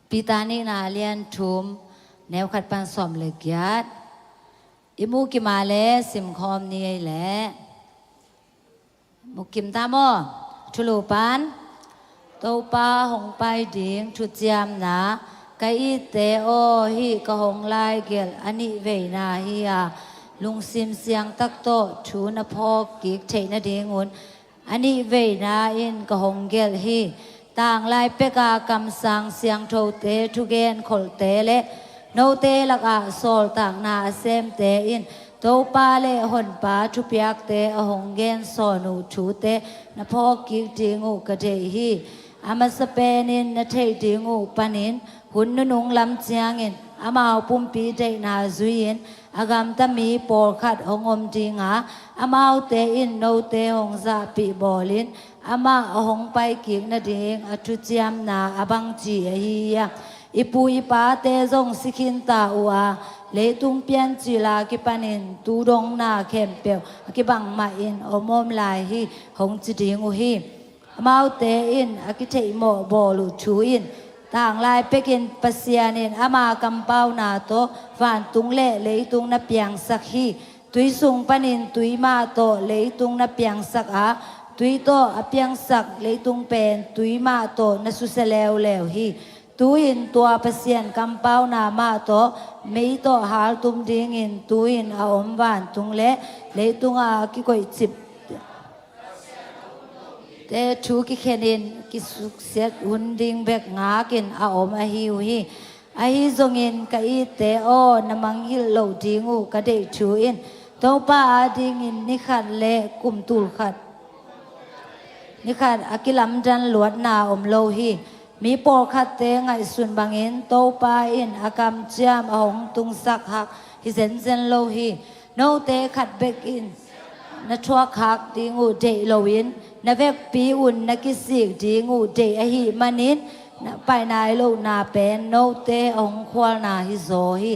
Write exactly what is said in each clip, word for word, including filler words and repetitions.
Peter nihna lian thum, neu khat pan sawm le giat. I mu kim a le simkhawm ni ei leh. Mu kim ta maw? Thulu pan. Topa hong pai ding thuciamna, ka itte aw, hih ka hong lai gelh a nih veina hi a, lungsim siangtak tawh thu na phawk kik theih nadingun a nih veina in ka hong gelh hi. Tanglai peka kamsang siangthote thugen kholhte le note lakah sawltakna a semte in Topa le Honpa thupiakte a hong gensawn uh thute na phawk kik ding uh ka deih hi. A masa penin na theih ding uh panin hun nunung lam ciangin amau pumpi deihna zui-in a gamta mi pawlkhat hong om ding a, amaute in note hong zahpih bawlin amah a hong pai kik nading a thuciamna a bangci ahi hiam? I pu i pate zong si khinta uh a, leitung piancil a kipanin tu dongna khempeuh a kibang mahin om om lai hi, hong ci ding uh hi. Amaute in a kitheihmawh bawl uh thu in, tanglai pekin Pasian in ama kampauna tawh vantung le leitung na piangsak hi. Tui sung panin tui mah tawh leitung na piangsak a, tui tawh a piangsak leitung pen tui mah tawh na susia leuleu hi. Tu-in tua Pasian kampauna mah tawh mei tawh haltum dingin tu-in a om vantung le leitung a kikoihcip te thu kikhenin kisuksiat hun ding bek ngakin a om ahi uh hi. Ahi zongin ka itte aw, na mangngilh loh ding uh ka deih thu in Topa adingin ni khat le kum tul khat ni khat a kilamdan luatna om lo hi. Mi pawlkhatte ngaihsun bangin Topa in a kamciam a hong tungsak hak hi zenzen lo hi. Note khat bek in na thuak hak ding uh deih loin, na vekpi un na kisik ding uh deih ahih manin, na pai nai lohna pen note a hong khualna hi zaw hi.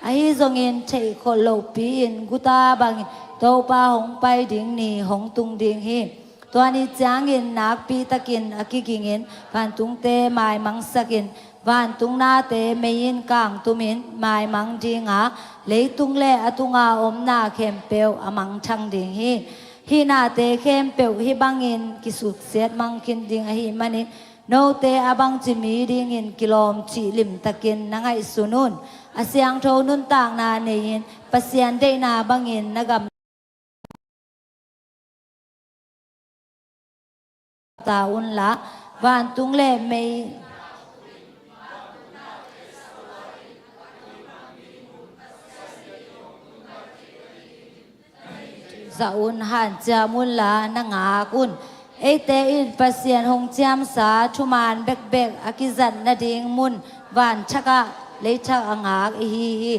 Ahi zongin theih khol lohpi-in guta bangin Topa hong pai ding ni hong tung ding hi. Tua ni ciangin nakpi takin a kigingin vantungte maimangsakin, vantung nate mei in kangtumin maimang ding a, leitung le a tunga omna khempeuh a mangthang ding hi. Hih nate khempeuh hih bangin kisuksiat mang khin ding ahih manin, note a bangci mi dingin kilawm cih limtakin na ngaihsun un. A siangtho nuntakna nei-in Pasian deihna bangin na gamta unla, vantung le mei zah un, hanciam unla na ngak un. Eite in Pasian hong ciamsa thuman bekbek a kizat nading mun vanthakah leithak a ngak ihi hi.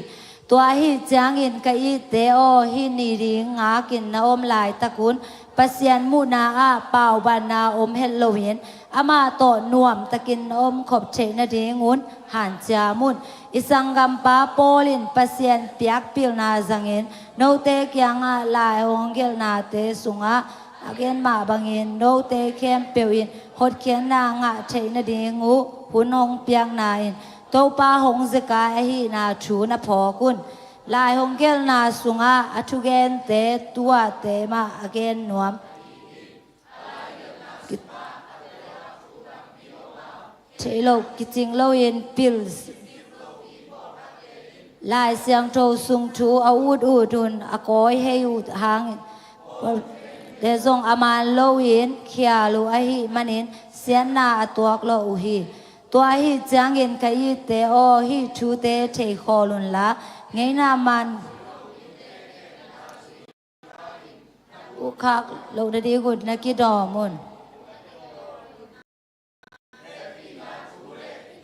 Tua ahi ciangin ka itte aw, hih ni ding ngakin na om laitakun Pasian muhna ah paubanna om het loin amah tawh nuamtakin na omkhop theih nadingun hanciam un. I sanggampa Paul in Pasian piakpilna zangin note kiangah lai hong gelhnate sungah a gen mah bangin note khempeuh in hotkhiatna ngah theih nading uh hun hong piakna in Topa hong zekai ahihna thu na phawk un. Lai hong gelhna sungah a thugente tuahte mah a gen nuam theih loh kicing loin pil. Lai Siangtho sung thu a ut ut un a kawi hei uh hangin te zong a man loin khial uh ahih manin siatna a tuak lawh uh hi. Tua ahi ciangin ka itte aw, hih thute thei khawl unla, ngeina man uh khak loh nadingun na kidawm un.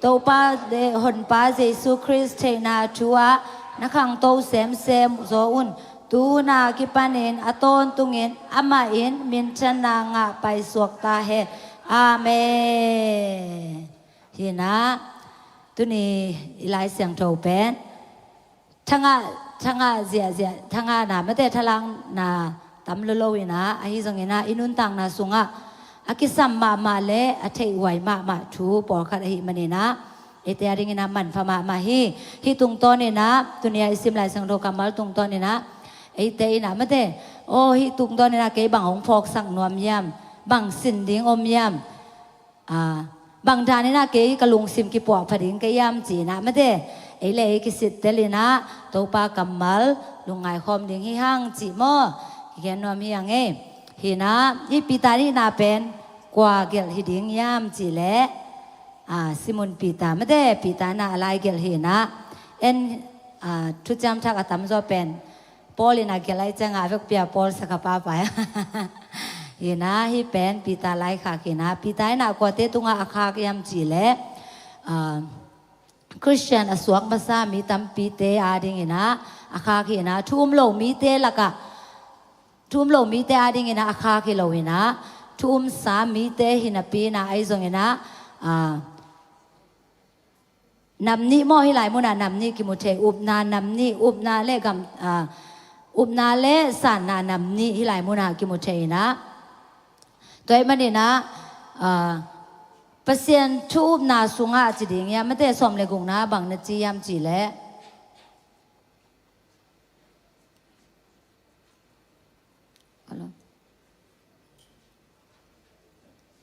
Topa le Honpa Jesu Khrist theihna thu ah na khangto semsem zaw un. Tu hun a kipanin a tawntungin amah in minthanna ngah paisuak ta hen. Amen. Hi na, tuni i Lai Siangtho pen thangah, thangah ziahziah, thangahna mate thalakna tam lolo in ah, ahi zongin ah i nuntakna sungah a kisam mahmah le a theihhuai mahmah thu pawlkhat ahih manin ah, Eite a dingin ah manpha mahmah hi. Hih tungtawn in ah, tuni a i sim Lai Siangtho kammal tungtawn in ah, eite in ah mate, aw, hih tungtawn in ah kei bang hong phawksak nuam hiam, bang sin ding om hiam, a, bang dan in ah kei ka lungsim kipuahpha ding ka hiam ci in ah mate, ei le ei kisittel in ah Topa kammal lungngai khawm ding hi hang cih maw? Kigen nuam hi hang ei. Hi in ah, hih Peter hihna pen kua gelh hi ding hiam cih leh, a, Simon Peter mate, Peter in ah a lai gelh hi in ah, en, a, Thuciam Thak a tamzaw pen Paul in ah gelh ahih ciangin a vekpi a Paul sak a papa hi in ah, hih pen Peter laikhak hi in ah, Peter in ah kuate tungah a khak hiam cih leh, a, Khristian a suak masa mi tampite a dingin ah a khak hi in ah, thu um lo mite lakah, thu um lo mite a dingin ah a khak hi lo in ah, thu umsa mite hi napi in ah, ahi zongin ah, a, nam nih maw, hih lai munah nam nih kimu thei, upna nam nih, upna le gam, a, upna le sanna nam nih hih lai munah kimu thei in ah. Tua ahih manin ah, a, Pasian thu upna sungah ci ding hiam mate, sawm le gukna bang na ci hiam cih leh,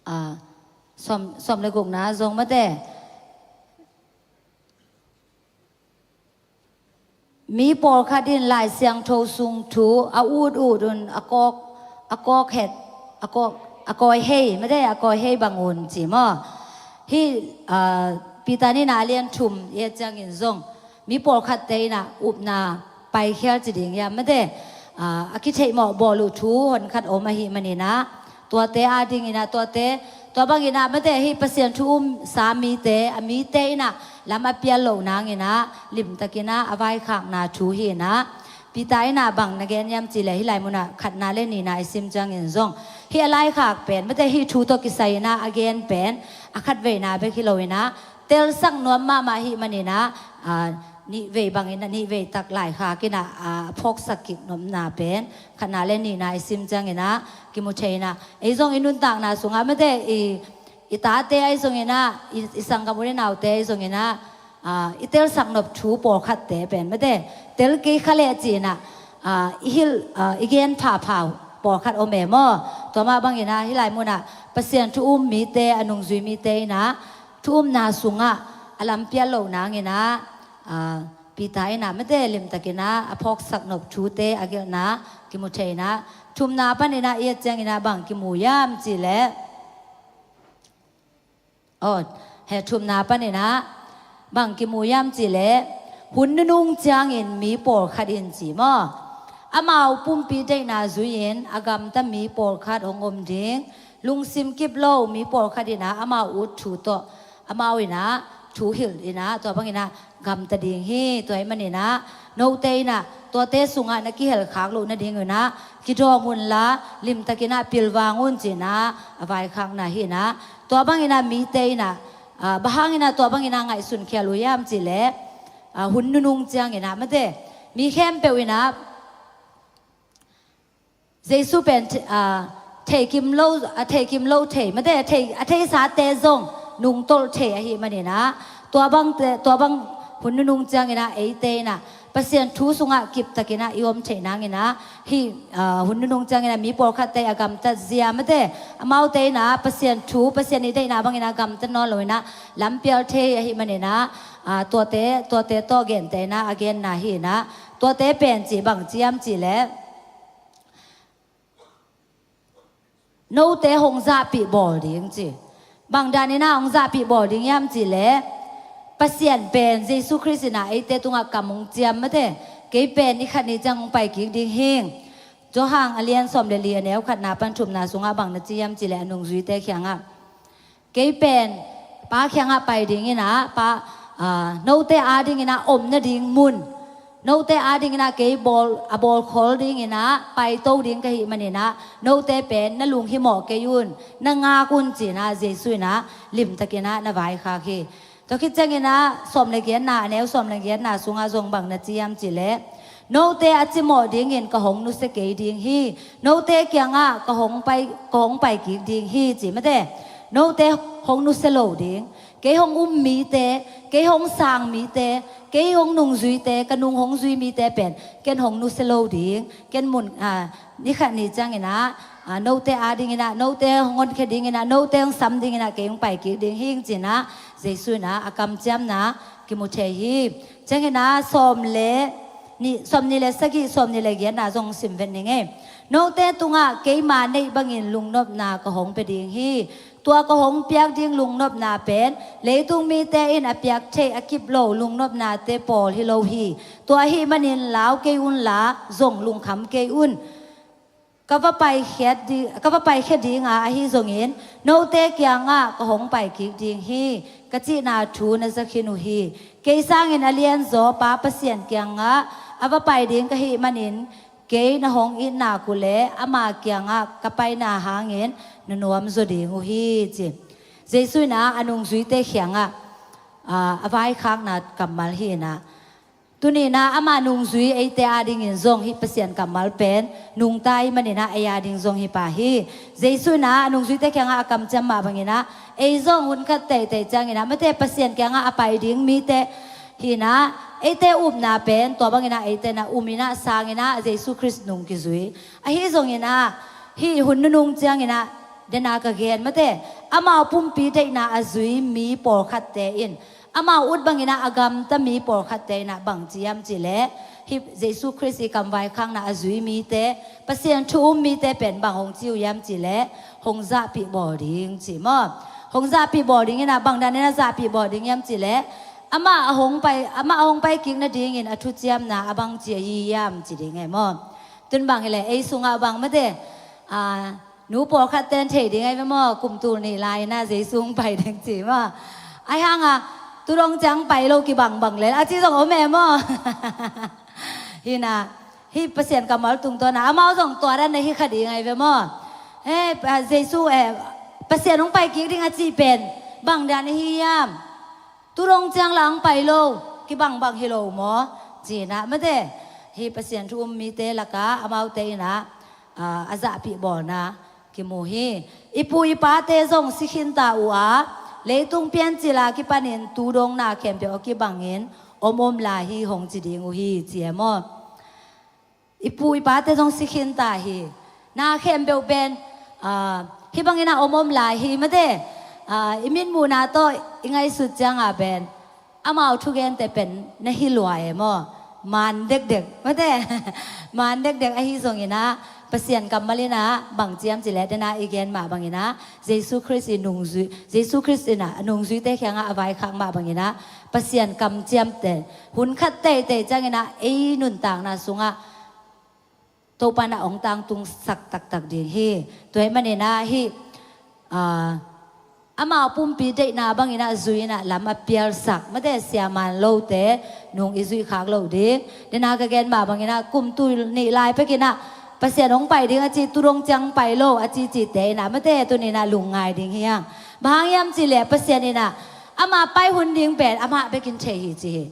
a, sawm, sawm le gukna zong mate, mi pawlkhat in Lai Siangtho sung thu a ut ut un a kawk, a kawk het, a kawk, a kawi hei mate, a kawi hei bang un ci maw? Hih, a, Peter nihna a lian thum i et ciangin zong mi pawlkhatte in ah upna paikhial ci ding hiam mate, a, a kitheihmawh bawl uh thu honkhat om ahih manin ah, tuate a dingin ah, tuate, tua bangin ah mate, hih Pasian thu umsa mite, a mite in ah lam a pial loh nangin ah limtakin ah a vaikhakna thu hi in ah, Peter in ah bang na gen hiam cih leh, hih lai munah khatna le nihna i sim ciangin zong, hih a laikhak pen mate, hih thu tawh kisai in ah a gen pen a khatveina bek hi lo in ah, telsak nuam mahmah ahih manin ah, a, nihvei bangin ah, nihvei tak laikhak in ah, a, phawksak kik nopna pen khatna le nihna i sim ciangin ah kimu thei in ah, ei zong i nuntakna sungah mate, i, i tate ahi zongin ah, i, i sanggam u le naute ahi zongin ah, a, i telsak nop thu pawlkhatte pen mate, tel kei kha leh ci in ah, a, i hilh, a, i gen phapha uh pawlkhat om e maw? Tua mah bangin ah hih lai munah Pasian thu um mite, a nungzui mite in ah thu umna sungah a lampial loh nangin ah, a, Peter in ah mate, limtakin ah a phawksak nop thute a gelhna kimu thei in ah, thumna panin ah i et ciangin ah bang kimu hiam cih leh, aw, he, thumna panin ah bang kimu hiam cih leh, hun nunung ciangin mi pawlkhat in ci maw, amau pumpi deihna zui-in a gamta mi pawlkhat hong om ding, lungsim kip lo mi pawlkhat in ah amau ut thu tawh, amau in ah thu hilh in ah, tua bangin ah gamta ding hi. Tua ahih manin ah note in ah tuate sungah na kihelkhak loh nading un ah kidawm unla, limtakin ah pilvang un ci in ah a vaikhakna hi in ah, tua bangin ah mite in ah, a, bang hangin ah tua bangin ah ngaihsun khial uh hiam cih leh, a, hun nunung ciangin ah mate, mi khempeuh in ah Jesu pen, a, theikim lo, a theikim lo thei mate, a thei, a theisate zong nungtolh thei ahih manin ah, tua bangte, tua bang hun nunung ciangin ah eite in ah Pasian thu sungah kiptakin ah i om theih nangin ah, hih, a, hun nunung ciangin ah mi pawlkhatte a gamtat zia mate, amaute in ah Pasian thu, Pasian i deihna bangin ah gamtat nawn lo in ah lampial thei ahih manin ah, a, tuate, tuate tawh gente in ah a genna hi in ah, tuate pen ci bang ci hiam cih leh, note hong zahpih bawl ding ci. Bang danin ah hong zahpih bawl ding hiam cih leh, Pasian pen Jesu Khrist in ah eite tungah kam hong ciam mate, kei pen ni khat ni ciang hong pai kik ding hing. Johan a lian sawm le li, a neu khatna pan thumna sungah bang na ci hiam cih leh, a nungzuite kiangah, kei pen Pa kiangah pai dingin ah, Pa, a, note a dingin ah om nading mun, note a dingin ah kei bawl, a bawlkhol dingin ah paito ding ka hih manin ah, note pen na lunghimawh kei un, na ngak un ci in ah Jesu in ah limtakin ah na vaikhak hi. Tua khit ciangin ah sawm le giatna, a neu sawm le giatna sungah zong bang na ci hiam cih leh, note a cimawh dingin ka hong nusia kei ding hi, note kiangah ka hong pai, ka hong pai kik ding hi ci mate. Note hong nusia lo ding, Kei hong um mite, kei hong sang mite, kei hong nungzuite, ka nung hong zui mite pen ken hong nusia lo ding, ken mun, a, ni khat ni ciangin ah, a, note adingin ah, note hong honkhia dingin ah, note hong sam dingin ah kei hong pai kik ding hi ing ci-in ah Jesu in ah a kamciamna kimu thei hi. Ciangin ah sawm le nih, sawm nih le sagih, sawm nih le giatna zong sim vet ning ei. Note tungah keima neih bangin lungnopna ka hong pia ding hi. Tua ka hong piak ding lungnopna pen leitung mite in a piak theih a kip lo lungnopnate pawl hi lo hi. Tua ahih manin lau kei unla zong lungkham kei un. Ka va paikhiat di, ka va paikhia dinga ahi zongin note kiangah ka hong pai kik ding hi, ka cihna thu na za khin uh hi. Kei sangin a lianzaw Pa Pasian kiangah a va pai ding ka hih manin kei na hong itna uh leh ama kiangah ka paina hangin na nuam zaw ding uh hi, ci. Jesu in ah a nungzuite kiangah, ah, a vaikhakna kammal hi in ah. Tuni in ah ama nungzui eite adingin zong hih Pasian kammal pen nungta ahih manin ah ei ading zong hi pah hi. Jesu in ah a nungzuite kiangah a kamciam mah bangin ah ei zong hun khat teitei ciangin ah mate Pasian kiangah a pai ding mite hi in ah eite upna pen tua bangin ah eite in ah um in ah sang in ah Jesu Khrist nung kizui. Ahi zongin ah hih hun nunung ciangin ah dena ka gen mate amau pumpi deihna a zui mi pawlkhatte in amau ut bangin ah a gamta mi pawlkhatte in ah bang ci hiam cih leh hih Jesu Khrist i kamvaikhakna a zui mite, Pasian thu um mite pen bang hong ci uh hiam cih leh hong zahpih bawl ding ci maw? Hong zahpih bawl ding in ah bang dan in ah zahpih bawl ding hiam cih leh amah a hong pai, amah a hong pai kik nadingin a thuciamna a bang ci ahi hiam ci ding ei maw? Tun bang hi leh ei sungah bang mate, a, nu pawlkhat ten thei ding ei ve maw? Kum tul nih lai in ah Jesu hong pai ding ci maw? Ahi hangah tu dong ciang pai lo kibangbang lel a ci zong om ei maw? Hi in ah hih Pasian kammal tungtawn ah amau zong tua dan na hi kha ding ei ve maw? Eh, a, Jesu, eh, Pasian hong pai kik ding a cih pen bang dan ahi hiam? Tu dong ciang la hong pai lo kibangbang hi lo maw? Ci in ah mate hih Pasian thu um mite lakah amaute in ah, ah, a zahpih bawlna kimu hi. I pu i pate zong si khinta uh a, leitung piancil a kipanin tu dong na khempeuh a kibangin om om lai hi hong ci ding uh hi ci ei maw? I pu i pate zong si khinta hi. Na khempeuh pen, ah, hih bangin ah om om lai hi mate, ah, i mitmuhna tawh i ngaihsut ciangah pen amau thugente pen na hi lua ei maw? Maan dekdek mate. Maan dekdek ahi zongin ah Pasian kammal in ah bang ci hiam cih leh dena i gen mah bangin ah Jesu Khrist i nungzui, Jesu Khrist in ah a nungzuite kiangah a vaikhak mah bangin ah Pasian kamciamte hun khat teitei ciangin ah ei nuntakna sungah Topa in ah hong tangtungsak taktak ding hi. Tua ahih manin ah hih, ah, amau pumpi deihna bangin ah zui in ah lam a pialsak mate siaman lote nung i zuih khak loh ding. Dena ka gen mah bangin ah kum tul nih lai pekin ah Pasian hong pai ding a ci tu dong ciang pai lo a ci cite in ah mate tuni in ah lungngai ding hi hang. Bang hang hiam cih leh Pasian in ah ama pai hun ding pen amah bekin thei hi ci hi.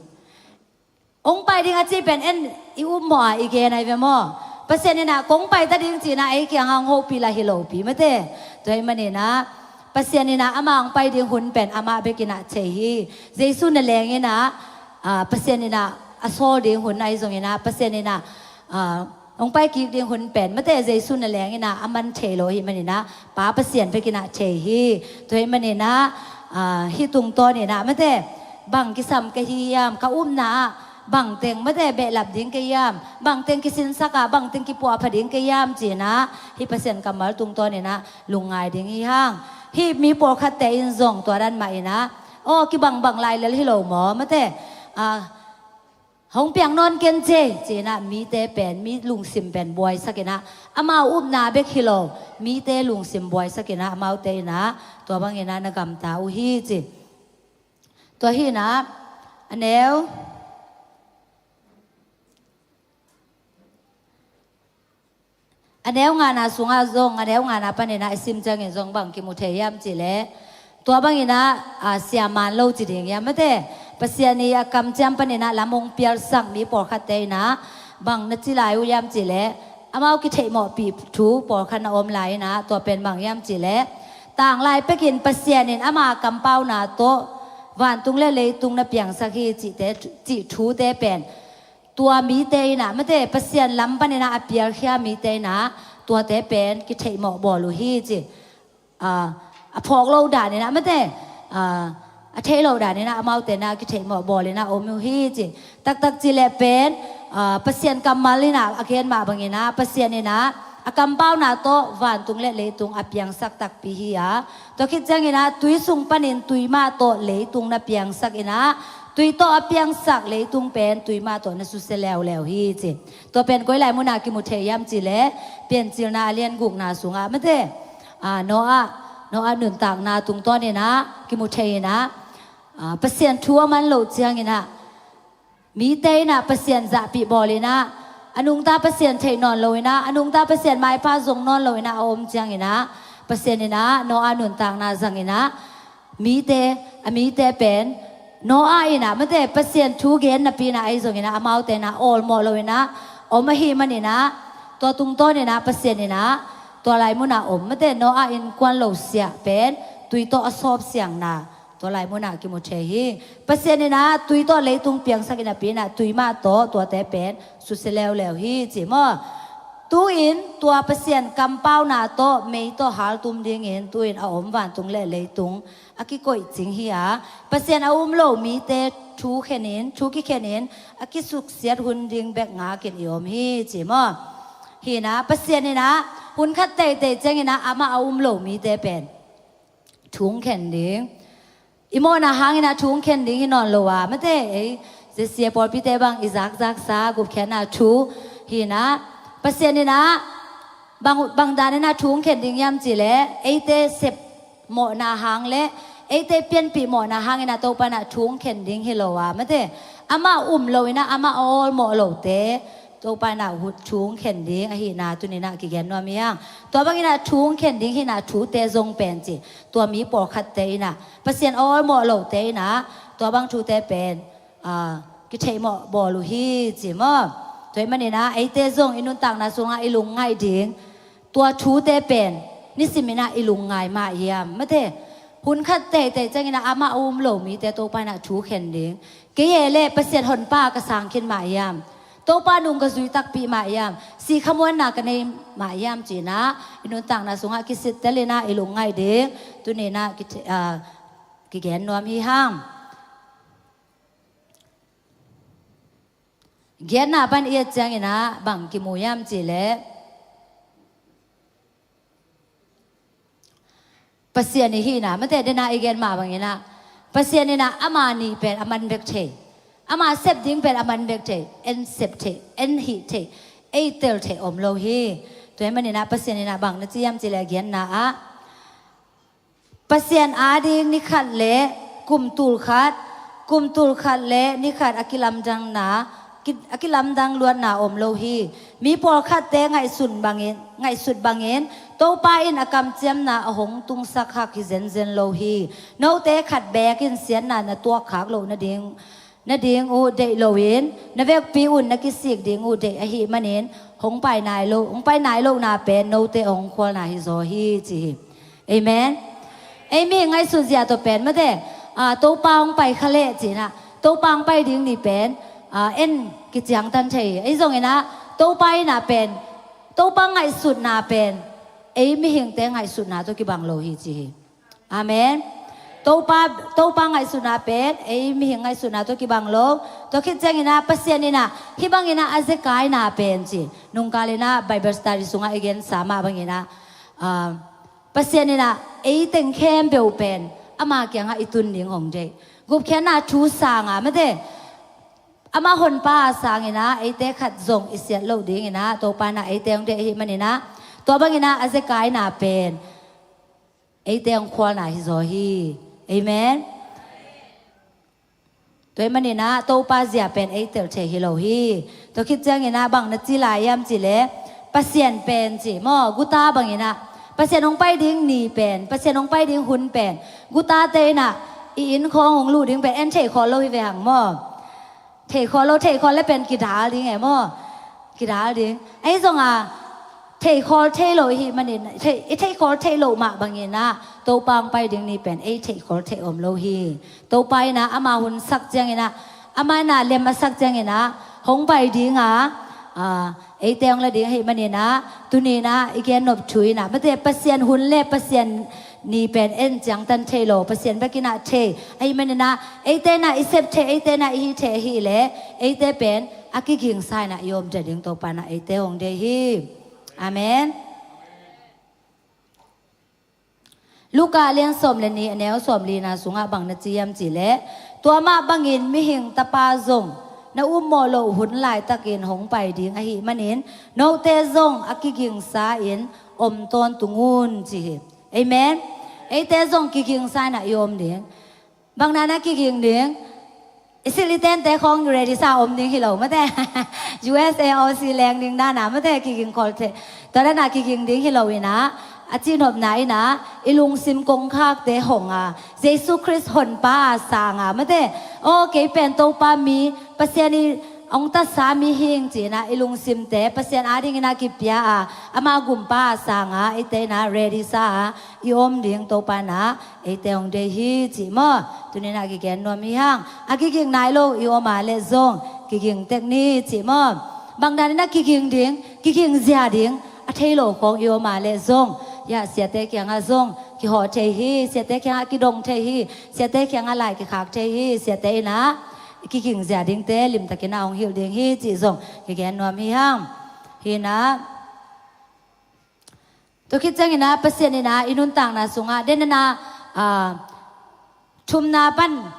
Hong pai ding a cih pen en i upmawh a i gen ahi ve maw? Pasian in ah kong pai ta ding ci in ah ei kiangah hong hopih lah hi lopi mate. Tua ahih manin ah Pasian in ah amah hong pai ding hun pen amah bekin ah thei hi. Jesu na leng in ah, ah, Pasian in ah a sawl ding hun ahi zongin ah Pasian in ah, ah, hong pai kik ding hun pen mate Jesu na leng in ah a man thei lo ahih manin ah Pa Pasian bekin ah thei hi. Tua ahih manin ah, ah, hih tungtawn in ah mate bang kisam ka hi hiam, ka upna ah bang teng mate behlap ding ka hiam, bang teng kisinsak ah bang teng kipuahpha ding ka hiam ci in ah hih Pasian kammal tungtawn in ah lungngai ding hi hang. Hih mi pawlkhatte in zong tua dan mah in ah aw kibangbang lai lel hi lo maw mate, ah, hong piang nawn ken cei ci in ah mite pen, mi lungsim pen buaisak in ah amau upna bek hi lo mite lungsim buaisak in ah amaute in ah tua bangin ah na gamta uh hi ci. Tua hi in ah a neu A neu ngana sungah zong, a neu ngana panin ah i sim ciangin zong bang kimu thei hiam cih leh tua bangin ah, ah, siaman lo ci ding hiam mate. Pasian i a kamciam panin ah lam hong pialsak mi pawlkhatte in ah bang na ci lai uh hiam cih leh amau kitheihmawhpih thu pawlkhat na om lai in ah tua pen bang hiam cih leh tanglai pekin Pasian in ama kampauna tawh vantung le leitung na piangsak hi cihte, cih thute pen tua mite in ah, mate, Pasian lam panin ah a pialkhia mite in ah tuate pen kitheihmawh bawl uh hi ci. A, a phawk lo dan in ah, mate, a, a thei lo dan in ah amaute in ah kitheihmawh bawl in ah om uh hi ci. Taktak ci leh pen, a, Pasian kammal in ah a gen mah bangin ah Pasian in ah a kampauna tawh vantung le leitung a piangsak takpi hi a, tua khit ciangin ah tui sung panin tui mah tawh leitung na piangsak in ah tui tawh a piangsak leitung pen tui mah tawh na susia leuleu hi ci. Tua pen koi lai munah kimu thei hiam ci leh Piancilna a lian gukna sungah, mate, a, Noah, Noah nuntakna tungtawn in ah kimu thei in ah, a, Pasian thu a man loh ciangin ah mite in ah Pasian zahpih bawl in ah a nungta Pasian theih nawn lo in ah a nungta Pasian maipha zong nawn lo in ah a om ciangin ah Pasian in ah Noah nuntakna zang in ah mite, a mite pen Noah in ah, mate, Pasian thu gen napi in ah ahi zongin ah amaute in ah awlmawh lo in ah om ahih manin ah tua tungtawn in ah Pasian in ah tua lai munah om, mate, Noah innkuan lo siah pen tui tawh a sawp siangna tua lai munah kimu thei hi. Pasian in ah tui tawh leitung piangsak in ah pi in ah tui mah tawh tuate pen susia leuleu hi ci maw? Tu-in tua Pasian kampauna tawh mei tawh haltum dingin tu-in a om vantung le leitung a kikoih cing hi a, Pasian a um lo mite thu khenin, thu kikhenin a kisuksiat hun ding bek ngakin i om hi ci maw? Hi in ah Pasian in ah hun khat teitei ciangin ah amah a um lo mite pen thu hong khen ding. I mawhna hangin ah thu hong khen ding hi nawn lo a, mate, ei, zesia pawlpite bang i zakzaksa gupkhiatna thu hi in ah Pasian in ah bang, bang dan in ah thu hong khen ding hiam ci leh eite sep mawhna hang le eite pianpih mawhna hangin ah Topa in ah thu hong khen ding hi lo a, mate, amah um lo in ah amah awlmawh lote Topa in ah thu hong khen ding ahihna tuni in ah kigen nuam hi hang. Tua bangin ah thu hong khen ding hi in ah thute zong pen ci, tua mi pawlkhatte in ah Pasian awlmawh lote in ah tua bang thute pen, a, kitheihmawh bawl uh hi ci maw? Tua ahih manin ah eite zong i nuntakna sungah i lungngaih ding tua thute pen nisim in ah i lungngai mah hiam, mate? Hun khat teitei ciangin ah amah a um lo mite Topa in ah thu khen ding. Kei e leh Pasian honpa ka sang khin mah hiam? Topa nung ka zui takpi mah hiam? Sikhamuanna ka nei mah hiam ci in ah i nuntakna sungah kisittel in ah i lungngaih ding tuni in ah kithe-, a, kigen nuam hi hang. Giatna pan i et ciangin ah bang kimu hiam ci leh Pasian i hihna, mate, den a i gen mah bangin ah Pasian in ah ama nih pen a man bek thei, ama sep ding pen a man bek thei, en sep thei, en hih thei, ei tel thei om lo hi. Tua ahih manin ah Pasian in ah bang na ci hiam ci leh giatna ah Pasian ading ni khat le kum tul khat, kum tul khat le ni khat a kilamdangna, ki-, a kilamdang luatna om lo hi. Mi pawlkhatte ngaihsun bangin, ngaihsut bangin Topa in a kamciamna a hong tungsak hak hi zenzen lo hi. Note khat beek in siatna na tuak khak loh nading, nading uh deih loin na vekpi un na kisik ding uh deih ahih manin hong pai nai lo, hong pai nai lohna pen note a hong khualna hi zaw hi ci hi. Amen. Ei mi ngaihsut zia tawh pen, mate, a, Topa hong pai kha leh ci in ah Topa hong pai ding ni pen, a, en kiciangtan thei hi. Ei zongin ah Topa in ah pen, Topa ngaihsutna pen ei mihingte ngaihsutna tawh kibang lo hi ci hi. Amen. Topa, Topa ngaihsutna pen ei mihing ngaihsutna tawh kibang lo. Tua khit ciangin ah Pasian in ah hih bangin ah a zekaina pen ci, nungkal in ah Bible study sungah i gensa mah bangin ah, a, Pasian in ah ei teng khempeuh pen ama kiangah i tun ding hong deih. Gupkhiatna thu sanga, mate, ama honpa sangin ah eite khat zong i siat loh dingin ah Topa in ah eite hong deih ahih manin ah tua bangin ah a zekaina pen eite hong khualna hi zaw hi. Amen. Tua ahih manin ah Topa zia pen ei tel thei hi lo hi. Tua khit ciangin ah bang na ci lai hiam ci leh Pasian pen ci maw, guta bangin ah Pasian hong pai ding ni pen, Pasian hong pai ding hun pen gutate in ah i inn khawng hong luh ding pen en thei khol lo hi ve hang maw? Thei khol lo, thei khol le pen kidal ding e maw? Kidal ding. Ahi zong a theikhawl thei lo i hih manin, thei, i theikhawl thei lo mah bangin ah Topa hong pai ding ni pen ei theikhawl thei om lo hi. Topa in ah ama hun sak ciangin ah, ama in ah lem a sak ciangin ah hong pai ding a, a, eite hong la ding ahih manin ah, tuni in ah i gen nop thu in ah, mate, Pasian hun le Pasian ni pen en ciangtan thei lo, Pasian bek in ah thei ahih manin ah, eite in ah i sep thei, eite in ah i hih thei ahih leh, eite pen a kigingsa in ah i om ta ding Topa in ah eite hong deih hi. Amen. Luka lian sawm le nih, a neu sawm lina sungah bang na ci hiam cih leh, tua mah bangin mihing Tapa zong na ummawh loh hun laitakin hong pai ding ahih manin, note zong a kigingsa in om tawntung un, ci hi. Amen. Eite zong kigingsa in ah i om ding. Bang dan a kiging ding? I silh i tente khawng ready sa om ding hi lo, mate. U S A, Aussie leng ding dan a, mate, kiging khol thei. Tua dan a kiging ding hi lo in ah, a cihnopna in ah, i lungsim kongkhakte hong a, Jesu Khrist Honpa a sang a, mate. Aw, kei pen Topa mi, Pasian i hong tatsa mi hing ci in ah, i lungsimte Pasian ading in ah kipia a, ama gumpa a sang a, eite in ah ready sa a i om ding Topa in ah eite hong deih hi, ci maw? Tuni in ah kigen nuam hi hang. A kiging nai lo i om a leh zong kiging tek ni, ci maw? Bang dan in ah kiging ding, kiging zia ding a thei lo khawng i om a leh zong, ya, siate kiangah zong kihawh thei hi, siate kiangah kidong thei hi, siate kiangah lai kikhak thei hi, siate in ah kiging zia dingte limtakin ah hong hilh ding hi, cih zong kigen nuam hi hang. Hi in ah, tua khit ciangin ah Pasian in ah i nuntakna sungah, den in ah, ah, thumna pan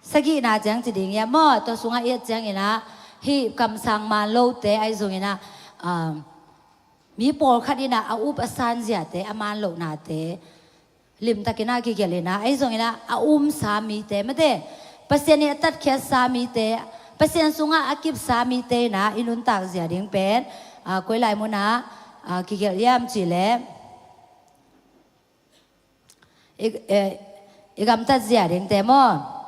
sagihna ciang ci ding hiam maw, tua sungah i et ciangin ah, hih kamsang maan lote ahi zongin ah, ah, mi pawlkhat in ah a up a san ziate, a maan lohnate limtakin ah kigelh in ah, ahi zongin ah a umsa mite, mate, Pasian in a tatkhiatsa mite, Pasian sungah a kipsa mite in ah i nuntak zia ding pen, ah, koi lai mun ah, ah, kigelh hiam cih leh, i, eh, i gamtat zia dingte maw?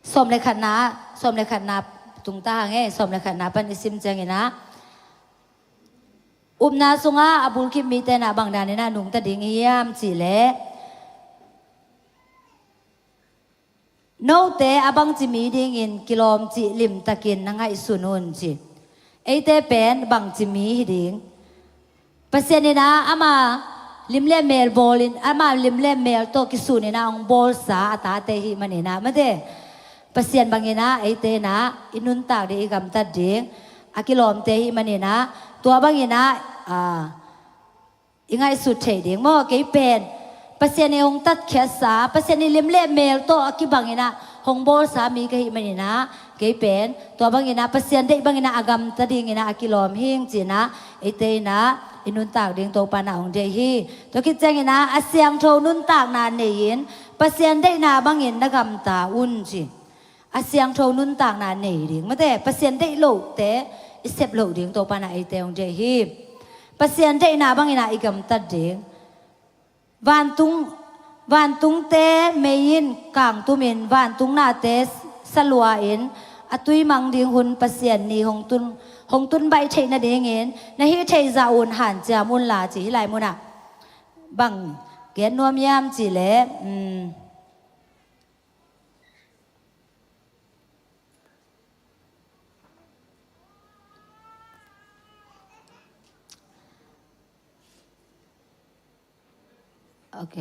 Sawm le khatna, sawm le khatna tung ta hang e, sawm le khatna pan i sim ciangin ah, upna sungah a bulkip mite in ah bang dan in ah nungta ding hiam cih leh, note a bangci mi dingin kilawm cih limtakin na ngaihsun un, ci. Eite pen bangci mi hi ding? Pasian in ah ama lim le mel bawlin, ama lim le mel tawh kisun in ah hong bawlsa a tate i hih manin ah, mate, Pasian bangin ah eite in ah i nuntak ding, i gamtat ding a kilawmte i hih manin ah, tua bangin ah, ah, i ngaihsut theih ding maw? Kei pen Pasian in hong tatkhiatsa, Pasian in lim le mel tawh a kibangin ah hong bawlsa mi ka hih manin ah, kei pen tua bangin ah, Pasian deih bangin ah a gamta dingin ah a kilawm hing ci in ah, eite in ah i nuntak ding Topa in ah hong deih hi. Tua khit ciangin ah a siangtho nuntakna nei-in Pasian deihna bangin na gamta un, ci. A siangtho nuntakna nei ding, mate, Pasian deih lohte i sep loh ding Topa in ah eite hong deih hi. Pasian deihna bangin ah i gamtat ding. Vantung, vantungte mei in kangtumin, vantung nate salua in, a tui mang ding hun Pasian ni hong tun, hong tun baih theih nadingin na hih theih zah un hanciam unla, ci. Hih lai munah bang gen nuam hiam cih leh, um, Ok.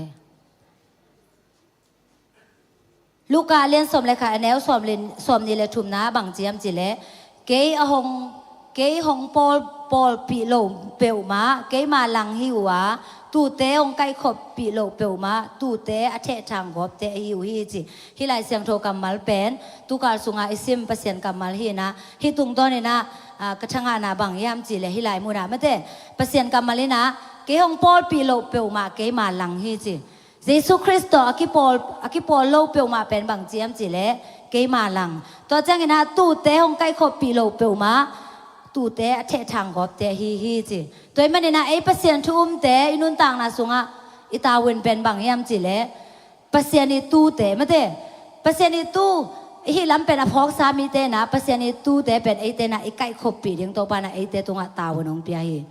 Luka lian sawm le khat, a neu sawm le, sawm nih le thumna bang ci hiam cih leh, kei a hong, kei hong pawl, pawlpih lo peuhmah keima lang hi uh a, tuute hong kaihkhoppih lo peuhmah tuute a thehthang gawpte ahi uh hi, ci. Hih Lai Siangtho kammal pen tukal sungah i sim Pasian kammal hi in ah, hih tungtawn in ah, ah, ka thangahna bang hiam cih leh hih lai munah, mate, Pasian kammal in ah, kei hong pawlpih lo peuhmah keima lang hi, ci. Jesu Khrist tawh a kipawl, a kipawl lo peuhmah pen bang ci hiam cih leh keima lang. Tua ciangin ah tuute hong kaihkhoppih lo peuhmah tuute a thehthang gawpte ahi hi, ci. Tua ahih manin ah ei Pasian thu umte i nuntakna sungah i tavuan pen bang hiam cih leh, Pasian i tuute, mate, Pasian i tu, i hih lam pen a phawksa mite na, Pasian i tute pen eite na i kaihkhoppih ding Topa na eite tungah tavuan hong pia hi.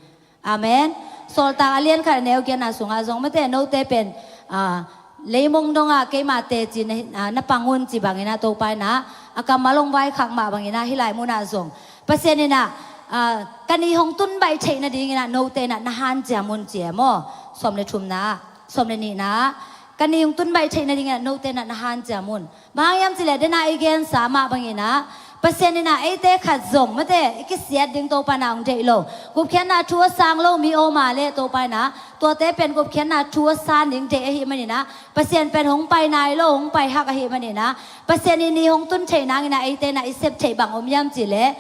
Amen. Sawltak a lian khat a neu giatna sungah zong mate note pen, ah, leimong dongah keima teci na, ah, na pang un ci bangin ah Topa in ah a kammal hong vaikhak mah bangin ah hih lai munah zong Pasian in ah, ah, ka ni hong tun baih theih nadingin ah note in ah na hanciam un ci e maw? Sawm le thumna ah, sawm le nihna ah, ka ni hong tun baih theih nadingin ah note in ah na hanciam un. Bang hang hiam cih leh dena i gensa mah bangin ah Pasian in ah eite khat zong mate i kisiat ding Topa in ah hong deih lo. Gupkhiatna thu a sang lo mi om a leh Topa in ah tuate pen gupkhiatna thu a san ding deih ahih manin ah Pasian pen hong pai nai lo, hong pai hak ahih manin ah Pasian i ni hong tun theih nangin ah eite in ah i sep theih bang om hiam cih leh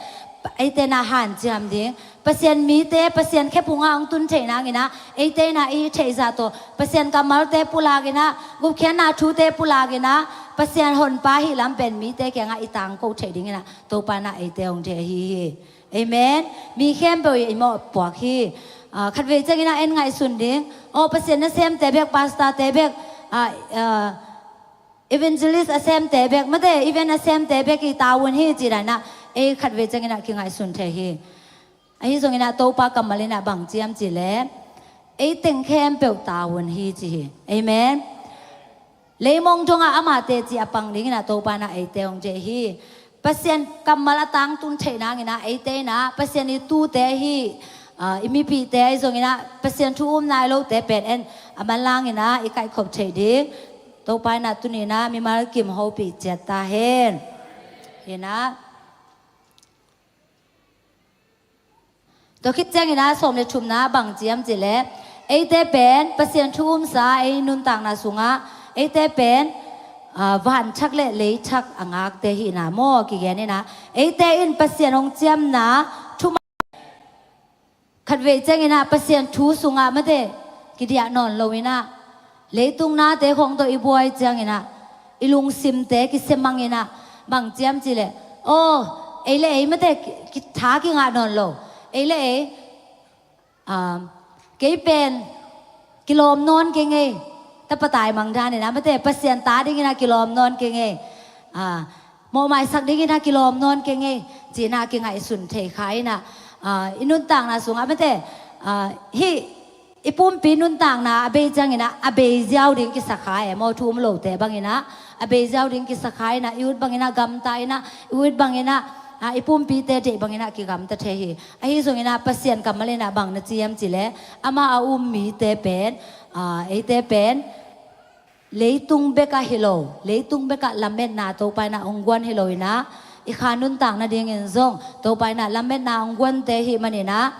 eite in ah hanciam ding. Pasian mite, Pasian khephungah hong tun theih nangin ah eite in ah i theih zah tawh Pasian kammalte pulakin ah, gupkhiatna thute pulakin ah Pasian honpa hih lam pen mite kiangah i tangko theih dingin ah Topa in ah eite hong deih ahi hi. Amen. Mi khempeuh i mawhpuak hi. Ah, khatvei ciangin ah en ngaihsun ding. Aw, Pasian nasemte bek, pastorte bek, ah, ah, evangelist a semte bek mate, event a semte bek i tavuan hi ci dan ah ei khatvei ciangin ah kingaihsun thei hi. Ahi zongin ah Topa kammal in ah bang ci hiam cih leh ei teng khempeuh tavuan hi ci hi. Amen. Leimong dongah amah teci a pang dingin ah Topa in ah eite hong deih hi. Pasian kammal a tangtun theih nangin ah eite in ah Pasian i tute hi, ah, i mipihte ahi zongin ah Pasian thu um nai lote pen en a manlangin ah i kaihkhop theih ding Topa in ah tuni in ah mimal kim hopih ciat ta hen. Hi in ah tua khit ciangin ah sawm le thumna bang ci hiam cih leh eite pen Pasian thu umsa ei nuntakna sungah eite pen, ah, vanthak le leithak a ngakte hi in ah maw kigen in ah eite in Pasian hong ciamna thu khatvei ciangin ah Pasian thu sungah mate kidiah nawn lo in ah leitung nate khawng tawh i buai ciangin ah i lungsimte kisia mang in ah bang ci hiam cih leh aw, ei le ei mate ki, ki tha kingah nawn lo. Ei le ei, um, kei pen kilawm nawn kei ngei. Tapa taimang dan in ah mate Pasian ta dingin ah kilawm nawn kei ngei. Ah, mawhmaisak dingin ah kilawm nawn kei ngei ci in ah kingaihsun thei kha in ah, ah, i nuntakna sungah mate, ah, hih i pumpi nuntakna a bei ciangin ah a bei ziau ding kisa kha e maw? Thu um lote bangin ah a bei ziau ding kisa kha in ah i ut bangin ah gamta in ah i ut bangin ah, ah, i pumpite deih bangin ah kigamta thei hi. Ahi zongin ah Pasian kammal in ah bang na ci hiam cih leh amah a um mite pen, ah, eite pen leitung bekah hi lo, leitung bekah lametna Topa in ah hong guan hi lo in ah i kha nuntak nadingin zong Topa in ah lametna hong guante hi manin ah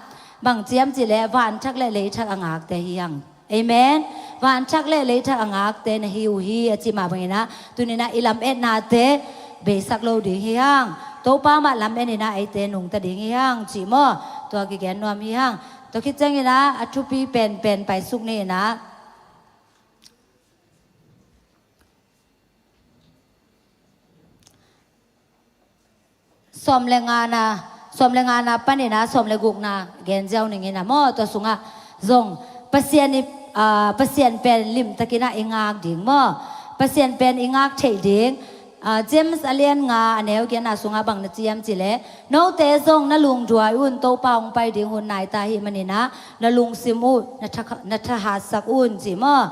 bang ci hiam cih leh vanthak le leithak a ngakte hi hang. Amen. Vanthak le leithak a ngakte na hi uh hi a ci mah bangin ah tuni in ah i lametnate beisak lo ding hi hang. Topa mah lamet in ah eite nungta ding hi hang ci maw? Tua kigen nuam hi hang. Tua khit ciangin ah a thupi penpen paisuk ni in ah sawm le ngana, sawm le ngana panin ah sawm le gukna gen ziau ning in ah maw? Tua sungah zong Pasian i, ah, Pasian pen limtakin ah i ngak ding maw? Pasian pen i ngak theih ding. Ah, James a lian nga a neu giatna sungah bang na ci hiam cih leh note zong na lungduai un, Topa hong pai ding hun nai ta ahih manin ah na lungsim uh na tha, na thahatsak un ci maw?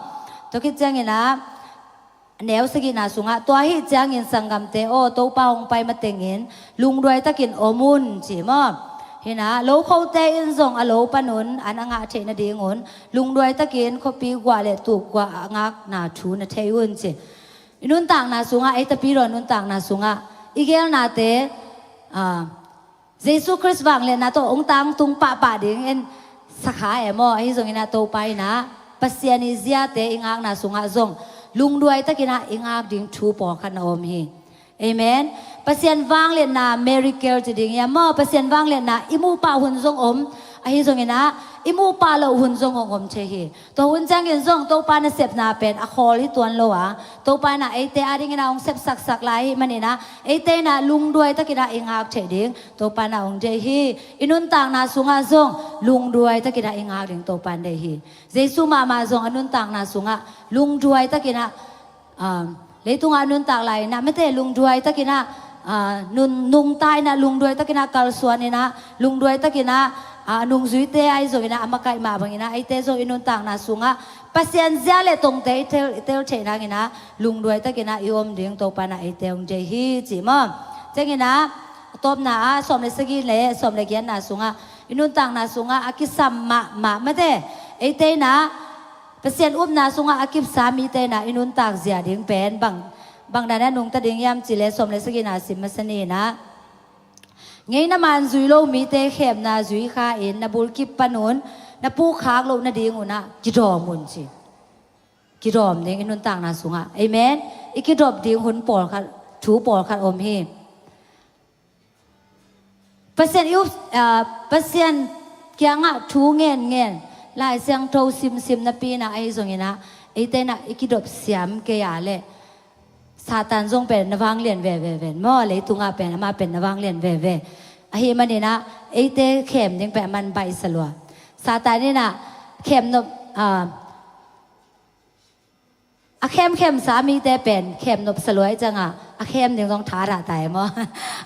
Tua khit ciangin ah a neu sagihna sungah tua ahih ciangin sanggamte aw, Topa hong pai matengin lungduai takin om un ci maw? Hi in ah lokhote in zong a lo panun an a ngah theih nadingun lungduai takin khuapi guah le tuk guah a ngakna thu na thei un ci. I nuntakna sungah, ei tapidaw nuntakna sungah i gelnate, ah, Jesu Khrist vangliatna tawh hong tangtung pahpah ding en sa kha e maw? Ahi zongin ah Topa in ah Pasian i ziate i ngakna sungah zong lungduai takin ah i ngak ding thu pawlkhat na om hi. Amen. Pasian vangliatna miracle ci ding hi a maw? Pasian vangliatna i muh pah hun zong om. Ahi zongin ah i muh pah loh hun zong hong om thei hi. Tua hun ciangin zong Topa nasepna pen a khawl hi tuan lo a, Topa in ah eite adingin ah hong sepsaksak lai ahih manin ah eite in ah lungduai takin ah i ngak theih ding Topa in ah hong deih hi. I nuntakna sungah zong lungduai takin ah i ngak ding Topa in deih hi. Jesu mahmah zong a nuntakna sungah lungduai takin ah, um, Leitungah a nuntak lai-in ah, mate, lungduai takin ah, aa, nun, nungta in ah, lungduai takin ah kalsuan in ah, lungduai takin ah, aa, nungzuite ahi zongin ah, a makaih mah bangin ah, eite zong i nuntakna sungah Pasian zia le tongte i tel, i tel theih nangin ah, lungduai takin ah i om ding Topa in ah eite hong deih hi, ci maw. Ciangin ah, a tawpna ah, sawm le sagih le sawm le giatna sungah, i nuntakna sungah a kisam mahmah, mate, eite in ah Pasian upna sungah a kipsa mite in ah i nuntak zia ding pen bang, bang dan a nungta ding hiam cih leh, sawm le sagihna sim masa ni in ah, ngeina man zui lo mite khemna zui kha in, na bulkip panun na pukkhak loh nadingun ah kidawm un, ci. Kidawm ding i nuntakna sungah. Amen. I kidop ding hun pawlkhat, thu pawlkhat om hi. Pasian i up, aa, Pasian kiangah thu ngenngen, Lai Siangtho simsim napi in ah, ahi zongin ah, eite in ah i kidop siam kei a leh Satan zong pen na vanglian veve ven maw, leitungah pen amah pen na vanglian veve. Ahih manin ah, eite khem ding pen aman baihsa lua. Satan in ah khem nop, aa, a khemkhemsa mite pen khem nopsa lua ahih ciangah, a khem ding zong tha a rah ta e maw.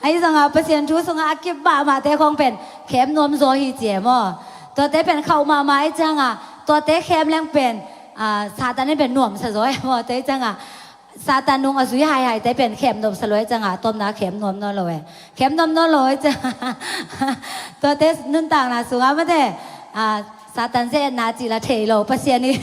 Ahi zongah Pasian thu sungah a kip mahmahte khawng pen khem nuam zaw hi, ci e maw. Tuate pen khauh mahmah ahih ciangah, tuate khem leng pen, aa, Satan in pen nuamsa zaw e maw. Tua ahih ciangah Satan nung a zui haihaite pen khem nopsa lua ahih ciangah, a tawpna khem nuam nawn lo e. Khem nuam nawn lo ahih ciangah, tuate nuntakna sungah, mate, aa, Satan zia etna cih lah thei lo, Pasian i,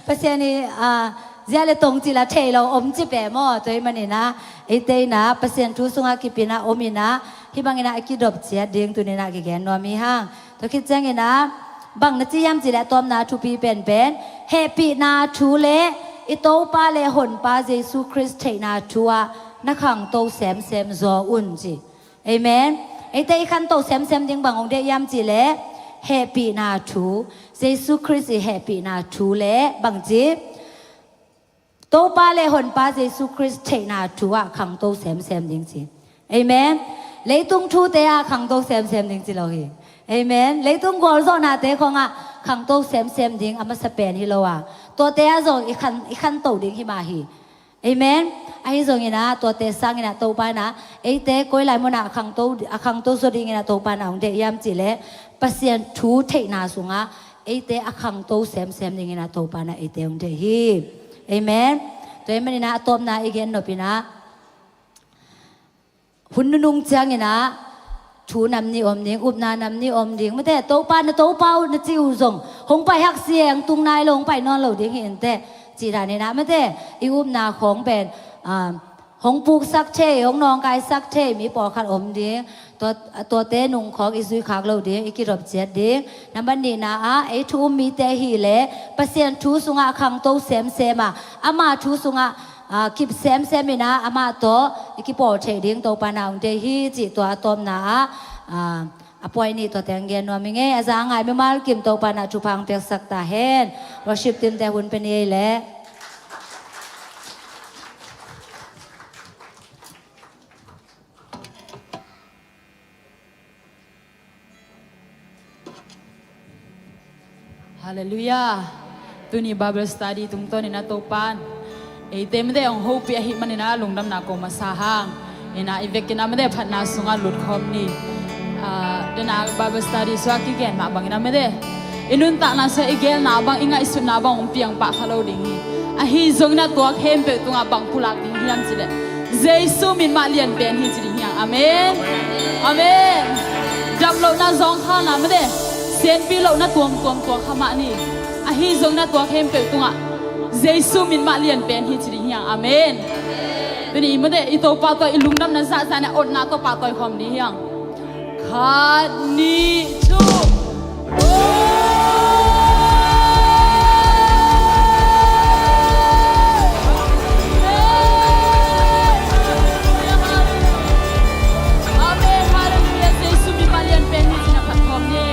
Pasian i, aa, zia le tong cih lah thei lo om cip e maw. Tua ahih manin ah, eite in ah Pasian thu sungah kip in ah om in ah, hih bangin ah i kidop ciat ding tuni in ah kigen nuam hi hang. Tua khit ciangin ah, bang na ci hiam cih leh, a tawpna thupi penpen, hehpihna thu le i Topa le Honpa Jesu Khrist theihna thu ah na khangto semsem zaw un, ci. Amen. Eite i khanto semsem ding bang hong deih hiam cih leh, hehpihna thu, Jesu Khrist i hehpihna thu le bangci, Topa le Honpa Jesu Khrist theihna thu ah khangto semsem ding, ci. Amen. Leitung thute ah khangto semsem ding ci lo hi. Amen. Leitung gualzawhnate khawngah khangto semsem ding a masa pen hi lo a, tuate ah zong i khan, i khanto ding hi mah hi. Amen. Ahi zongin ah, tuate sangin ah Topa in ah eite koi lai munah a khangto, a khangto zaw dingin ah Topa in ah hong deih hiam cih leh, Pasian thu theihna sungah eite a khangto semsem dingin ah Topa in ah eite hong deih hi. Amen. Tua ahih manin ah, a tawpna i gen nop in ah, hun nunung ciangin ah, thu nam nih om ding, upna nam nih om ding, mate, Topa, na Topa uh na ci uh zong hong pai hak si e, hong tung nai lo, hong pai nawn lo ding hi inteh, cih danin ah, mate, i upna khawng pen, aa, hong puksak thei, hong nawngkaisak thei mi pawlkhat om ding. Tua, tuate nung khawng i zuikhak lo ding, i kidop ciat ding. Nambat nihna ah, ei thu um mite hi leh, Pasian thu sungah khangto semsem a, ama thu sungah, aa, kip semsem in ah, amah tawh i kipawl theih ding Topa in ah hong deih hi, cih tua a tawpna ah, aa, a point nih tua teng gen nuam ing e. A za a ngai mimal kim Topa in ah thupha hong piaksak ta hen. Worship team te hun pia ni ei leh. Halleluiah. Tuni Bible study tungtawnin ah Topa'n eite mite hong hopih ahih manin ah lungdamna ko masa hang. In ah i vekin ah mite phatna sungah lut khawm ni. Ah, den ah Bible study sungah kigen mah bangin ah mite i nuntakna sungah i gelna bang, i ngaihsutna bang hong piang pah kha lo ding hi. Ahi zongin ah tua khempeuh tungah bang pulak ding hiam cih leh, Jesu min mah lian pen hi ci ding hi hang. Amen. Amen. Dam lohna zawngkhalna mite, sianpi lohna tuamtuam tua kha mah ni. Ahi zongin ah tua khempeuh tungah Jesu min mah lian pen hi ci ding hi hang. Amen. Tuni mite i Topa tawh i lungdamna zahzah in ah otna tawh pahtawi khawm ni hi hang. Khat, nih, thum. Amen. Halleluiah. Jesu min mah lian pen hi ci-in ah phat khawm ni.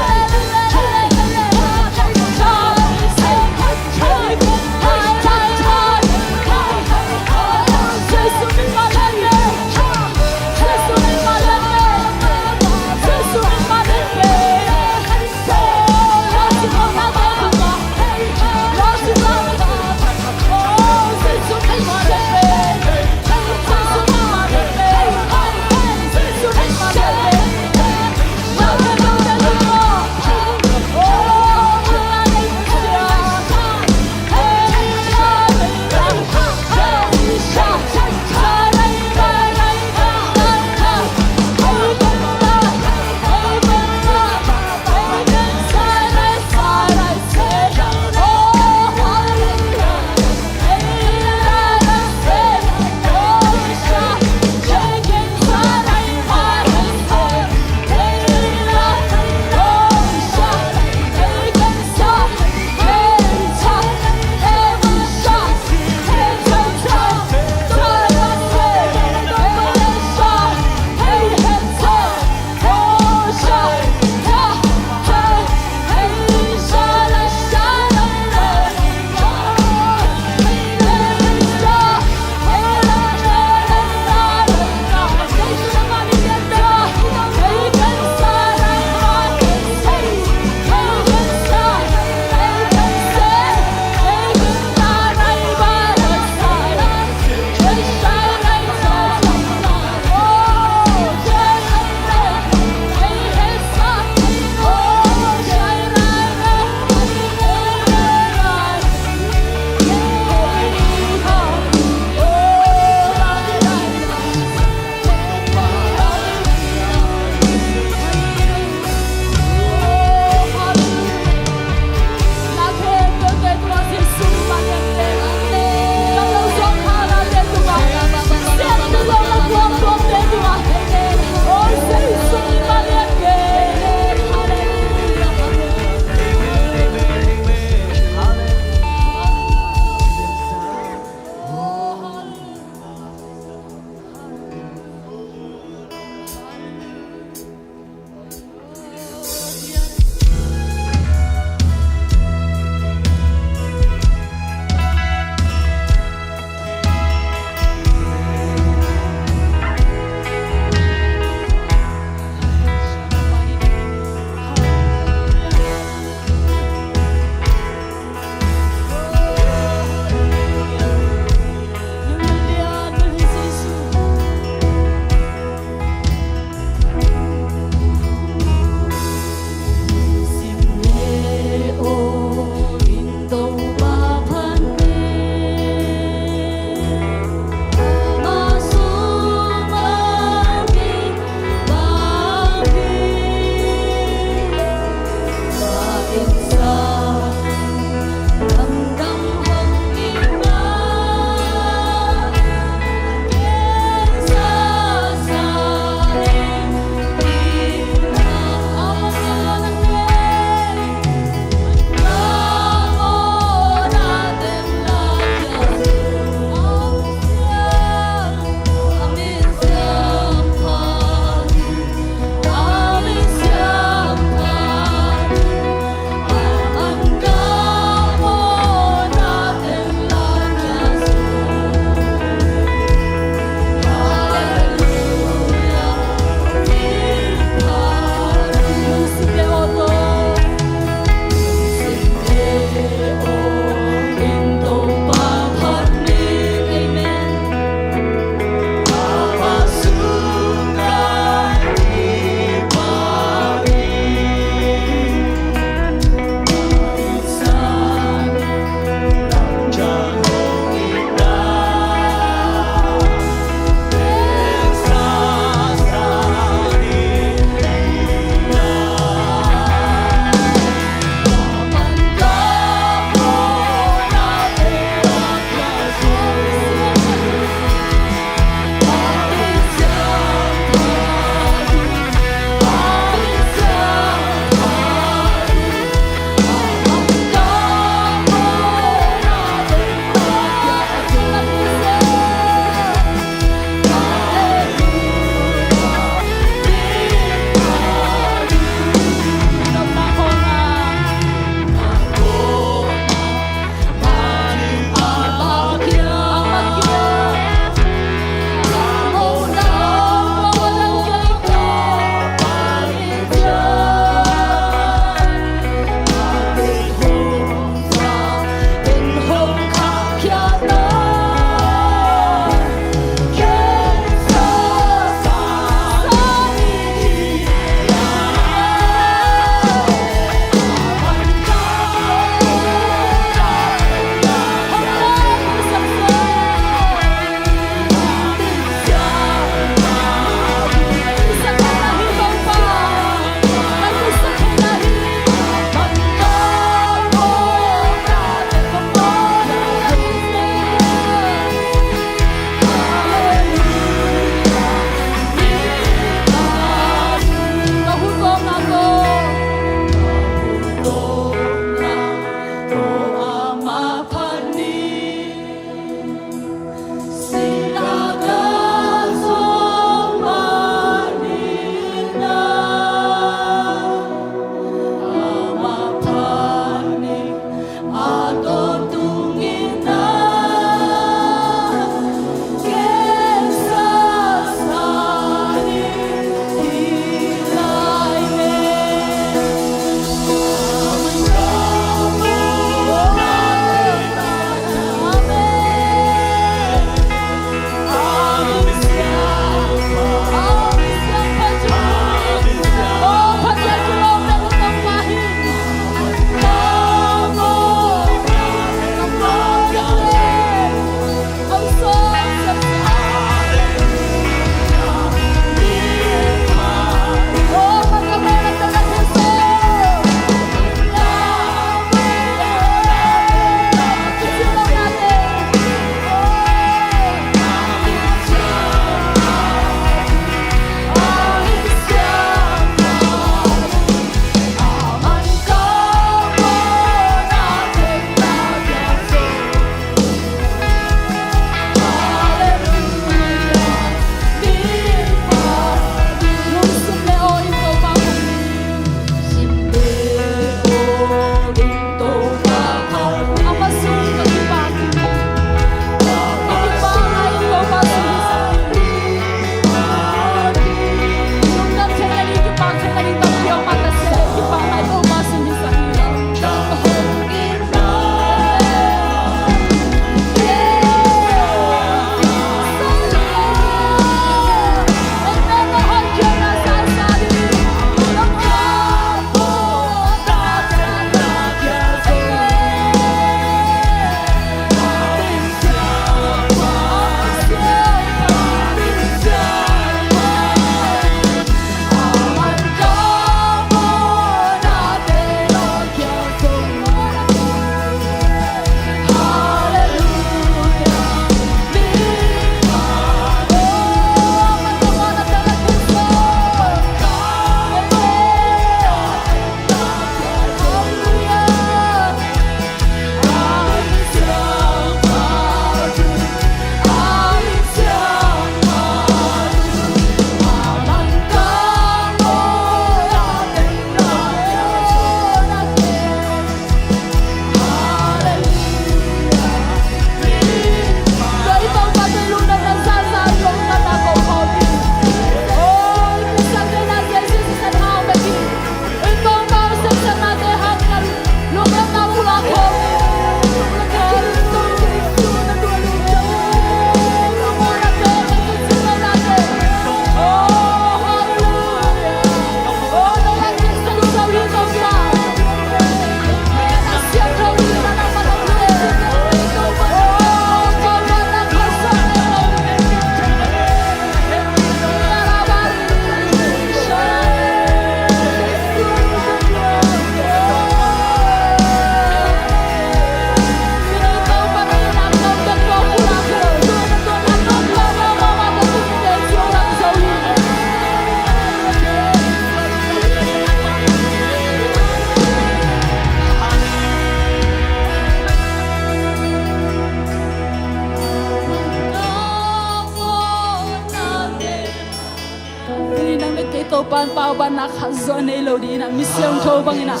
Tawbanna khat zong nei lo ding in ah, mi siangtho bangin ah.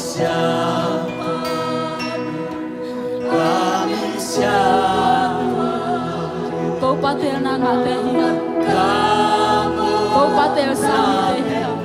Topa teelna ngahte hi. Topa teelsa mite hi.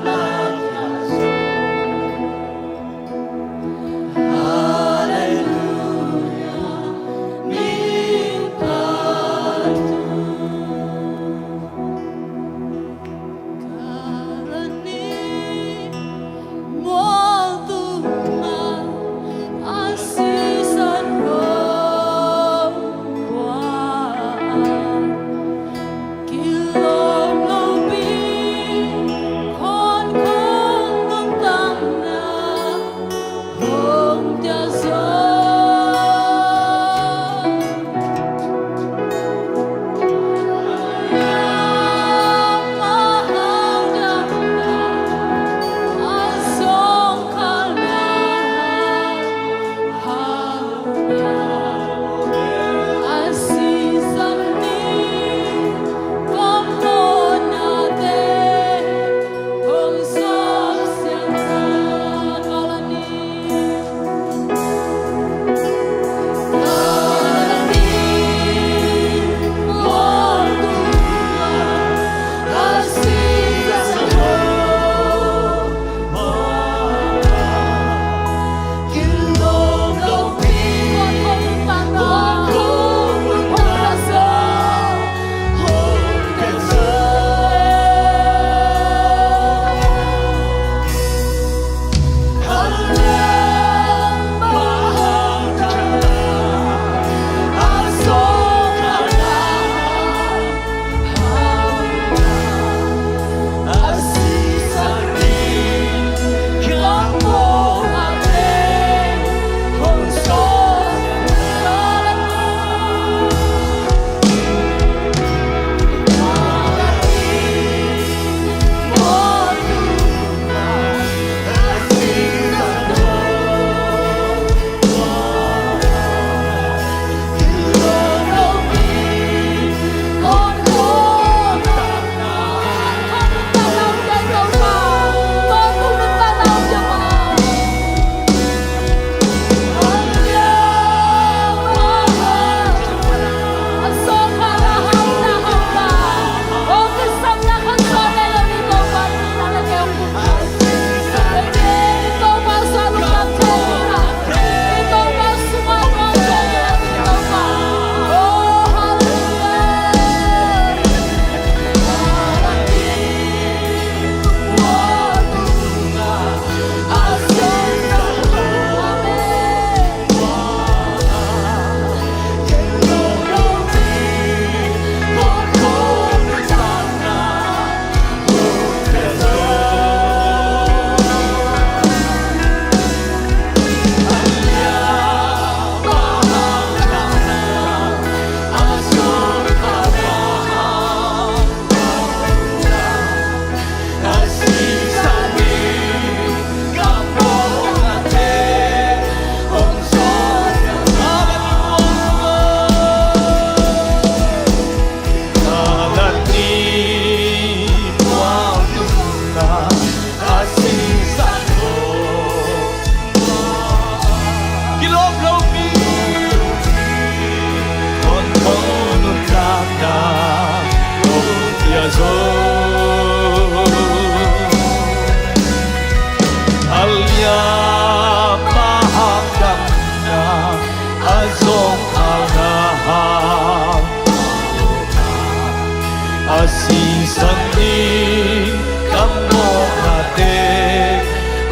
A sisan ding ka mawhnate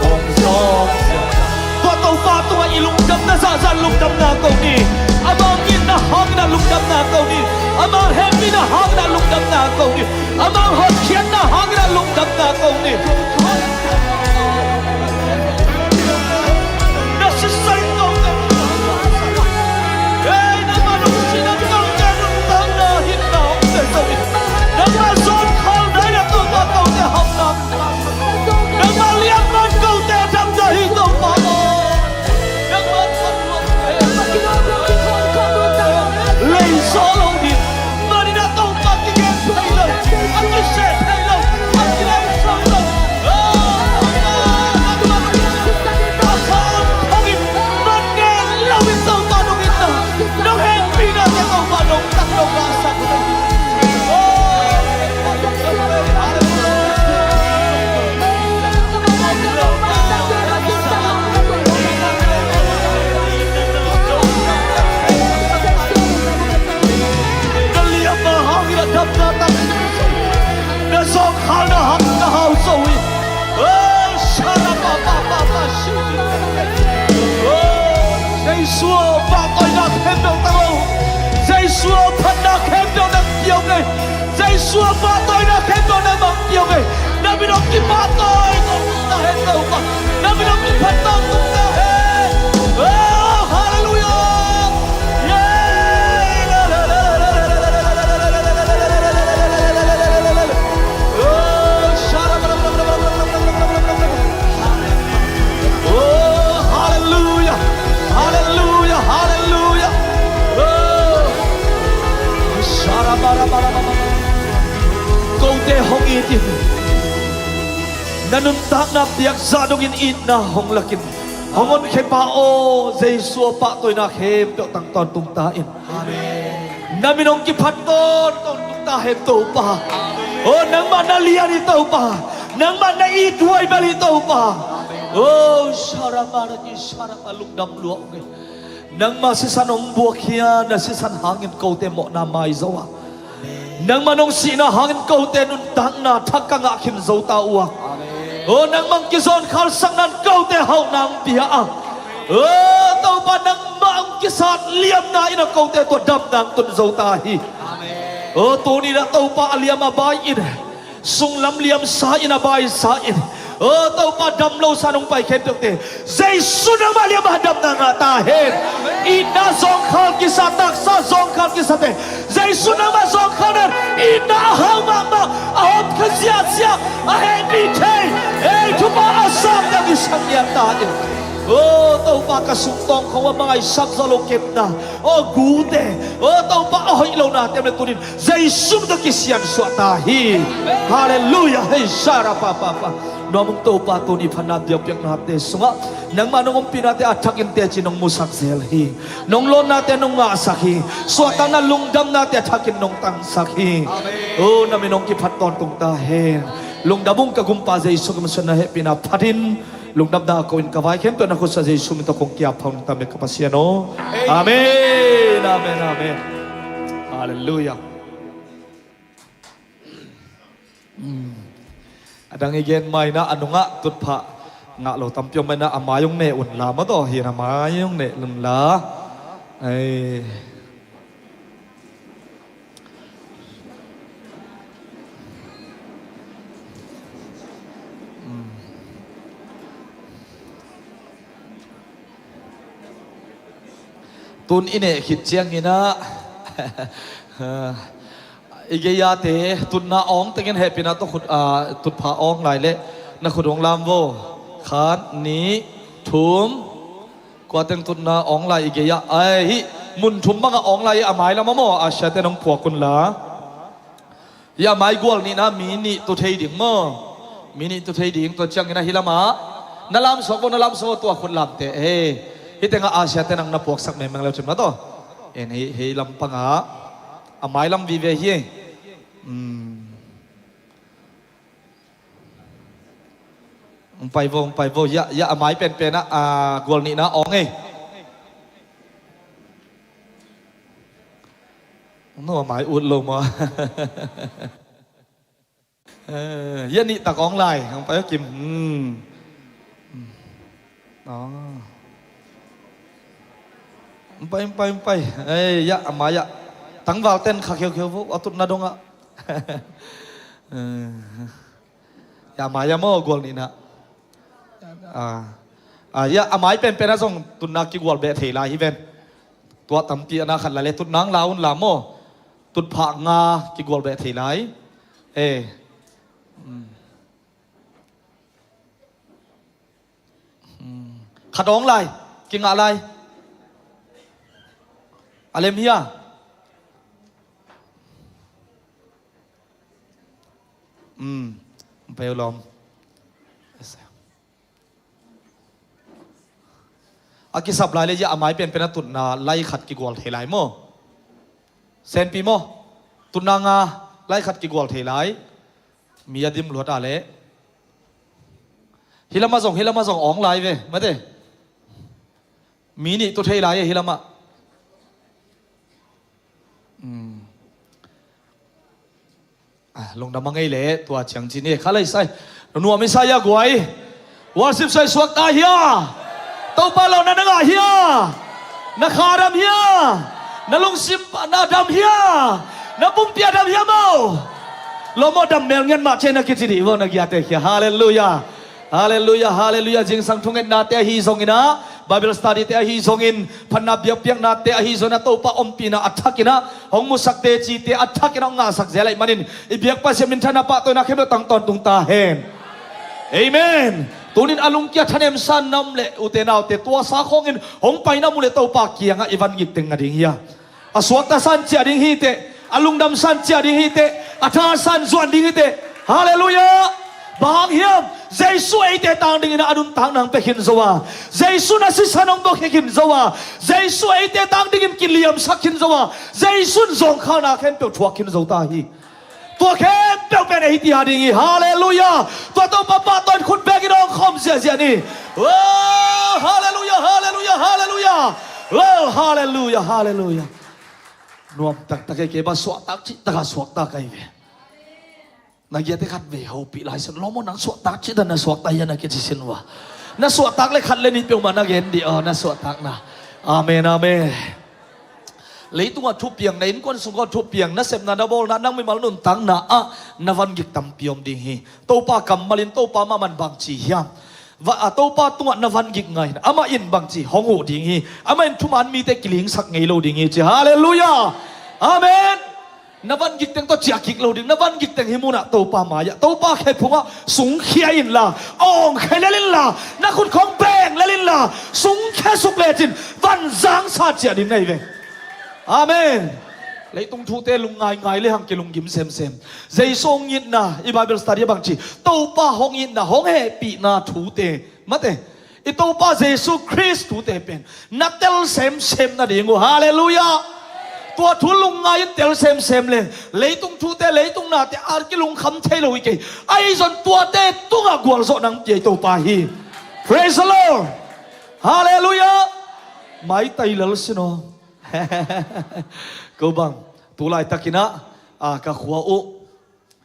hong zawng. Tua Topa tungah i lungdamna zahzah lungdamna ko ni. Amau itna hangin a lungdamna ko ni. Amau hehpihna hangin a lungdamna ko ni. Amau hotkhiatna hangin a lungdamna ko ni. Pahtawina khempeuh nangmah hong pia ung ei. Na min hong kipahtawi tawntung ta hen Topa. Na min hong kiphat tawntung ta hen. Oh, hallelujah. Yeah. Oh, shara. Oh, hallelujah. Hallelujah. Hallelujah. Oh. Shara bara bara bara. Kote hong it in. Na nuntakna piak zah dongin itna hong lak in. Hong honkhia pa aw, Jesu a pahtawina khempeuh tang tawntung ta in. Amen. Na min hong kiphat tawntung ta hen Topa. Amen. Oh, nangmah na lian hi Topa. Nangmah na it huai bel hi Topa. Amen. Oh, shara bara ki shara pa lungdam lua ung ei. Nangmah sisan hong buakkhia, na sisan hangin kote mawhna mai zo a. Nangmah nong sihna hangin kote nuntakna thak ka ngah khin zo ta uh a. Aw, nangmah hong kizawnkhalsakna in kote hauhna hong pia a. Aw, Topa nangmah hong kisat liamna in a kote tua damna hong tun zo ta hi. Aw, tuni in a Topa a liam a bai in, sunglam liamsa in a baisa in, aw Topa damlosa nong pai khempeuhte Jesu nangmah liam a damna ngah ta hen. Itna zawngkhal kisa, taksa zawngkhal kisate Jesu nangmah zawngkhal nan itna a hau mahmah, a hawmkha ziahziah, a hehpih thei, ei thupha a samte kisam lian ta hen. Aw Topa ka sungtawng khong a maisak zawh lo kepna, aw gute, aw Topa a hoih lo nate om le tunin Jesu min tawh kisiansuah ta hi. Halleluiah. Hei sara pa pa pa. Nuam ung Topa, tuni phatna biakpiaknate sungah nangmah nong ompihnate a thakin teci nong musak zel hi. Nong lawnnate nong ngahsak hi. Suahtakna lungdamnate a thakin nong tangsak hi. O, na min hong kiphat tawntung ta hen. Lungdam ung ka Gumpa Jesu, ka masuanna hehpihna phatin lungdamna a ko-in ka vai khempeuh na khutsa Jesu min tawh kong kiaphawng ta me ka Pasian aw. Amen, amen, amen. Halleluiah. A dang i gen mai na a nungah tutphah ngah lo tampi om mai na a mai hong neh unla maw taw, hi na mai hong neh unla. Ei. Tun i neh khit ciangin ah i gei-ate tutna awng tengin hehpihna tawh khut, ah, tutphah awng lai leh na khut hong lam vo. Khat, nih, thum. Kua teng tutna awng lai i gei-ah, ai, hih mun thum bangah awng lai i a mai lamah maw, a siate nong puak unla. Hih a mai gual nihna mi nih tu thei ding maw? Mi nih tu thei ding, tua ciangin ahi lamah na lamsuak vo, na lamsuak vo, tua khut lamte. Hei, hih tengah a siate nang na puaksak mengmeng leu cin maw taw. En hei, hei lampangah a mai lam vive hi. Hmm. Hong pai vo, hong pai vo. Hiah, hiah a mai penpen ah, a, gual nihna awng ei. No, a mai ut lo maw? Eh, hiah nih tak awng lai. Hong pai aw Kim. Hmm. Hmm. Aw. Hong pai, hong pai, hong pai. Ei, hiah a mai ah tangval ten kha kheukheu vo, a tutna dongah. Eh. Hiah a mai ah maw gual nihna. Ah. Ah, hiah a mai penpen ah zong tutna kigual beh thei lai hi ven. Tua tampi a na khat lai leh tutna hong la unla maw. Tutphah nga kigual beh thei lai. Eh. Hmm. Hmm. Khat awng lai. Kingah lai. A lem hia? Hmm. Hong pai uh lawm. A kisap lai leh hiah a mai penpen ah tutna lai khat kigual thei lai maw? Senpi maw? Tutna nga lai khat kigual thei lai. Mi a dim luat a leh. Hih lamah zong, hih lamah zong awng lai ve, mate. Mi nih tu thei lai e hih lamah. Hmm. Ah, lungdam a ngei leh tua ciang ci ni, kha lai sai. Nuam i sai a guai. Worship sai suak ta hia? Topa lawhna na ngah hia? Na kha dam hia? Na lungsim na dam hia? Na pumpi a dam hia maw? Lawm aw, dam mel ngiat mah ci-in na kici dih vaw, na giate khia. Halleluiah. Halleluiah, halleluiah. Zingsang thungetnate ahi zongin ah, Bible study-te ahi zongin, phatna biakpiaknate ahi zongin ah, Topa ompihna a thakin ah hong musak, tecite a thakin ah hong ngahsak zel ahih manin, i biak Pasian minthanna, pahtawina khempeuh tang tawntung ta hen. Amen. Tunin a lungkia thanemsa na om leh, ute naute, tua sa khawngin hong paina mu leh Topa kiangah i van gik teng a ding hi a, a suakta san ciah ding hi teh, a lungdam san ciah ding hi teh, a tha san zuan ding hi teh. Halleluiah. Bang hang hiam? Jesu eite tang dingin a nuntakna hong pia khin zo a, Jesu na sisan hong bawh khin zo a, Jesu eite tang dingin kiliamsak khin zo a, Jesu in zawngkhalna khempeuh thuak khin zo ta hi. Tua khempeuh pen ei tia ding hi. Halleluiah. Tua Topa pahtawi in khut bekin awng khawm ziahziah ni. Oh, halleluiah, halleluiah, halleluiah. Oh, halleluiah, halleluiah. Nuam taktak ei, kei bang suahtak cihtakah suaktak ahi ve. Na giate khat vei hopih lai sin, lawm aw, nang suahtak cihtak, na suaktak hia, na kici sin uh a. Na suahtak leh khat leh nih peuhmah na gen dih aw, na suahtakna. Amen, amen. Leitungah thupiang, na innkuan sungah thupiang, na sepna, na bawlna, nang mimal nuntakna ah na van gik tampi om ding hi. Topa kammalin, Topa mahmah in bang ci hiam? Va, a, Topa tungah na van gik ngai in, amah in bang ci, hong huh ding hi. Amah in thuman mite kilingsak ngei lo ding hi, ci. Halleluiah. Amen. Na van gik teng tawh ciah kik lo ding, na van gik teng hih munah Topa mai-ah, Topa khephungah sungkhia inla, awngkhia lel inla, na khut khawng beng lel inla, sungkhia suk lecin van zangsa ciah ding na hi ve. Amen. Leitung thute lungngai ngai le hang kilunggim semsem. Jesu hong itna, i Bible study ah bang ci, Topa hong itna, hong hehpihna thute, mate, i Topa Jesu Khrist thute pen na tel semsem nading uh. Halleluiah. Tua thu lungngai-in tel semsem le, leitung thute, leitung nate a kilungkham thei lo hi kei. Ahi zong tuate tungah gualzawhna hong pia i Topa hi. Praise the Lord. Halleluiah. Maitai lel sin aw. Ko bang, tu laitakin ah, a, ka khua uh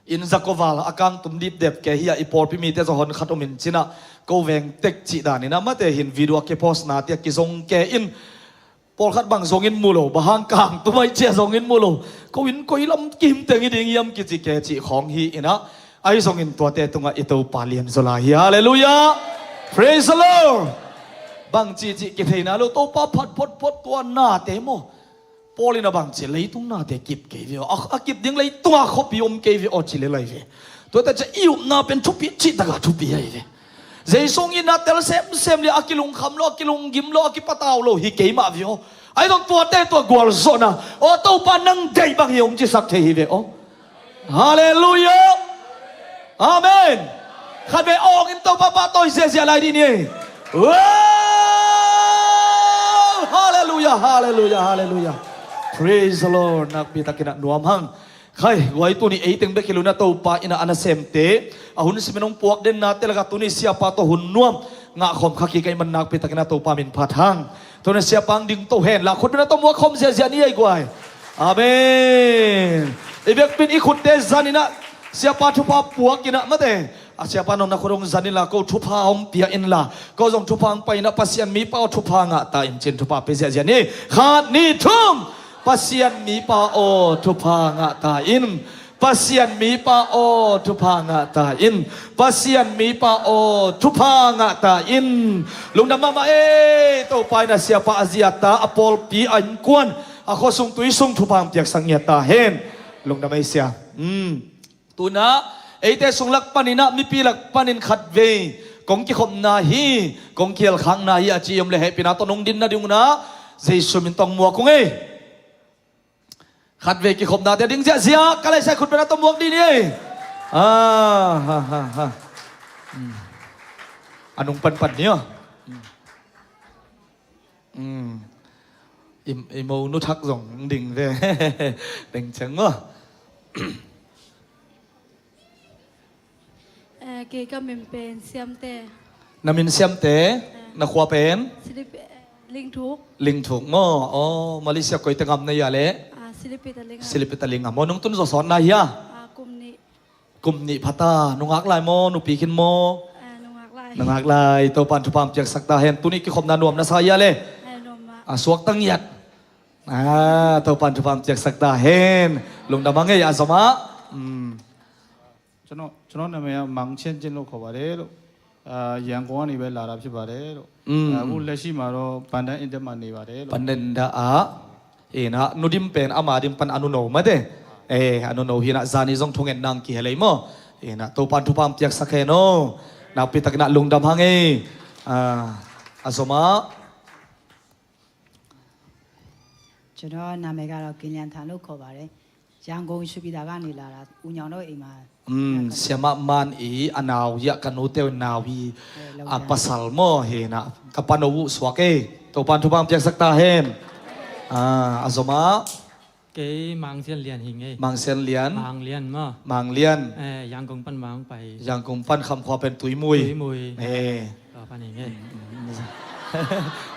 inn zakoval a kang tum dipdep kei hi a, i pawlpi mite zong hon khat om in cin ah, ko veng tek cih danin ah, mate, hin video a kipost-nate a kizong kei in, pawlkhat bang zong in mu lo, bang hang kang tum ai cia zong in mu lo, ko inn koi lam kim teng hi ding hiam kici kei cih khawng hi in ah, ahi zongin tuate tungah i Topa lianzaw lai hi. Halleluiah. Praise the Lord. Bang cihcih kitheina lo, Topa phat photphot tua nate maw. Paul in a bang ci, leitung nate kip kei ve aw, a, a kip ding leitung a khuapi om kei ve aw, ci lel ahi ve. Tuate cia i upna pen thupi cihtakah thupi ahi ve. Jesu hong itna tel semsem le a kilungkham lo, a kilunggim lo, a kipatau lo hi kei mah ve aw. Ahi zong tuate tua gualzawhna, aw Topa nang deih bang hi, hong cisak thei hi ve aw. Halleluiah. Amen. Khatvei awngin Topa pahtawi ziahziah lai dih ni. Wow! Halleluiah, halleluiah, halleluiah. Praise the Lord. Nakpi takin ah nuam hang. Khai, guai, tuni ei teng bek hi lo in ah, Topa in ah a nasemte, a hun simin hong puak dennate lakah tuni siapa tawh hun nuam ngah khawm kha kik ahih man nakpi takin ah Topa min phat hang. Tuni siapa hong ding to hen la, khut beng a tawh muak khawm ziahziah ni ei guai. Amen. I biakpi in i khutte zanin ah siapa thupha puak in ah, mate, a siapa nong na khut hong zan inla, ko thupha hong pia inla, ko zong thupha hong pai in ah, Pasian mipa aw, thupha ngah ta in, ci-in thupha pia ziahziah ni. Khat, nih, thum. Pasian mipa aw, thupha ngah ta in. Pasian mipa aw, thupha ngah ta in. Pasian mipa aw, thupha ngah ta in. Lungdam mahmah ei. Topa in a siapa, a zi, a ta, a pawlpi, a innkuan, a khuasung tuisung thupha hong piaksak ngiat ta hen. Lungdam ei sia. Tu-in ah eite sung lak panin ah, mipi lak panin khatvei kong kikhopna hi, kong kihelkhakna hi a ci om leh, hehpihna tawh nong din nading un ah Jesu min tawh hong muak ung ei. Khatvei kikhopnate ding ziahziah ka laisai khut beng a tawh muak dih ni ei. Ah, ha, ha, ha. A nung panpan ni aw. I, i mo nu thak zong ding ve. Ding ceng maw. Eh, kei ka min pen Siamte. Na min Siamte, na khua pen? Silip-, eh, Lingthuk. Lingthuk maw? Aw, Malaysia koite gam na hia leh? Ah, Silipit a Lingam. Silipit a Lingam maw? Nung tun zaw sawt na hia? Ah, kum nih. Kum nih pha ta. Nungak lai maw, nupi khin maw? Ah, nungak lai. Nungak lai. Topan thupha hong piaksak ta hen. Tuni kikhopna nuam na sa hia leh? Ah, nuam mah. Ah, suakta ngiat. Ah, Topan thupha hong piaksak ta hen. Lungdam hang ei, a zom ah. Hmm. ကျွန်တော်ကျွန်တော်နာမည်ကမောင်ချစ်ချစ်လို့ခေါ်ပါတယ်လို့အာရန်ကုန်ကနေပဲလာတာဖြစ်ပါတယ်လို့ อืม အခုလက်ရှိမှာတော့ပန်ဒန်အင်ဒက်မှာနေပါတယ်လို့ ပန်ဒန်ဒါ Ina, nu dim pen ama dim pan a nuno mate. Eh, a nuno hi na zani zong thungen nang ki helei mo. Ina, Topan thupha piaksak hen o. Nakpi takin a lungdam hang e. Ah, a zom a. ကျွန်တော်နာမည်ကတော့ကင်လျံထန်လို့ခေါ်ပါတယ်။ ရန်ကုန်ရွှေပြည်သာကနေလာတာဦးညောင်တို့အိမ်မှာ Siamah man i a nau hi a ka nu teu nau hi. A pasal maw hi na ka pano uh suak e. Topan thupha piaksak ta hen. A zom a. Kei Mang Sian Lian hi ngei. Mang Sian Lian. Mang Lian maw. Mang Lian. Yangkung pan Mang pai. Yangkung pan Khamkhua pen Tuimui. Tuimui.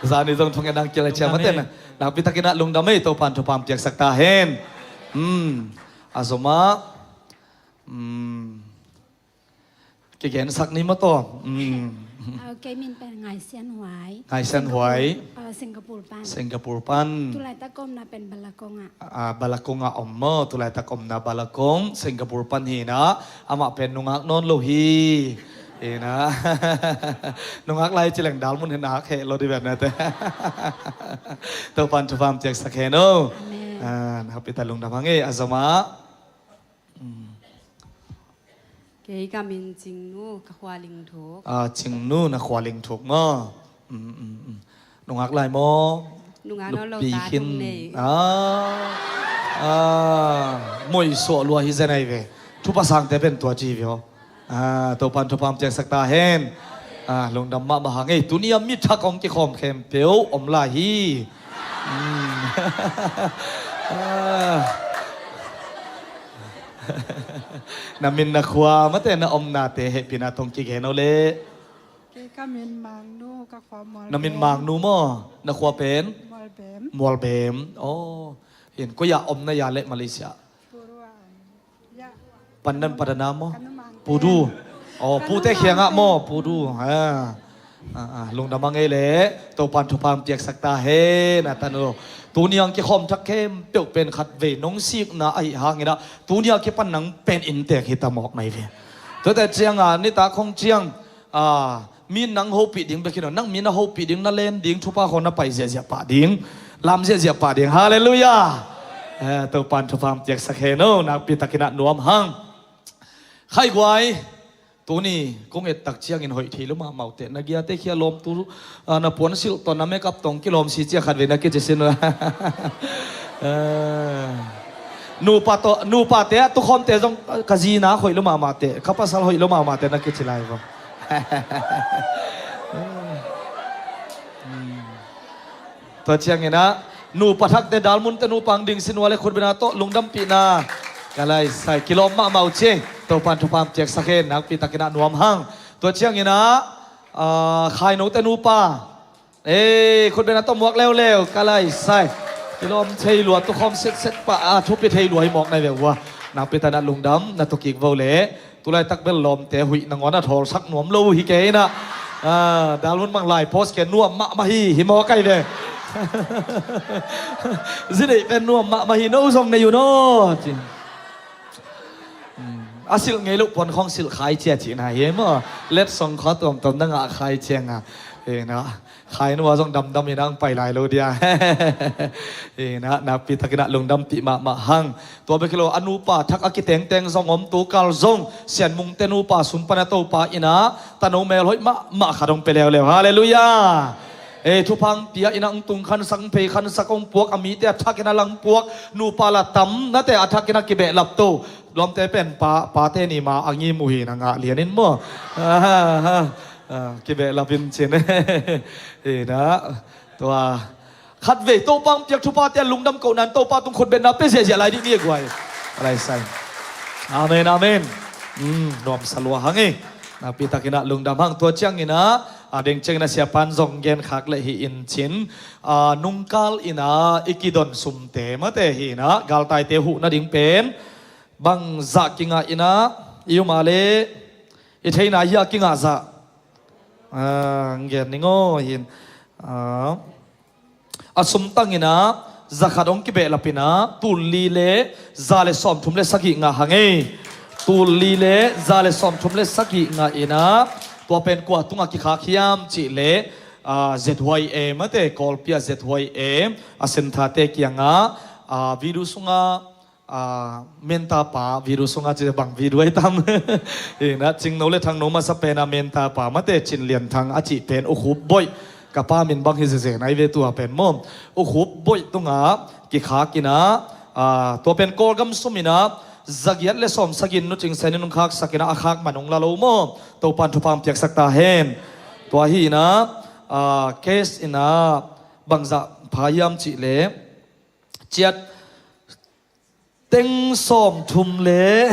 Zani zong thungen nang kila ciam a ten. Nakpi takin a lungdam e. Topan thupha piaksak ta hen. A zom a. Kigensak ni maw taw. Kei min pen Ngai Sian Huai. Ngai Sian Huai. Singapore pan. Singapore pan. Tulaitak ka omna pen Balakong ah. Balakong ah om maw, tulaitak ka omna Balakong, Singapore pan hi na, amah pen nungak nawn lo hi. Hi na. Nungak lai ci leng dal mun hi nak heh lo di ven na te. Topan thupha piaksak hen o. Nakpi ta lungdam hang e. A zom a. Kei ka min Cingnu, ka khua Lingthuk. Cingnu, na khua Lingthuk maw. Nungak lai maw? Nungak nawn lo, ta thum nei. Muisuah lua hi zen ai ve. Thupha sangte pen tua ci ve aw. Topan thupha piaksak ta hen. Lungdam mahmah hang e. Tuni a mi thak hong kikhawm khempeuh om lai hi. Na min na khua mate na omnate hehpihna tawh kigen o le. Kei ka min Mangnu, ka khua Mualbem. Na min Mangnu maw? Na khua pen? Mualbem. Mualbem. Aw. Hin koi ah om na hia le Malaysia? Pandan, Padana maw? Pudu. Aw, pute kiangah maw? Pudu. Lungdam a ngei le. Topan thupha piaksak ta hen a tanu. Tuni ang kikhawm thak khempeuh pen khat vei nong sikna ahi hangin ah tuni a kipan nang pen inntek hi ta mawk mai ve. Tuate cianga nitak hong ciang mi nang hopih ding bek hi lo, nang mi na hopih ding, na len ding, thupha khawng na pai ziahziah pah ding, lam ziahziah pah ding. Halleluiah. Topan thupha piaksak hen o. Nakpi takin ah nuam hang. Khaiguai. Tuni kong et tak ciangin hoih thei lo mahmah uh teh, na giate khia lawmtu, na puan silh tawh na makeup tawh kilawm si cia khat vei na kici sin uh. Nupa tawh, nupate ah tukhawmte zong ka zina hoih lo mahmah teh, ka pasal hoih lo mahmah teh na kici lai vo. Tua ciangin ah nupa thakte dalmunte nupang ding sinua le khutbena tawh lungdampihna ka laisai. Kilawm mahmah uh ci. Topan thupha piaksak hen. Nakpi takin ah nuam hang. Tua ciangin ah khainote nupa, ei, khutbena tawh muak leuleu ka laisai. Kilawm thei lua, tukhawm setset pah a thupi thei lua hi mawk nai ve ua. Nakpi takin ah lungdam na tawh kik vo le. Tulaitak bel lawmte huih nangawn a thawlsak nuam lo uh hi kei inah. Dalmun mang lai post kei nuam mahmah hi, hi mawk ai ve. Zineih pen nuam mahmah hi, no zong nei uh naw ci. A silh ngei loh puan khawng silh khai cia cihna hi maw. Letsong khaw tuamtuam na ngah khai cianga inah. Khainua zong damdam inah ang pai lai lo dia. Inah nakpi takinah lungdampih mahmah hang. Tua bek hi lo a nupa thak a kitengteng zong om, tukal zong Sianmungte nupa sum pana Topa inah tano melhoih mahmah khat hong pia leuleu. Halleluiah. Ei, thupha hong pia inah hong tung khansak, hong phei khansak, hong puak a mite a thak inah lang puak nupa la tam nate a thak inah kibehlap to. Lawmte pen pa, pate ni ma a ngim uh hi na ngah lian in maw. Kibehlap in cin. Inah tua khatvei Topa hong piak thupha te a lungdam kohna in Topa tung khutbetna pia ziahziah lai dih ni a guai. A lai sai. Amen, amen. Nuamsa lua hang e. Nakpi takinah lungdam hang. Tua cianginah a deng cianginah siapan zong genkhak leh hi in cin. Nungkal inah i kidon sumte mate hi inah galtaite huh nading pen bangzah kingah inah i um a leh i theina hi a kingah zah. Ngen ning aw hin. A sumtang inah zakhat hong kibehlap inah tul li le za le sawmthum le sagih ngah hang ei. Tul li le za le sawmthum le sagih ngah in ah, tua pen kua tungah kikhak hiam cih leh, ah, Z Y A mate, Kawlpi ah Z Y A, a centre-te kiangah, ah, video sungah, ah, menta pa, video sungah cih bang video ai tam. Hi in ah, Cingno le Thangno masa pen a menta pa mate, Cin Lian Thang a cih pen U Khup Boih, ka pa min bang hi zezen ai ve tua pen maw. U Khup Boih tungah kikhak in ah, ah, tua pen Kawlgam sum in ah, zagiat le sawmsagih in Nu Cing Sen in hong khaksak in ah, a khak man hong la lo maw. Topa'n thupha hong piaksak ta hen. Tua hi in ah, ah, case in ah bangzah pha hiam cih leh, ciat teng sawmthum le,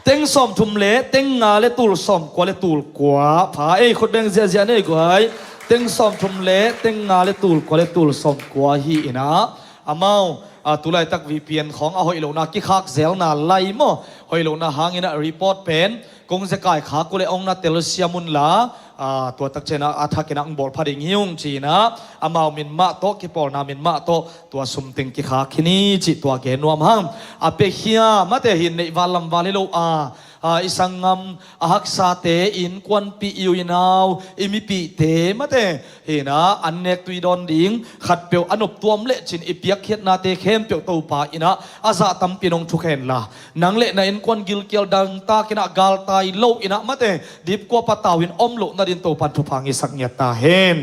teng sawmthum le teng nga le tul sawmkua le tul kua pha. Ei, khut beng ziahziah ni ei guai. Teng sawmthum le teng nga le tul kua le tul sawmkua hi in ah, amau, ah, tulaitak V P N khawng a hoih lohna kikhak zelna lai maw, hoih lohna hang in ah report pen kong zekai khak uh leh hong na telsiam un la, ah, tua tak ciang ah a thak in ah hong bawl pha ding hi ung ci in ah, amau min mah tawh, kipawlna min mah tawh tua sum teng kikhak hi ni cih tua gen nuam hang. A piakhia mate, hi in neih val lam val hi lo a, ah, i sanggam a haksate innkuanpih, i u i nau, i mipihte mate, hi in ah an nek tui dawn ding khatpeuh a nop tuam lecin i piakkhiatnate khempeuh Topa in ah a zah tampi in hong thukhen la, nang le na innkuan gilkial dangtak in ah galtai lo in ah mate, dipkua patau in om loh nadin Topa'n thupha hong hisak ngiat ta hen.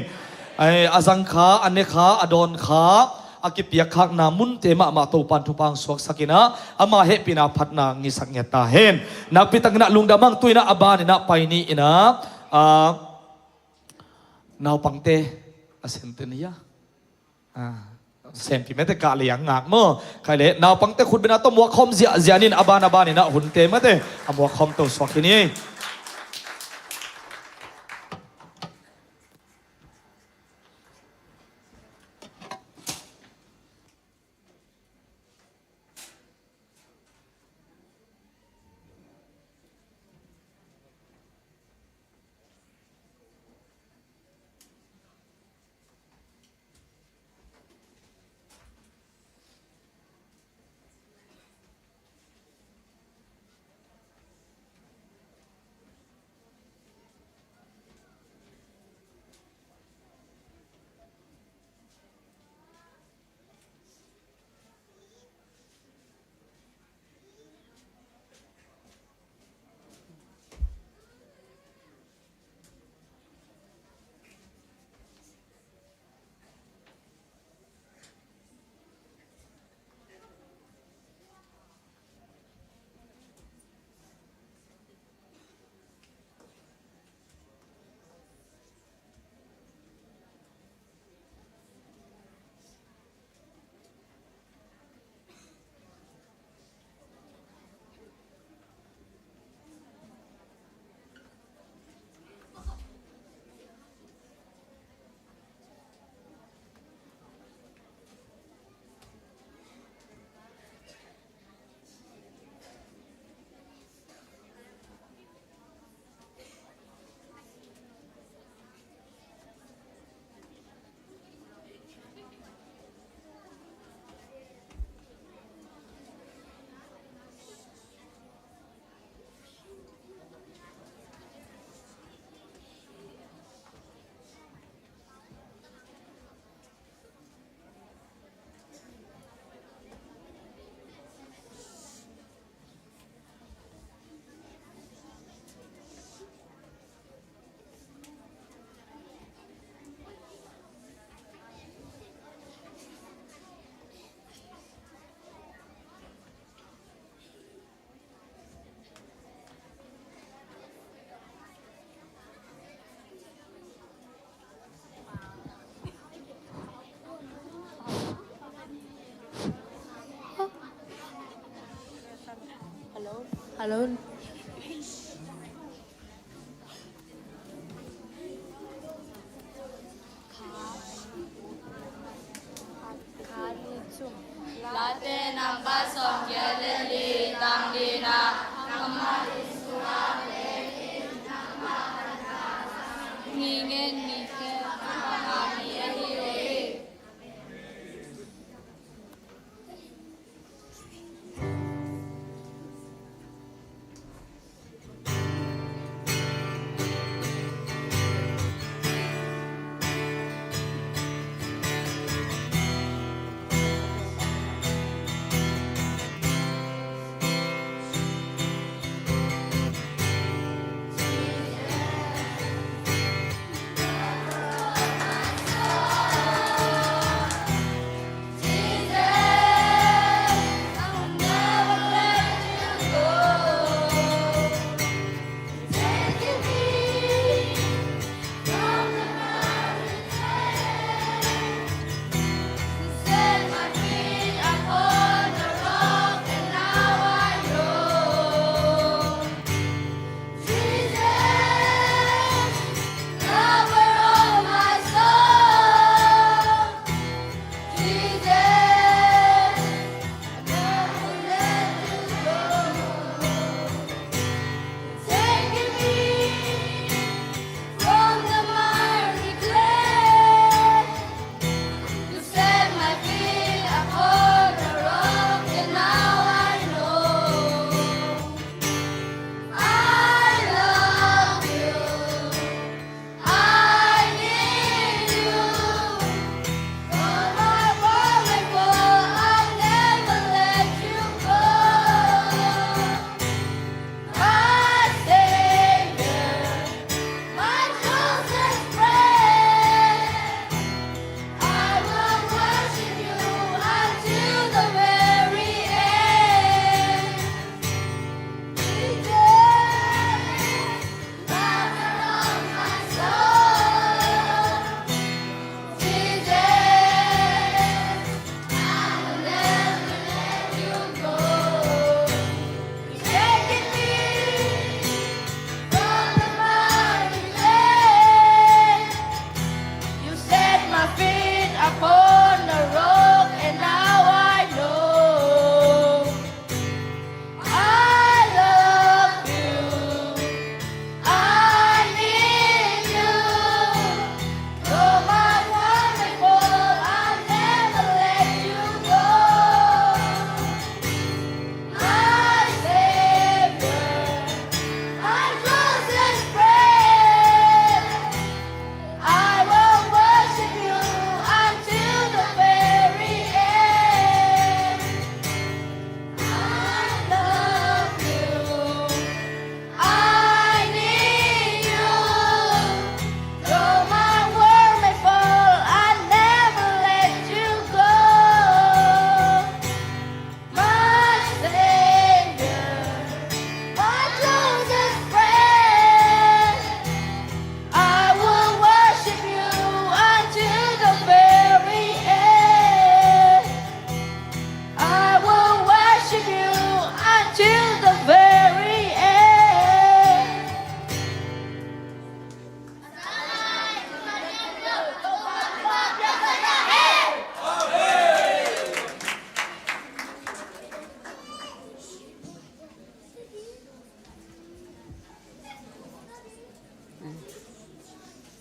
Ai, a zang kha, a ne kha, a dawn kha, a kipiakkhakna munte mahmah Topa'n thupha hong suaksak in ah, ama hehpihna phatna hong hisak ngiat ta hen. Nakpi takin ah lungdam hang. Tu in ah a ban in ah pai ni in ah, ah, naupangte a sente ni a. Ah, sempi mete kah liang ngak maw. Khai leh naupangte khut beng a tawh muak khawm ziahziah ni in, a ban a ban in ah hunte mate a muak khawm to suak hi ni. Hello. Late nambat sawmgiat le li, tang lina. Ni ngen ni khe.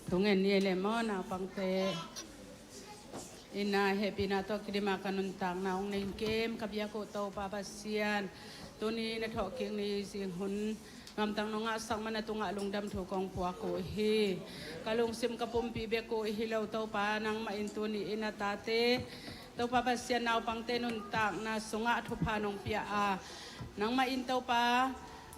Tungen ni le maw naupangte. Ina hehpihna tawh kidima ka nuntakna hong nei kem ka biak uh Topa Pasian. Tuni na thawhkik ni zing hun nuamtak nong ngahsak man a tungah lungdam thu kong puak uh hi. Ka lungsim ka pumpi bek uh hi lo Topa nangmah in tuni in a tate Topa Pasian naupangte nuntakna sungah thupha nong pia a nangmah in Topa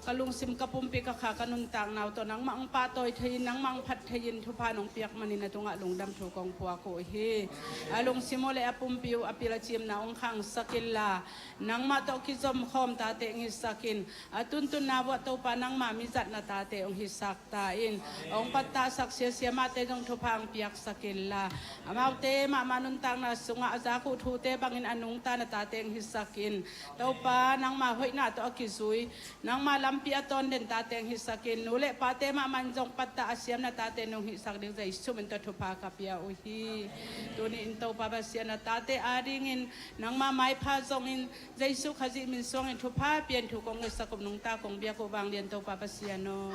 ka lungsim ka pumpi ka kha ka nuntakna uh tawh nangmah hong pahtawi thei in nangmah hong phat thei in thupha nong piak manin a tungah lungdam thu kong puak uh hi. A lungsim uh le a pumpi uh a pil a cimna hong khangsak inla nangmah tawh kizom khawm tate hong hisak in a tuntunna vuah Topa nangmah mizatna tate hong hisak ta in hong pattahsak siasia mahte zong thupha hong piaksak inla amaute mahmah nuntakna sungah a zak uh thute bangin a nungta na tate hong hisak in Topa nangmah hoihna tawh a kizui nangmah lampi a tawn den tate hong hisak in nu le pate mahmah in zong pattah a siam na tate nong hihsak ding Jesu min tawh thupha ka pia uh hi. Tuni in Topa Pasian a tate adingin nangmah maipha zongin Jesu Khazih min suangin thupha pian thu kong ngetsak up nungta kong biak uh vanglian Topa Pasian aw.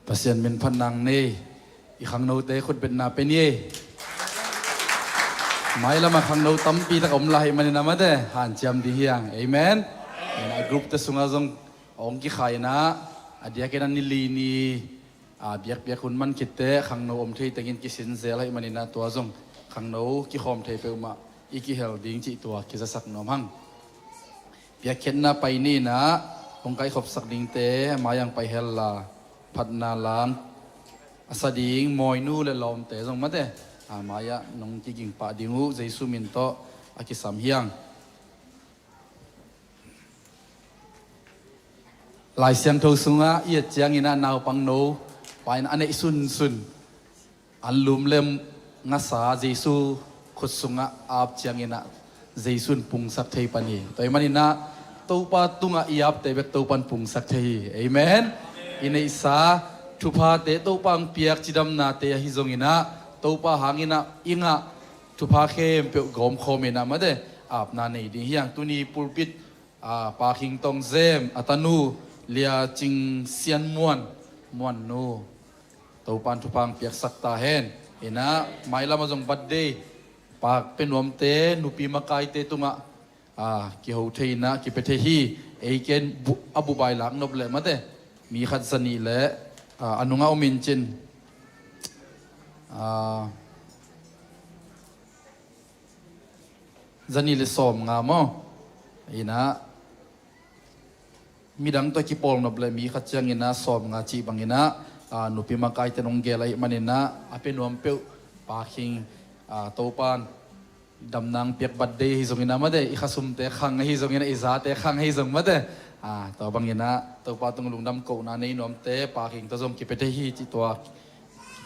Pasian min phatna nei. I khangnote khutbetna pe ni ei. Mailamah khangno tampi tak om lai ahih manin a mate hanciam ding hi hang. Amen. Ina, a group te sungah zong a hong kikhai in a, a diakin a ni li ni, a, biakpiak hun man khit teh khangno om thei tengin kisin zel ahih manin a, tua zong khangno kikhawm thei peuhmah i kihel ding cih tua kizasak nuam hang. Piakkhiatna pai ni in a, hong kaikhopsak dingte mai-ah pai hen la, phatna lang a sa ding mawinu le lawmte zong mate, a, mai-ah nong kiging pah ding uh, Jesu min tawh a kisam hi hang. Lai Siangtho sungah i et ciangin a, naupangno pa in a neih sunsun, an lum le ngasa Jesu khut sungah a ap ciangin a, Jesu in pungsak thei pan hi. Tua ahih manin a, Topa tungah i apte bek Topa in pungsak thei hi. Amen. I neihsa thuphate Topa hong piak cidamnate ahi zongin a, Topa hangin a i ngah thupha khempeuh gawmkhawm in a mate apna nei ding hi hang. Tuni pulpit, a, Pa Khing Tong Zem, a tanu Lia Cing Sian Muan, Muan nu, Topa in thupha hong piaksak ta hen. Ina, mailamah zong birthday pak pe nuamte, nupi makaite tungah, a, kiho thei in a, kipia thei hi. Ei ken bu-, a bubai lak nop leh mate, mi khat za nih le, a, a nungah om in cin, a, za nih le sawmnga maw? Ina, midang tawh kipawl nop le mi khat ciangin a sawmnga cih bangin a, a, nupi makaite nong gel ahih manin a, a pe nuam peuh Pa Khing, a, Topa in damna hong piak birthday ahi zongin a mate, i khasumte khang ahi zongin a, i zate khang ahi zong mate, a, tua bangin a Topa tung lungdam kohna nei nuamte Pa Khing tawh zong kipia thei hi cih tua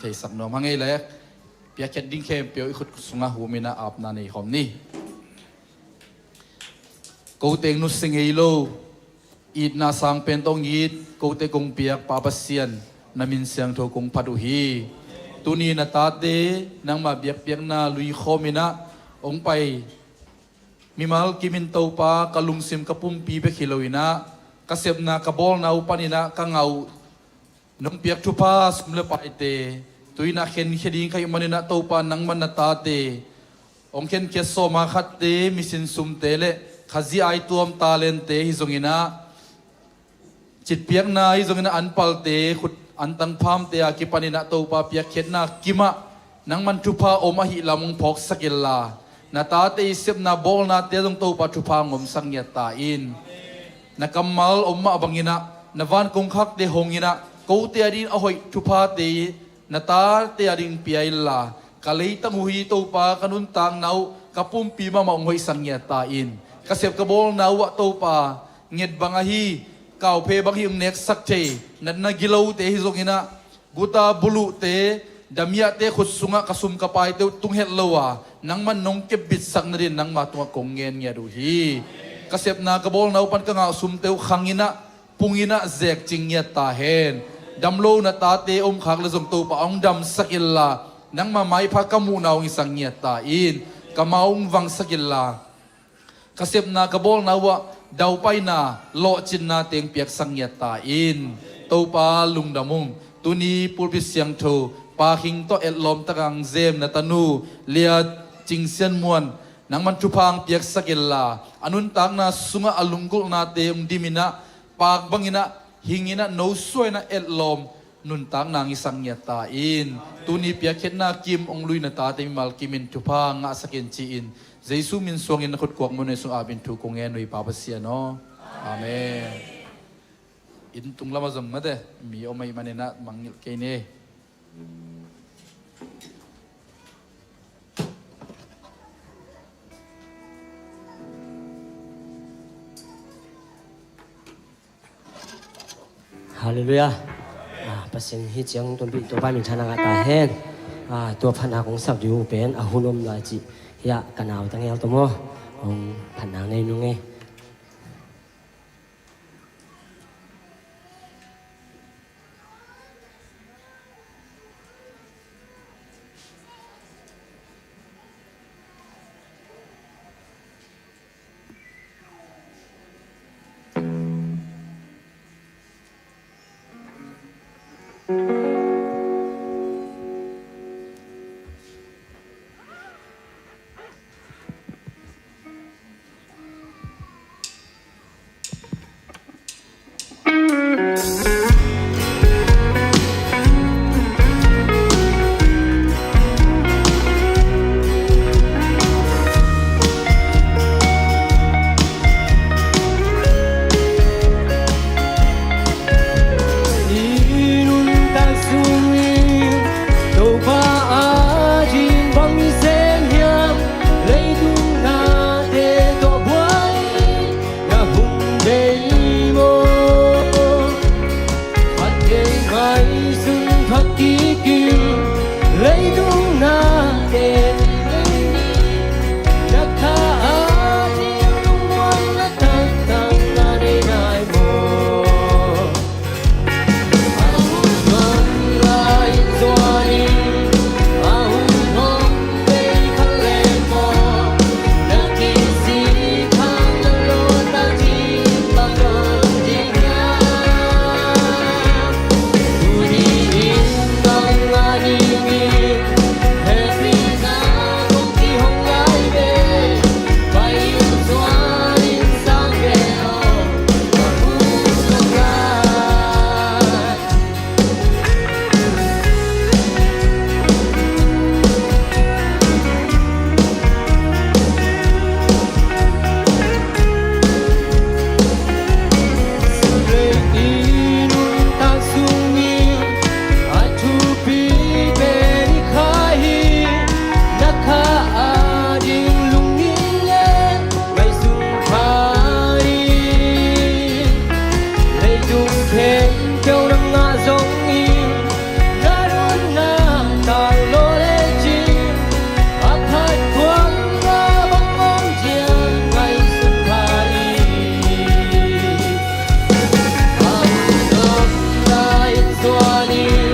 theisak nuam hang ei le, piakkhiat ding khempeuh i khut sungah hum in a apna nei khawm ni. Kote hong nusia ngei lo, itna sang pen tawh hong it, kote kong piak Pa Pasian, na min siangtho kong phat uh hi. Tuni na tate nangma biakpiakna lui khawm in a hong pai mimal kim in Topa, ka lungsim ka pumpi bek hi lo in a, ka sepna ka bawlna uh panin a ka ngah uh nong piak thupha sum le paite tu in a khenkhia ding ka hih manin a Topa, nangman na tate hong khenkhia sawma khatte, misin sumte le Khazih aituam talente ahi zongin a, citpiakna ahi zongin a anpalte, khut antang phamte a kipanin a Topa, piakkhiatna kimah nangman thupha om ahih lam hong phawksak inla, na tate i sepna bawlnate zong Topa thupha hong omsak ngiat ta in. Na kammal om mah bangin a, na van kongkhakte hong in a, kote adingin a hoih thuphate na tate adingin pia inla, ka leitang uh hi Topa, ka nuntakna uh ka pumpi mahmah hong hoihsak ngiat ta in. Ka sep ka bawlna uh ah Topa, nget bang ahi, kauphe bang hi hong neksak thei, natna gilote ahi zongin a, guta buluhte, damiahte khut sungah ka sum ka paite uh tung het lo a, nangman nong kepbitsak nadin nangma tungah kong ngen ngiat uh hi. Ka sepna ka bawlna uh pan ka ngah sumte uh khang in a, pung in a, zekcing ngiat ta hen. Damlo na tate omkhak le zong Topa, hong damsak inla, nangma maipha ka muhna hong hisak ngiat ta in. Ka mau hong vangsak inla, ka sepna ka bawlna uh ah daupaina, lawhcinna teng piaksak ngiat ta in. Topa lungdam ung. Tuni pulpit siangtho Pa Khing tawh etlawm takin hong zem na tanu Lia Cing Sian Muan, nangman thupha hong piaksak inla, a nuntakna sungah a lunggulhnate hong dim in a, pak bangin a hing in a, nosuah in a etlawm nuntakna hong hisak ngiat ta in. Tuni piakkhiatna kim hong lui na tate mimal kim in thupha ngahsak in ci-in, Jesu min suangin na khut kuak mun sung apin thu kong ngen uh hi Pa Pasian aw. Amen. Inn tung lamah zong mate, mi om ahih manin a mangngilh kei ni. Halleluiah. Ah, Pasian hih ciang tonpih Topa min thang ngah ta hen. Ah, tua phatna kong sak ding uh pen a hun om lai cih hiah ka nau tangel tawh maw, hong phatna nei nung ei. I nuntak sungin Topa ading bang i sem hiam? Leitung nate tawh buai na hong deih maw? Khat vei ngaihsun khat kik in, leitung nate na kha ading lungmuanna taktak na nei nai maw? A hun hong lai in zuan in, a hun hong bei kha leh maw? Na kisik hang na lawt tak ding bang om ding hiam? Tuni in nang a dingin hehpihna kong kihong lai ve. Pai in zuan in sang ve aw, a hun hong lai. Sumlei i nuntak sungin a thupi pen i kha hi. Na kha ading lungngim le ngaihsun pha in. Leitung khempeuh na ngah zongin, na nunna tanglo lecin, a phat tuak a bang om diam ngaihsun pha in. A hun hong lai in zuan in,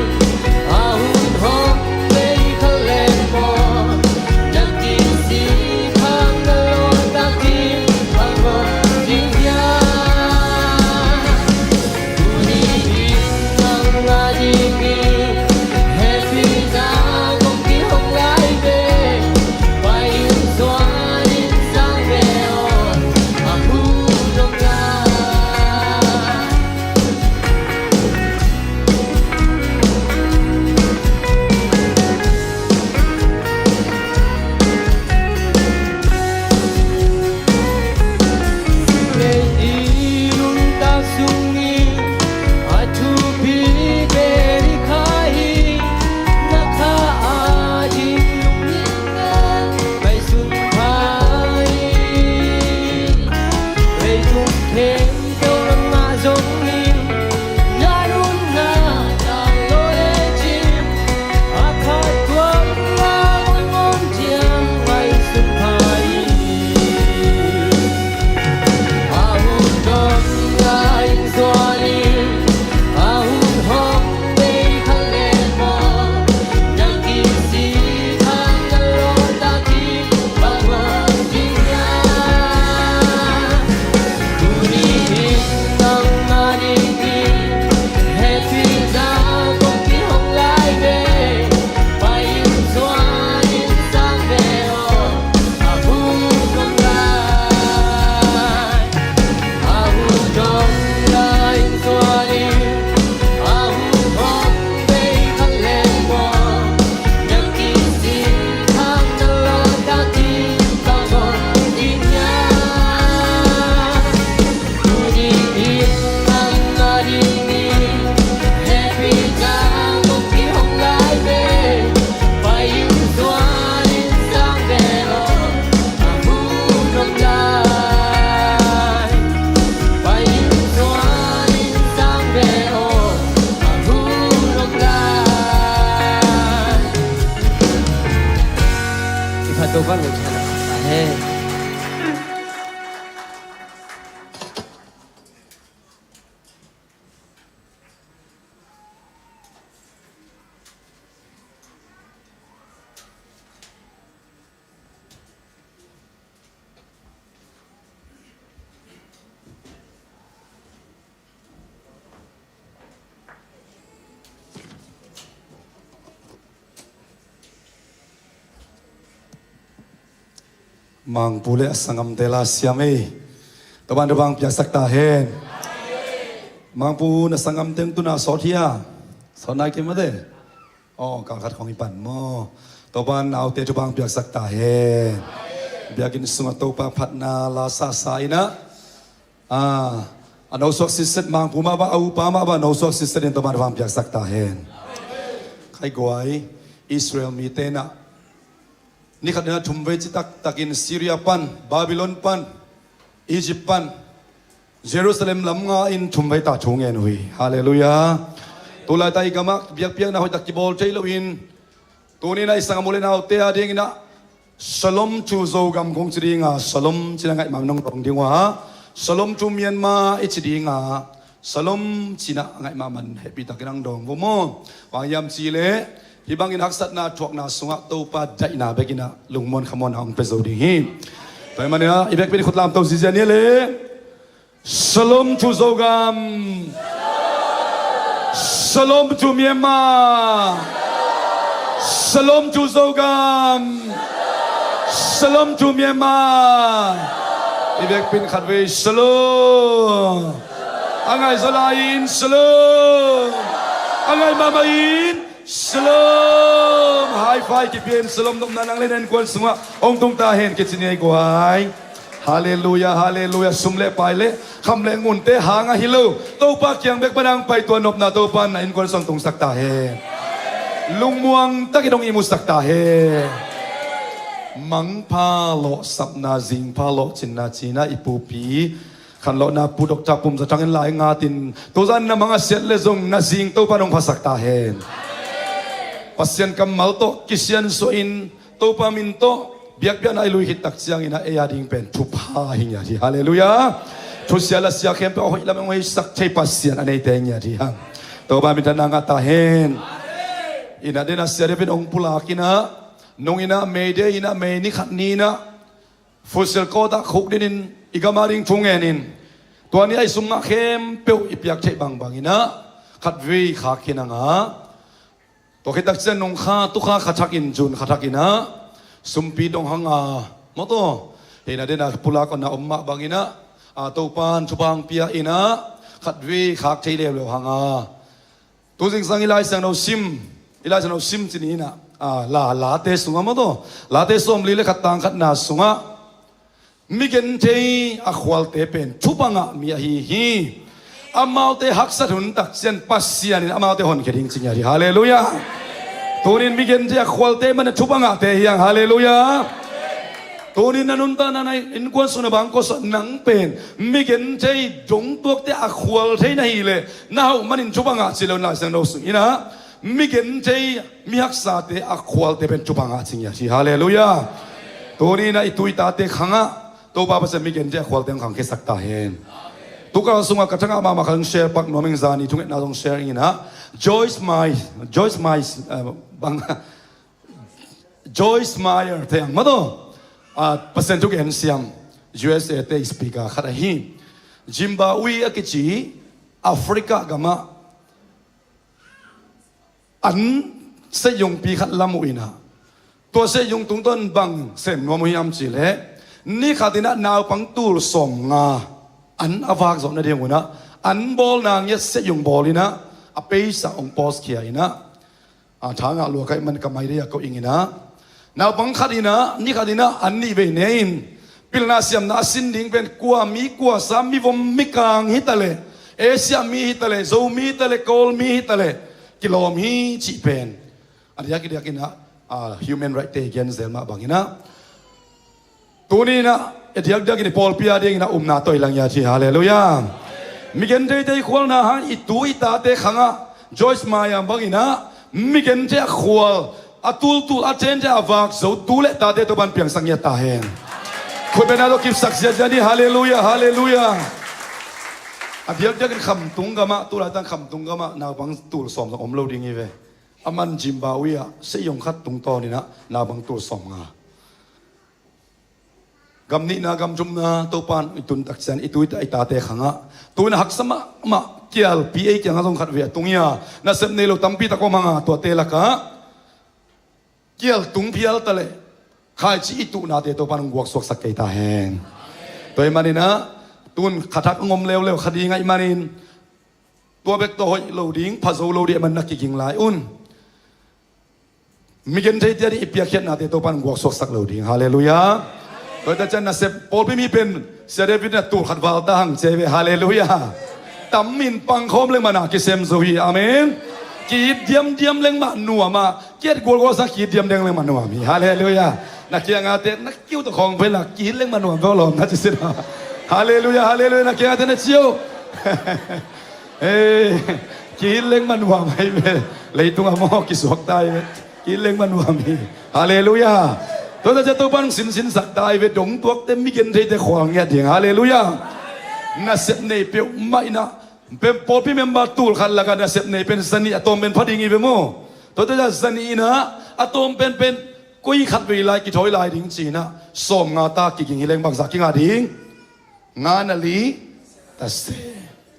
a hun hong bei kha leh maw? Na kisik hang na lawt tak ding bang om ding hiam? Tuni in nang a dingin hehpihna kong kihong lai ve. Pai in zuan in sang ve aw, a hun hong lai. Sumlei i nuntak sungin a thupi pen i kha hi. Na kha ading lungngim le ngaihsun pha in. Leitung khempeuh na ngah zongin, na nunna tanglo lecin, a phat tuak a bang om diam ngaihsun pha in. A hun hong lai in zuan in, a hun hong bei kha leh maw? Na kisik hang na lawt tak ding bang om ding hiam? Tuni in nang a dingin hehpihna kong kihong lai ve. Pai in zuan in sang ve aw, a hun hong lai. A hun hong lai in zuan in, a hun hong bei kha leh maw? Na kisik hang na lawt tak ding bang om ding hiam? Tuni in nang a dingin hehpihna kong kihong lai ve. Pai in zuan in sang ve aw, a hun hong lai. Pai in zuan in sang ve aw, a hun hong lai. I phat Topa'n hong thang ta hen. Mangpu le a sanggamte la siam ei. Topan thupha piaksak ta hen. Mangpu na sanggamte tuna sawt hia? Sawt nai kei mate. Aw, kalkhat khong i pan maw? Topan naute thupha piaksak ta hen. Biakinn sungah Topa phatna la sasa inah, a, a nosuak sitset, Mangpu mah bah, a upa mah bah, nosuak sitset in Topan thupha piaksak ta hen. Khai guai, Israel mite inah ni khat inah thumvei ci taktakin Syria pan, Babylon pan, Egypt pan, Jerusalem lam nga in thumvei ta thu ngen uh hi. Halleluiah. Tulaitak i gamah biakpiakna hoihtak kibawl thei loin, tuni inah i sanggam u le naute a dinginah Shalom to Zogam kong ci dinga, Shalom cina ngaih mahmah nong dawng ding uh a, Shalom to Myanmar i ci dinga, Shalom cina ngaih mahmah hehpihtakin ang dawng vo maw. Bang hiam cihleh hih bangin haksatna thuakna sungah Topa daihna bekinah lungmuan khamuanna hong pia zo ding hi. Tua hi maninah i biakpi in khut lamto zizia ni le. Shalom to Zogam. Shalom to Myanmar. Shalom to Zogam. Shalom to Myanmar. I biakpi in khatvei Shalom. A ngai zaw lai-in Shalom. A ngai mahmah in Shalom. High five kipia in Shalom nopna nang le na innkuan sungah hong tung ta hen kici ni ei guai. Halleluiah, halleluiah. Sum le pai le kham le ngunte hang ahi lo, Topa kiang bek pan ang pai, tua nopna Topa na innkuan sungah tungsak ta hen. Lungmuang takin hong ihmusak ta hen. Mangpha lawhsapna, zingpha lawhcinna cina i pupi khanlawhna Pu Doctor Pum Za Thang in lai ngatin, tuzan na mang a siat le zong na zing Topa hong phasak ta hen. Pasian kammal tawh kisiansuah in Topa min tawh biakpiakna i lui khit tak cianginah ei a ding pen thupha hi ngiat hi. Halleluiah. Thusia lasia khempeuh a hoih lam hong heisak thei Pasian a neite hi ngiat hi hang. Topa minthanna ngah ta hen. Inah dena Sia David hong pulak inah, nung inah May Day inah, May ni khat ni inah Futsal court ah khukdin in i gam a ding thu ngen in, tua ni a i sum ngah khempeuh i piak theih bangbang inah khatvei khak khin hang a, tua khit tak ciang nung kha, tu kha, kha thak in, June kha thak inah sumpi dong hang a, maw taw, hi inah dena pulak hong na om mah bang inah, a, Topan thupha hong pia inah khatvei khak thei leuleu hang a. Tu zingsang i Lai Siangtho sim, i Lai Siangtho sim ci ni inah, a, la, Late sungah, maw taw, Late sawmli le khat, tang khatna sungah, mi genthei a khualte pen thupha ngah mi ahi hi. Amaute haksat hun tak ciang Pasian in amaute honkhia ding ci ngiat hi. Halleluiah. Tunin mi genthei a khualte manin thupha ngahte hi hang. Halleluiah. Tunin na nuntakna, na innkuan sung, na bangkua sungah nang pen mi genthei dongtuakte a khual thei na hih leh, na hauh manin thupha ngah ci lo, Lai Siangtho sung inah mi genthei, mi haksate a khualte pen thupha ngah ci ngiat hi. Halleluiah. Tuni inah i tu i tate khangah Topa Pasian mi genthei a khualte hong khangkhiasak ta hen. Tu kal sungah ka thangah mahmah khat hong share pak nuam ing, zani thungetna zong share ing inah, Joyce Meyer, Joyce Meyer, eh, bang, Joyce Meyer, thei ang, maw taw, a, Pasian thugen siam, U S A te speaker khat ahi. Zimbabwe a kici Africa gamah an seiyungpi khat lam uh inah, tua seiyung tungtawn bang sem nuam uh hiam cihleh, ni khat inah naupang tul sawmnga an a vak zawh nading un ah, an bawlna ngiat seiyung bawl inah, a peisa hong pause khia inah, a, tha ngah lua ka hih man ka mai dei a koh ing inah, naupang khat inah, ni khat inah an nih vei ne in, pilna siamna a sin ding pen kua mi, kua sa, mi vom mi kang hi taleh, Asia mi hi taleh, Zomi hi taleh, Kawlmi hi taleh, kilawm hi cih pen a diak i diak inah, a, human right te i gen zel mah bang inah, tuni inah i diakdiak in i pawlpi a ding inah upna tawh i la ngiat hi. Halleluiah. Mi gentheite i khualna hang i tu i tate khangah Joyce Meyer bang inah mi genthei a khual, a tultul, a thente a vak zo tu le tate Topan piangsak ngiat ta hen. Khutbetna tawh kipsak ziazia ni. Halleluiah, halleluiah. A diakdiak in Khamtung gamah, tu laitak Khamtung gamah naupang tul sawm zong om lo ding hi ve. A man Zimbabwe ah seiyung khat tungtawn inah naupang tul sawmnga. Gam nihna, gam thumna Topan i tun tak ciang i tu i ta, i tate khangah, tu inah haksa mahmah kialpi ei kiangah zong khatvei a tung hi a, nasep nei lo tampi tak om hang a, tuate lakah kial tung phial taleh, Khaici i tuhnate Topan hong guaksuaksak kei ta hen. Tua ahih maninah tun khathak hong om leuleu kha ding ahih manin tua bek tawh hoih lo ding, phazo lo ding ahih manin na kiging lai un. Mi gentheite a ding i piakkhiatnate Topan hong guaksuaksak lo ding. Halleluiah. Tua hi ta ciang nasep pawlpi mi pen Sia David na tul khat val ta hang ci hi ve. Halleluiah. Tam in pangkhawm leng mah na kisem zo hi. Amen. Ki-it diamdiam leng mah nuam ah, ki-et gualgual sang ki-it diamdiam leng mah nuam hi. Halleluiah. Na kiangah te na kiu tawh khawng pen la ki-it leng mah nuam ve aw lawm na ci sin a. Halleluiah, halleluiah, na kiangah te na ci uh. Ei, ki-it leng mah nuam ahi ve. Leitung a maw kisuak ta hi ve. Ki-it leng mah nuam hi. Halleluiah. Tua ta ciang Topan sinsinsak ta hi ve. Dong tuakte, mi gentheite khual ngiat ding. Halleluiah. Nasep nei peuhmah inah, pen pawlpi member tul khat lakah nasep nei pen za nih, a tawm pen pha ding hi ve maw. Tua ta ciang za nih inah a tawm penpen koi khat vei lai kithawi lai ding ci inah sawmnga ta kiging hi leng bangzah kingah ding? Nga na li ta se.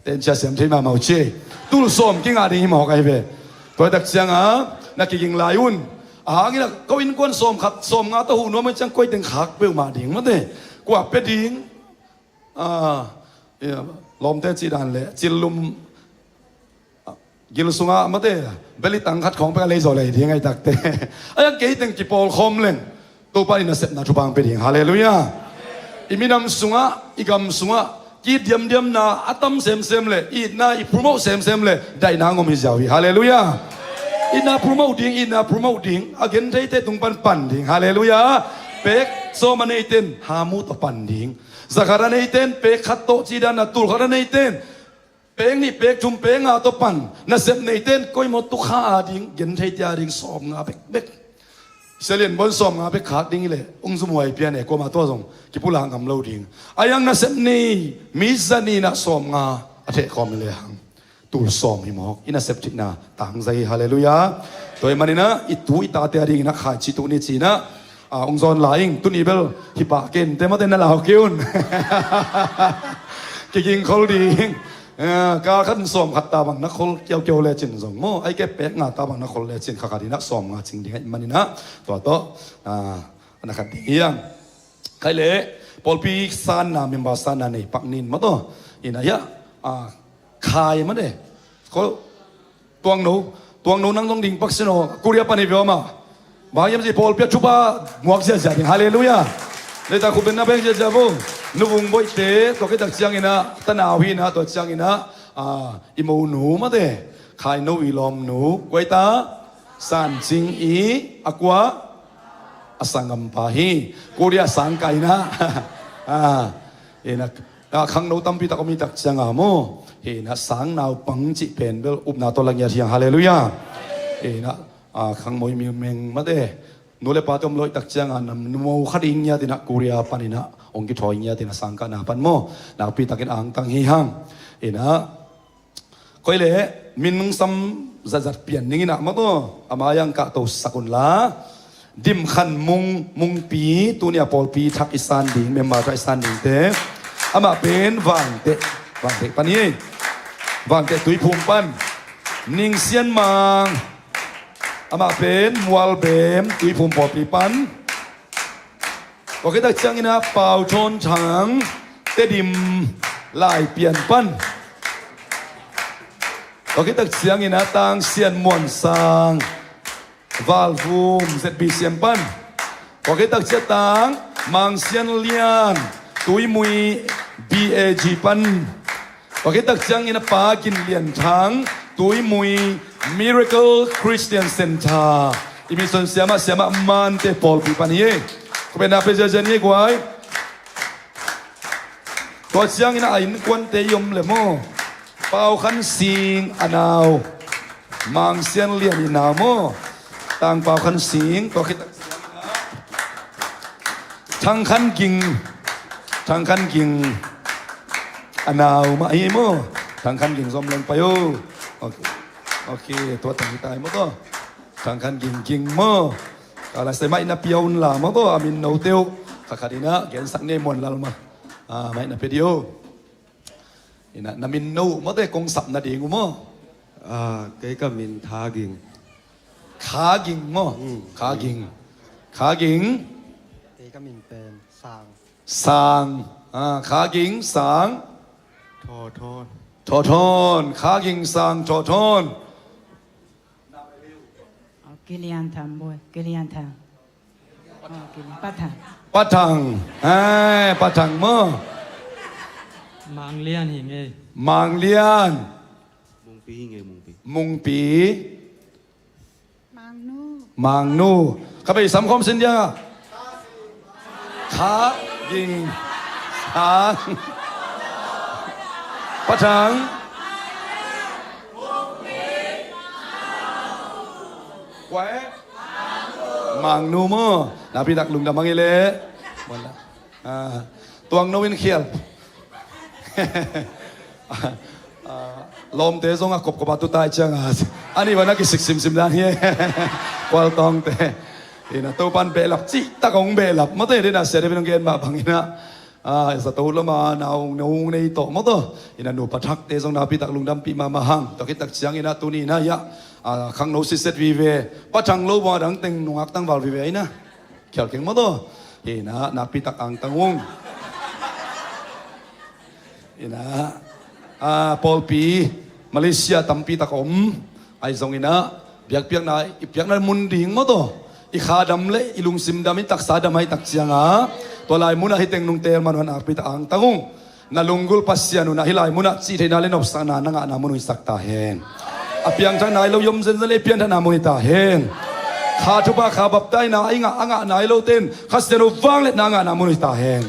Tencia siam thei mahmah uh ci. Tul sawm kingah ding hi mawk ahi ve. Tua hi tak ciangah na kiging lai un. A hang inah ko innkuan sawm khat sawmnga tawh huh nuam ahih ciang koi teng khak peuhmah ding mate. Kua pia ding? Ah, lawmte cih dan le cillum gil sungah mate, beli tang khat khawng pek a lei zaw lei ding ahi takte. A iang kei teng kipawlkhawm leng Topa in nasepna thupha hong pia ding. Halleluiah. I minam sungah, i gam sungah ki-it diamdiamna a tam semsem le, i itna i promote semsem le daihna hong om hi ziau hi. Halleluiah. Itna promote ding, itna promote ding, a gentheite tung pan pan ding. Halleluiah. Pek sawm a neite in hamu tawh pan ding. Za khat a neite in pek khat tawh cih dan a, tul khat a neite in pek nih, pek thum, pek nga tawh pan. Nasep neite in koi maw tuk kha a ding, gentheite a ding sawmnga bekbek. Sia Lian Bawn sawmnga bek khak ding hi leh hong zumhuai pian e, kuamah tua zong kipulak ngam lo ding. A iang nasep nei mi za nih inah sawmnga a thehkhawm hi lehang tul sawm hi mawk. I nasep theihna tangzai hi. Halleluiah. Tua ahih maninah i tu i tate a dinginah khaici tuh ni ci inah, ah, hong zawn lai ing. Tuni bel hi pah kei inteh mate, na lau kei un. Kiging khol ding. Eh, kal khat in sawm khat ta bang na khol kiaukiau lecin zong maw, ahih kei pek nga ta bang na khol lecin kha khat inah sawmnga cing ding ahih maninah tua tawh, ah, na khat ding hi hang. Khai le, pawlpi sanna, member sanna nei pak nin maw taw. Inah hiah, ah, khai mate. Khol Tuangno, tuangno nang zong ding pak sin aw, Korea pan hi ve aw mah. Bang hiam cih pawlpi ah thupha muak ziahziah ding. Halleluiah. Leita khupbenna beng ziahziah vo. Nu Vung Boihte, tua khit tak cianginah tanau hi inah, tua cianginah, ah, i monu mate, Khaino i lawmnu, kua hi ta? San Cing i a kua? A sanggampa hi. Korea sang kai inah. Ah, inah, ah, khangno tampi tak om hi tak cianga maw. Hi inah sang naupang cih pen bel upna tawh la ngiat hi hang. Halleluiah. Hi inah, ah, khangmoi milmeng mate, nu le pate om lo hi tak cianga nam numo khat i ngiat inah Korea pan inah hong kithawi ngiat inah sangkahna pan maw, nakpi takin angtang hi hang. Inah, koi le, min hong sam zatzat pian ning inah maw taw, a mai-ah hong kahto sak unla. Dim Khan Mung, Mungpi, tuni a pawlpi thak i san ding, member thak i san dingte. Amah pen Vangteh, Vangteh pan hi. Vangteh Tuiphum pan. Ning Sian Mang, amah pen Mualbem, Tuiphum pawlpi pan. Tua khit tak cianginah Pau Thawn Thang, Tedim, Laipian pan. Tua khit tak cianginah Tang Sian Muan Sang, Valvum, Z B C M pan. Tua khit tak ciang Tang Mang Sian Lian, Tuimui, B A G pan. Tua khit tak ciangin a Pa Gin Lian Thang, Tuimui Miracle Christian Center, i mission siamah, siamah Mante pawlpi pan hi. Khupna pia ziahziah ni guai. Tua ciangin a innkuante i om le maw. Pau Khan Sing a nau, Mang Sian Lian i nau maw. Tang Pau Khan Sing, tua khit Thang Khan Ging, Thang Khan Ging a nau mah hi maw. Thang Khan Ging zom leng pai o. Ok, ok, tua tang hi tai maw tua. Thang Khan Ging, Ging maw. Ka la sai mai na pia un la maw tua, a min no teu. Kha khat inah gensak ni muan lal mah. Ah, mai na pia di o. Inah, na min no uh maw te, kong sap nading uh maw? Ah, kei ka min Tha Ging. Kha Ging maw? Mm. Kha Ging. Kha Ging. Ka min pen Sang. Sang. Ah, Kha Ging Sang. Thaw Thawn. Thaw Thawn. Kha Ging Sang Thaw Thawn. Aw, Kilian Tham Bawi. Kilian Tham. Aw, Kilian. Pa Thang. Pa Thang. Ai, Pa Thang maw. Mang Lian hi ngei. Mang Lian. Mungpi hi ngei, Mungpi. Mungpi. Mangnu. Mangnu. Ka bei sam khawm sin dia. Kha Ging Sang. Pa Thang. Kuai. Mangnu maw. Nakpi tak lungdam hang ei leh. Wala. Ah, tuang no in khial. Ah, lawmte zong a kopkop a tu tai ciang a, a nih van a kisik simsim dan hi. Kual tawngte. Ina Topan behlap cihtak hong behlap. Mawtaw ina siate pen hong gen mah bang ina. Ah, zato lama nau nau nei tawh mawtaw. Ina nupa thakte zong nakpi tak lungdampih mahmah hang. Tua khit tak ciang ina tuni ina ia. Ah, khangno siset vive. Pa Thang lo bang a dang teng nungak tangval vive ina. Khial keng mawtaw. Ina nakpi tak angtang ung. Ina, ah, pawlpi Malaysia tampi tak om. Ahi zong ina biakpiakna, i piakna mun ding mawtaw. I kha dam le i lungsim dam, i taksa dam ahih tak ciang a, tua lai mun ah hih teng nung teel man un nakpi tak angtang ung. Na lunggulh Pasian un ah hih lai mun ah cih theihna le nopsakna na ngahna mun uh hisak ta hen. A piangthak nai lo i om zenzen le i pianthakna mun hi ta hen. Kha thupha kha baptaina i ngah a ngah nai lote in Kha Siangtho vangliatna a ngahna mun uh hi ta hen.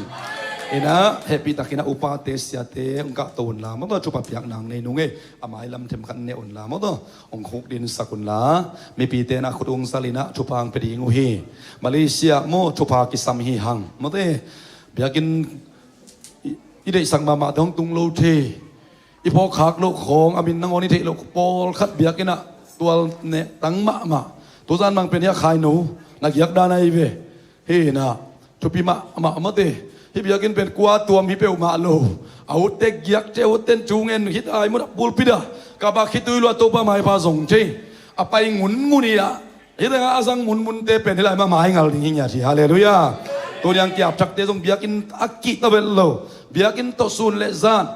Ina hehpih takin a upate siate hong kahto unla mawtaw, thupha piakna hong nei nung ei. A mailam themkhat ne unla mawtaw, hong khukdinsak unla. Mipite na khut ung sal ina thupha hong pia ding uh hi. Malaysia maw thupha kisam hi hang mawtaw. Biakinn i, i deihsak mahmah te hong tung lo thei. I phawkkhak loh khawng a min nangawn i theih loh pawlkhat biakinn ah tual neh tang mahmah. Tuzan bang pen hia khaino na giak dan ahi ve. Hi na thupi mahmah mawtaw. Hih biakinn pen kua tuam hi peuhmah lo. A utte giakte, a utten thu ngen hit ai mun ah pulpit ah ka bak khitui lua Topa maipha zong thei. A pai ngunngun hi ah. Hih tengah a zang munmunte pen hih lai mah maingal ding hi ngiat hi. Halleluiah. Tuni ang kiapthakte zong biakinn a kihta vet lo. Biakinn tawh sun le zan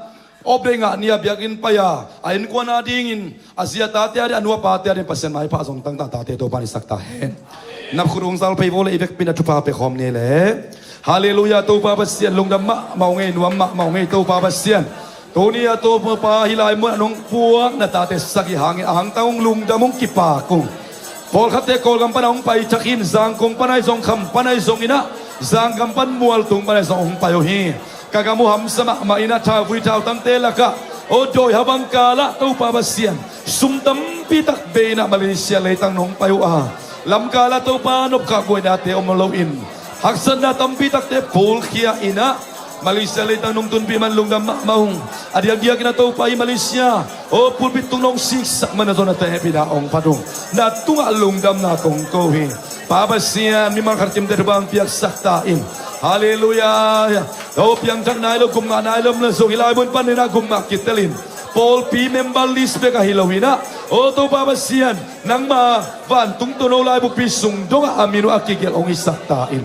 off day ngah ni-a biakinn pai-a a innkuan adingin, a zi a tate ading, a nu a pate ading Pasian maipha zong tangtang tate Topa in hisak ta hen. Nap khut ung sal phei vo le i vekpi in a thupha pia khawm ni le. Halleluiah. Topa Pasian lungdam mahmah ung ei, nuam mahmah ung ei Topa Pasian. Tuni a Topa hih lai mun ah nong puak na tate sagih hangin a hangtang ung lungdam ung kipak ung. Pawlkhatte Kawlgam pan a hong pai thak in, Zangkong pan ahi zong, Kham pan ahi zong ina, Zangkam pan Mualtung pan ahi zong hong pai uh hi. Ka gam uh hamsa mahmah ina thauvui thautangte lakah, aw dawi habang kalah Topa Pasian, sum tampi tak bei ina Malaysia leitang nong pai uh a, lamkal ah Topa nopkhak buainate om lo in, haksatna tampi takte pulkhia ina, Malaysia leitang nong tunpih man lungdam mahmah ung. A diakdiak ina Topa i Malaysia aw pulpit tung nong siksak man a zong na te hehpihna hong phat ung. Na tungah lungdamna kong ko hi. Pa Pasian, mimal khat kimte thupha hong piaksak ta in. Halleluiah. Aw piangthak nai lo, gupngah nai lo om le zong hih lai mun panin a gupngah kitel in, pawlpi member list bek ahi lo hi na, aw Topa Pasian, nangma vantung tuuno laibupi sung dongah a min uh a kigelh hong hisak ta in.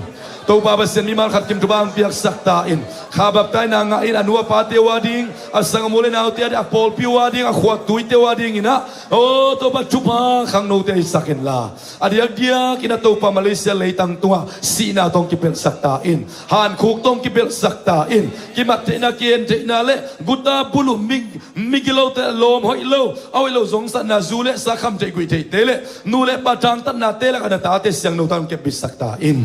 Topa Pasian, mimal khat kim thupha hong piaksak ta in. Kha baptaina ngah in a nu a pate uh ading, a sanggam u le naute ading, a pawlpi uh ading, a khuatuite uh ading ina, aw Topa thupha khangnote hisak inla, a diakdiak ina Topa Malaysia leitang tungah sihna tawh hong kipelhsak ta in. Hankhuk tawh hong kipelhsak ta in. Kimat theihna, kihen theihna le guta buluh mi, migilote, lawm hoih lo, a hoih lo zongsatna, zu le sa kham theih guih theihte le nu le pa thangtatnate lakah na tate siangtho tawh hong kepbitsak ta in.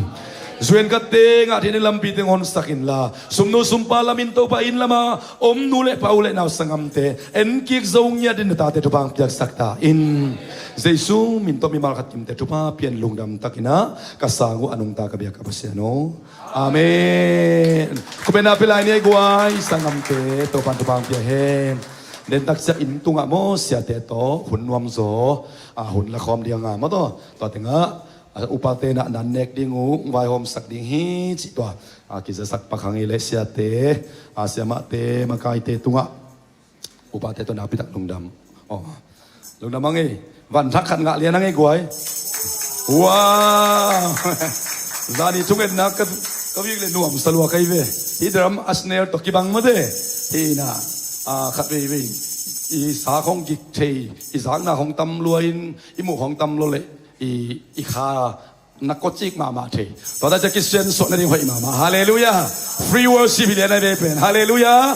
Zuenkatte ngah theihna lampi teng honsak inla, sumnu sumpa lamin Topa inn lama om nu le pa u le nau sanggamte enkik zo ngiat in na tate thupha hong piaksak ta in. Jesu min tawh mimal khat kimte thupha pian lungdam takin ah ka sang uh a nungta ka biak a Pasian aw. Amen. Khupna pia lai ni ei guai, sanggamte Topan thupha hong pia hen. Dentak ciang inn tungah maw siate tawh hun nuamzaw a hun la khawm ding a ngah maw tawh. Tua tengah a upate na nan nek ding uh, vaihawmsak ding hi cih tua a kizasak pak hang ei le siate, a siamahte, makaite tungah upate tawh nakpi tak lungdam. Aw. Lungdam hang ei. Vanthak khat ngah lian hang ei guai. Wow. Zani thungetna ka Ka vik le nuam sa lua kai ve. Hi drum a snare tawh kibang mate. Hi na, a, khat veivei i sa khong gik thei, i zakna khong tam lua in, i muh khong tam lua le, i, i kha na kawcik mahmah thei. Tua ta cia Christian suah nading hoih mahmah. Halleluiah. Free worship hi lian a vei pen. Halleluiah.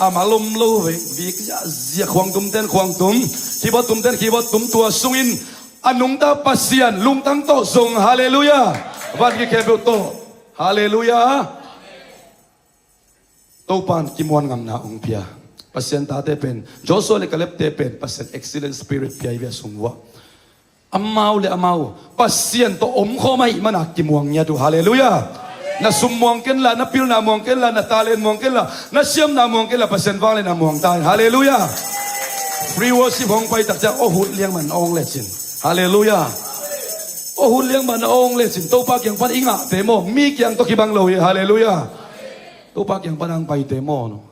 A malum lo vei. Vik ziazia, khuang tum ten khuang tum, keyboard tum ten keyboard tum, tua sungin a nungta Pasian lungtang tawh zong. Halleluiah. Van kikhempeuh tawh. Halleluiah. Topan kimuan ngamna ong pia. Pasian tate pen, Joshua le Caleb te pen Pasian excellent spirit pia i bia sung vua. Amau le amau Pasian tawh omkhawm ahih mana kimuang ngiat uh. Halleluiah. Na sum muang kenla, na pilna muang kenla, na talent muang kenla, na siamna muang kenla, Pasian vangliatna muang ta in. Halleluiah. Free worship hong pai tak ciang aw hut liang man ong lecin. Halleluiah. Aw hut liang man ong lecin Topa kiang pan i ngahte maw, mi kiang tawh kibang lo hi. Halleluiah. Topa kiang pan ang paite maw, no?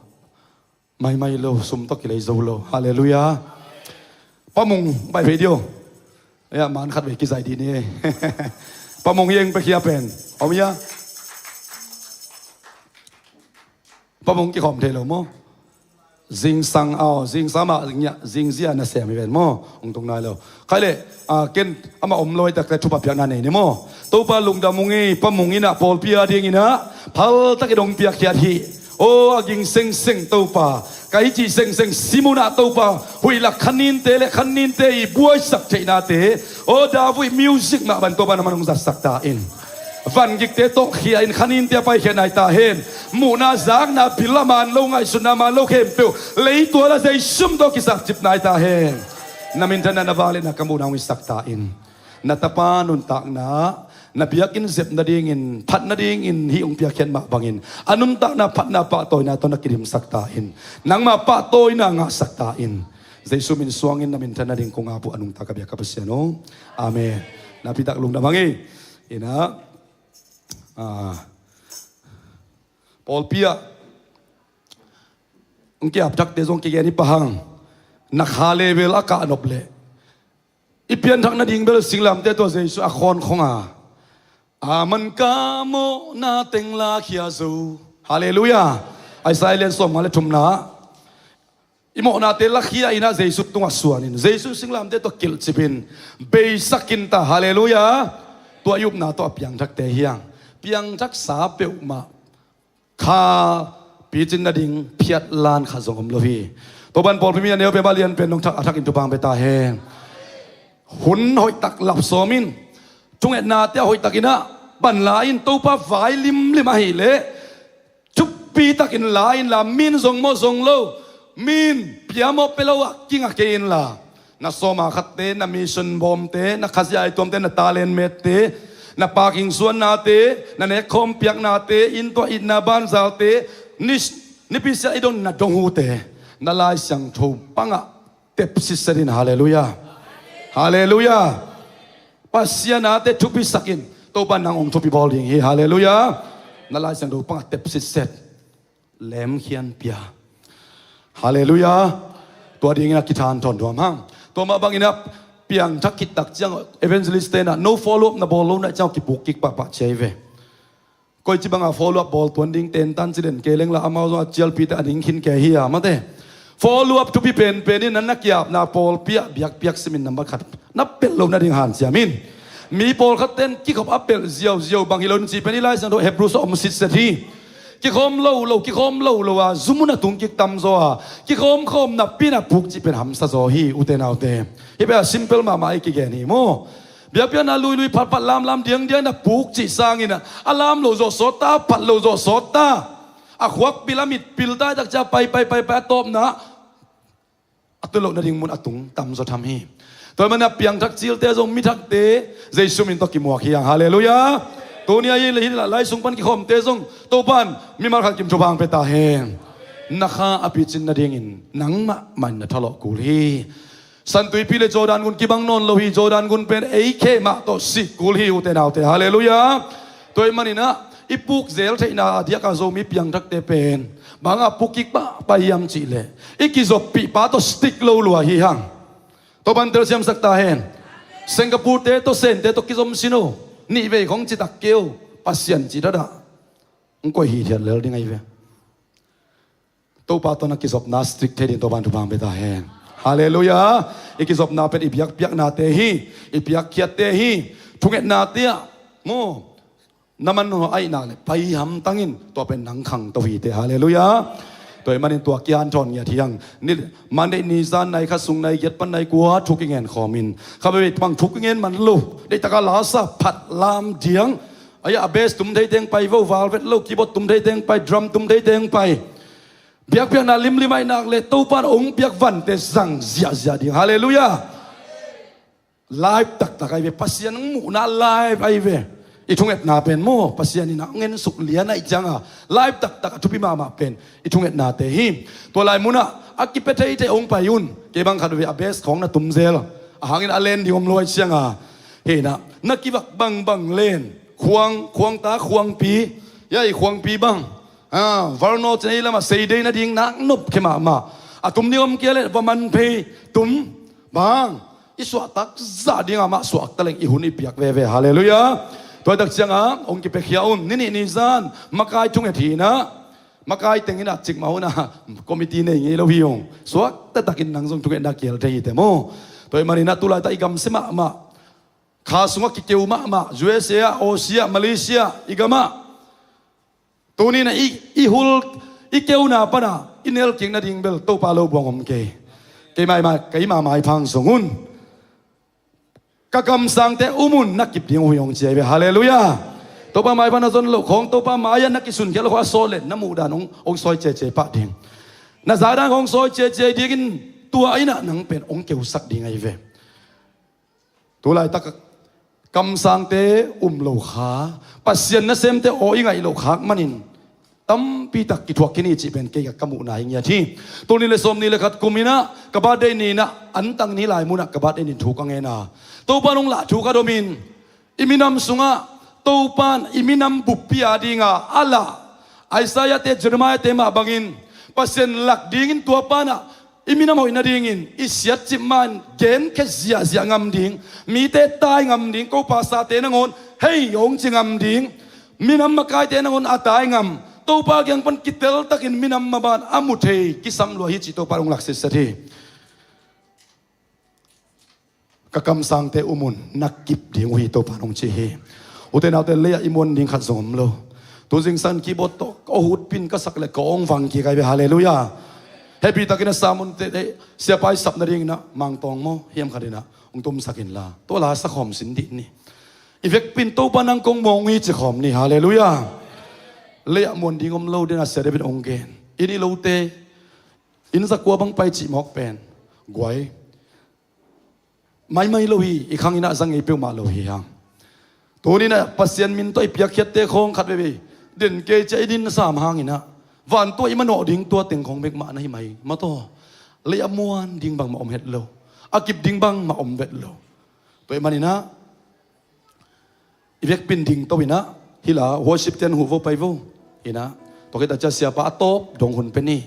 Maimai lo, sum tawh kilei zo lo. Halleluiah. Pamung bai video. Ya, man khat vei kizai di ni. Pamung yeng pekhia pen om ya. Pamung kikhawm thei lo maw? Zingsang aw, zingsang mah zingzia na sem hi ven maw? Ong tung nai lo. Khai le, a, ken amah om lo i takte thupha piakna nei ni maw? Topa lungdam ung i, pamung inah pawlpi a dinginah phaltakin ong piakkhiat hi. Aw a ging sengseng Topa, ka i cih sengseng simunah Topa, huih lak khaninte le khaninte i buaisak theihnate, aw David music mah ban Topa na man ong zatsak ta in. Vangikte tawh khia in khaninte a paikhiat nai ta hen. Muhna zakna bil a man lo, ngaihsutna man lo khempeuh leitual a zeisum tawh kisakcip nai ta hen. Na minthanna na vangliatna ka muhna hong hisak ta in. Na tapa nuntakna na biakinn zep nadingin, phat nadingin hih hong piakkhiat mah bangin a nuntakna phatna pahtawina tawh na kidimsak ta in. Nangmah pahtawina ngahsak ta in. Jesu min suangin na minthan nading kong ap uh a nungta ka biak ka Pasian aw. Amen. Na pitak lungdam hang i. Inah, a, pawlpi ah ong kiap thakte zong kigen i pahang. Na kha level a kah nop leh i pianthak nading bel singlamte tawh Jesu a khawn khong a, a man ka mawhna teng lakhia zo. Halleluiah. Isaiah lian sawmnga le thumna. I mawhnate lakhia inah Jesu tungah suanin Jesu singlamte tawh kilhcipin beisakin ta. Halleluiah. Tua i upna tawh a piangthakte hiang, piangthaksa peuhmah kha picin nading phiatlan khat zong om lo hi. Tua ban pawlpi mi a neu peuhmah lian pen nong thak a thakin thupha pe ta hen. Hun hoihtak lapsawmin thungetnate a hoihtakinah panla in Topa vai limlim ahileh thupitakin la inla, min zong mawh zong lo, min piamawh pia lo ah kinga kei inla, na sawma khatte, na mission bawmte, na khazia i tuamte, na talent mette, na paking suannate, na nekkhawm piaknate, inn tuah itna banzalte, ni, nipi sia i dong na dong hute, na Lai Siangtho pangah tepsitset in. Halleluiah. Halleluiah. Pasian ate thupisakin Topa nang ong thupi bawl ding hi. Halleluiah. Na Lai Siangtho pangah tepsitset, lemkhian pia. Halleluiah. Tua dingin a kithan thawn duam hang. Tua mah bangin a piangthak khittak ciang evangelist tenah no follow up na bawl lo na ciang kipuk kik pahpah ciai ve. Koici banga follow up bawl tuan ding tentan ci den kei lengla amau zong a cialpite a ning khin kei hi a mate. Follow up thupi penpen in nan na kiapna pawlpi ah biakpiak simin nambat khat na pelh lo nading hanciam in. Mi pawlkhat ten kikhop a pelh ziauziau bang hi lo in ci pen i Lai Siangtho Hebrews ah om sitset hi. Kikhawm lo lo, kikhawm lo lo a zumun a tung kik tamzaw a, kikhawm khawm napi in a puk cih pen hamsa zaw hi ute naute. Hih pen a simple mahmah i kigen hi maw? Biakpiakna luilui phatphat lamlam diangdiang na puk cih sangin a lam lo zawh sawt ta, a phat lo zawh sawt ta. A khuakpil a mitpil taitak cia paipai paipai a tawpna a tu loh nading mun a tung tamzaw tham hi. Tua hi mana piangthak cilte zong mithakte Jesu min tawh kimuak hi ang. Halleluiah. Tuni a hi lai sung pan kikhawmte zong Topan mimal khat kim thupha pe ta hen. Na kha a picin nadingin nangmah man na thalawh kul hi. Santuipi le Jordan gun kibang nawn lo hi. Jordan gun pen ei khe mah tawh sih kul hi ute naute. Halleluiah. Tua hi maninah i puk zel theihna a diakah Zomi piangthakte pen bangah puk kik pahpah hiam cihleh i kizoppih pa tawh stick lo lua hi hang. Tua ban telsiamsak ta hen. Singapore te tawh Sente tawh kizom sin o. Nih vei khong citak keu. Pasian ci dadah. Hong koih hithiat lel ding ahi ve. Topa tawh na kizopna strict thei ding Topa in thupha hong pia ta hen. Halleluiah. I kizopna pen i biakpiaknate hi. I piakkhiatte hi. Thungetnate ah maw, na manawh ahih nak leh pai hamtang in, tua pen nang khangto hi teh. Halleluiah. Tua ahih manin tua kihanthawn ngiat hi hang. Ni, Monday ni zan nai khat sung nai giat pan nai kua thu kingen khawm in, kha veve bang thu kingen man lo. Deihtak a la sa phat lam diang. Ahi a, bass tum thei teng pai vo, val vet lo, keyboard tum thei teng pai, drum tum thei teng pai. Biakpiakna limlim ahih nak leh Topa in hong piak vante zang ziahziah ding. Halleluiah. Live taktak ahi ve, Pasian hong muhna live ahi ve. I thungetna pen maw, Pasian in a hong ensuk lian ahih ciang a, live taktak a thupi mahmah pen i thungetnate hi. Tua lai munah a kipia thei teh hong pai un. Kei bang khat veve a bass khawng na tum zel, a hang in a len ding om lo ahih ciang a, hi na, na kivak bangbang len, khuang, khuang ta, khuangpi, ya i khuangpi bang, ah, valno cin ei lam a sei dei nading nak nop khia mahmah. A tum ding om kei leh va man phei, tum, bang, i suahtak zah ding a, mah suakta leng i hun i piak veve. Halleluiah. Tua tak ciang a hong kipiakhia un. Ni nih ni zan makai thunget hi na. Makai teng in a cik mah hun a, committee nei ngei lo hi ung. Suakta takin nang zong thungetna kial thei hi teh maw. Tua ahih manin a tu laitak i gamsia mahmah, kha sungah kikeu mahmah, U S A ah, Aussie ah, Malaysia ah, i gam ah, tuni in a i, i hul, i keuna pan a i nel kik nading bel Topa lo buang om kei. Kei maimai, kei maimai phang zong un. Ka kamsangte um un, na kip ding uh hi, hong ci ahi ve. Halleluiah. Topa mai pan a zon loh khawng, Topa mai-ah na kisunkhia loh khawng, a sawt leh na muhdan hong, hong sawi ciacia pah ding. Na zahdan hong sawi ciacia dingin, tua in a nang pen hong keusak ding ahi ve. Tu laitak kamsangte um lo kha, Pasian nasemte aw i ngaih loh khak manin tampi tak kithuak khin hi cih pen kei ka muhna hi ngiat hi. Tul nih leh sawmnih leh khat kum in a ka birthday ni in a, antang ni lai mun ah ka birthday ni in thu ka ngen a, Topa in hong lah thu ka dom in, i minam sungah Topa in i minam buppi a ding a a lah Isaiah-te, Jeremiah-te mah bangin Pasian lak dingin, tua pan a i minam hoih nadingin i siatcip ma-in genkhia ziahziah ngam ding, mite tai ngam ding, ko pasate nangawn hei hong ci ngam ding, minam makaite nangawn a tai ngam, Topa kiang pan kiteltakin minam maban a mu thei kisam lua hi cih Topa in hong lak sitset hi. Ka kamsangte um un, na kip ding uh hi, Topa in hong ci hi. Ute naute, lei-ah i muan ding khat zong om lo. Tu zingsang keyboard tawh ka awhut pin ka sak leh ka awng vang kik ahi ve. Halleluiah. Happy takin a sermon te, te siapa i sap nadingin a mangtawng maw, hiam khat in a hong tumsak inla, tua la sa khawm sin dih ni. I vekpi in Topa nang kong muang hi ci khawm ni. Halleluiah. Lei-ah muan ding om lo den a Sia David hong gen. Inn i lote, inn zakua bang pai cih mawk pen guai maimai lo hi, i khang in a za ngei peuhmah lo hi hang. Tuni in a Pasian min tawh i piakkhiatte khawng khat veivei den kei cia i din sam hangin a, vantung a i manawh ding tua teng khawng bek mah na hi mai. Mataw, lei-ah muan ding bangmah om het lo. A kip ding bangmah om vet lo. Tua ahih manin a, i vekpi in dingto in a, hi la, worship-te an huh vo, pai vo. In a, tua khit a cia siapa a tawp dong hun pen hi.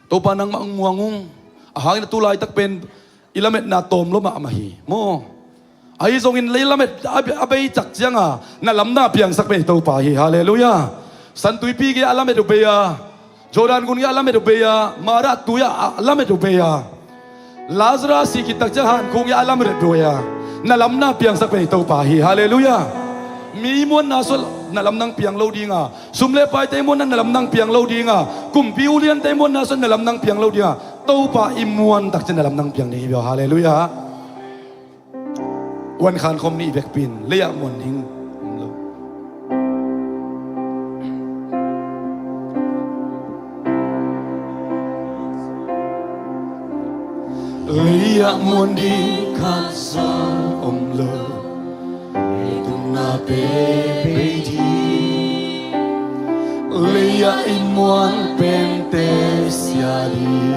Topa nangmah hong muang ung. A hangin a tu laitak pen i lametna tawm lua mahmah hi maw. Ahi zongin lei lamet a, a bei cak ciang a na lamdang piangsak pen i Topa hi. Halleluiah. Santuipi gei-ah a lamet uh bei a, Jordan gun gei-ah a lamet uh bei a, Mara tui-ah a lamet uh bei a, Lazarus si khit tak ciang hankhuk gei-ah a lamet uh bei a, na lamdang piangsak pen i Topa hi. Halleluiah. Mi muanna sung na lamdang piang lo ding a, sum leh paite muanna na lamdang piang lo ding a, kumpi uliante muanna sung na lamdang piang lo ding a, Topa i muan tak ciang na lamdang piang ding hi bia. Halleluiah. Wan khan khawm ni, i vekpi in lei-ah muan ding om lo. Lei-ah muan ding khat zong om lo. Leitung na pepei ding, lei-ah i muan pente sia ding,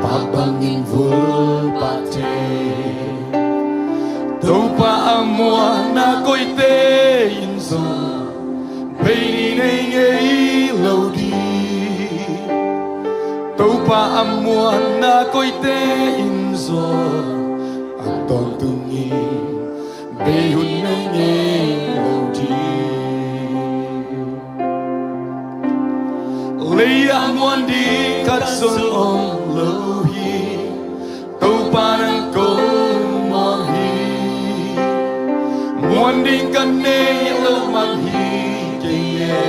pak bangin vul pah thei. Topa a muanna koite in zong bei nih nei ngei lo ding. Topa a muanna koite in zong a tawntungin bei hun nei ngei lo ding. Sung om lo hi, Topa nang kong muang hi. Muan ding ka nei lo man hi kei e,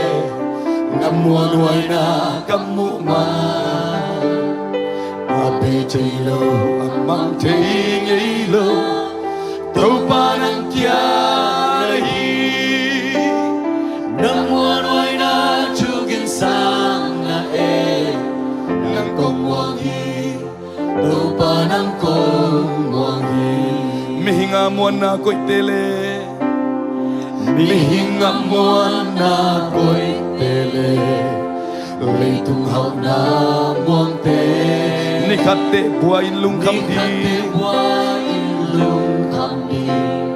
na muanhuaina ka muh ma. A bei thei lo, a mang thei ngei lo, Topa nang kia na hi. Na muanhuaina thukin sang na e, nang kong muang hi. Topa nang kong muang hi. Mihing a muanna koihte le, mihing a muanna koihte le, leitung hauhna muangte. Ni khat teh bua in lungkham ding. Ni khat teh bua in lungkham ding.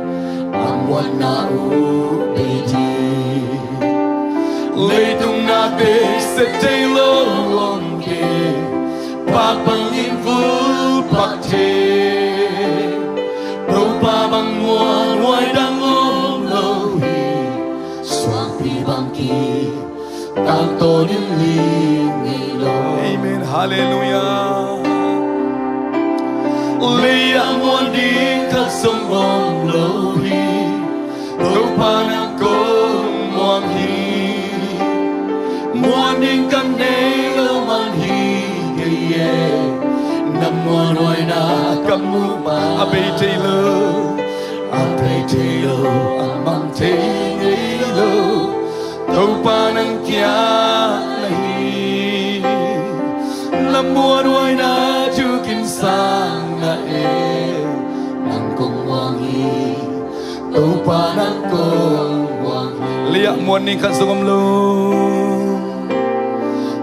A muanna uh bei ding. Leitung nate sia thei lo om kei. Pak bangin vul pak thei. Topa bang muanhuai dang om lo hi. Suangpi bang ki tangtawn in ling ngei lo. Amen. Halleluiah. Lei-ah muan ding khat zong om lo hi. Topa nang kong muang hi. Muan ding ka nei lo man hi kei e. Na muanhuaina ka muh ma. A bei thei lo, a bei thei lo, a mang thei ngei lo. Topa nang kia na hi. Na muanhuaina thukin sang na e, nang kong muang hi. Topa nang kong muang hi. Lei-ah muan ding khat zong om lo.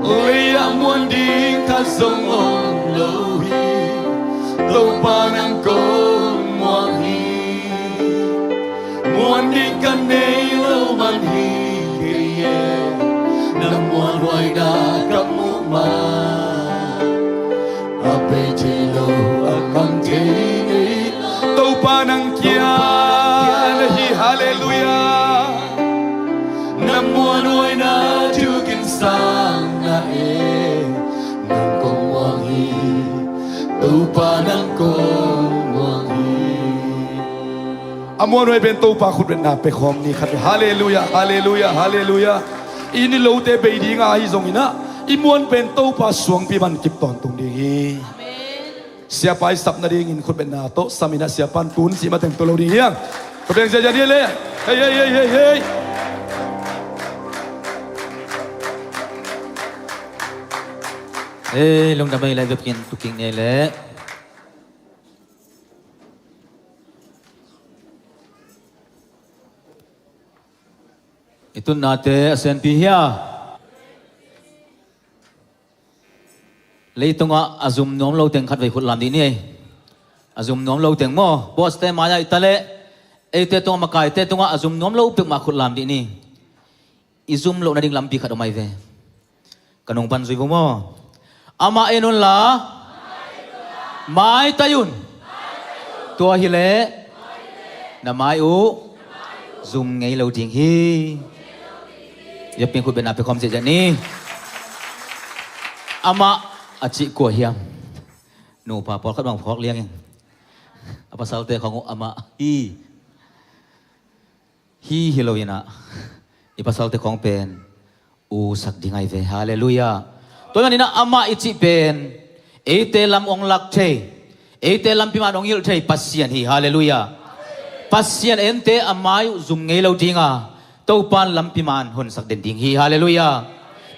Lei-ah muan ding khat zong om lo hi. Topa nang kong muang hi. Muan ding ka nei lo man hi kei e. Na muanhuaina ka muh ma. A bei thei lo, a mang thei ngei. Topa nang kia na hi. Halleluiah. Na muanhuaina thukin sang na e. Nang kong muang hi. Topa nang kong muang hi. A muanhuai pen Topa khutbetna pia khawm ni khat. Halleluiah, halleluiah, halleluiah. I ni lote bei ding a hi zongin ah, i muan pen Topa suangpi man kip tawntung ding hi. Amen. Siapa i sap nadingin khutbetna tawh sam in ah, siapa in tun cih mateng tun lo ding hi hang. Khutbeng ziahziah dih le. Hei, hei, hei, hei, hei. Hei, lungdam ei le, tukin, tukin ei le. I tunnate a senpi hia? Leitungah a zum nuam lo teng khatvei khut lam dih ni ei. A zum nuam lo teng maw? Boss-te mai-ah i ta leh, eite tungah, makaite tungah a zum nuam lo peuhmah khut lam dih ni. I zum loh nading lampi khat om ai ve. Ka nung pan zui vo maw? Amah en unla, maitai un. Tua hileh na mai uh zum ngei lo ding hi. Biakpiak khut bengna pia khawm ziahziah ni. Amah a cih kua hiam? Nupa pawlkhat bang phawk liang in, a pasalte khawng uh amah hi. Hi hi lo in ah, i pasalte khawng pen u sak ding ai ve. Halleluiah. Tua hi manin ah amah i cih pen eite lam hong lak thei, eite lampi man hong hilh thei Pasian hi. Halleluiah. Pasian ente a mai uh zum ngei lo ding a, Topan lampi man honsak den ding hi. Halleluiah.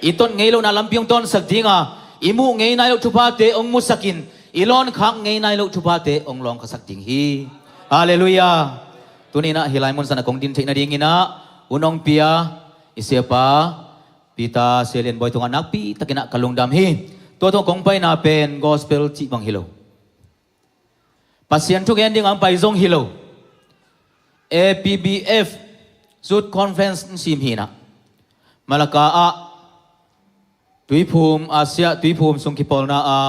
I tot ngei lohna lampi hong tonsak ding a, i muh ngei nai loh thuphate hong musak in, i lawnkhak ngei nai loh thuphate hong lawngkhasak ding hi. Halleluiah. Tuni in ah hih lai munsan ah kong din theih nadingin ah hun hong pia i siapa Peter Sia Lian Bawi tungah nakpi takin ah ka lungdam hi. Tua tawh kong paina pen gospel cih bang hi lo, Pasian thugen ding a hong pai zong hi lo, A P B F Youth Conference in sim hi in ah, Malacca ah Tuiphum, Asia Tuiphum sung kipawlna a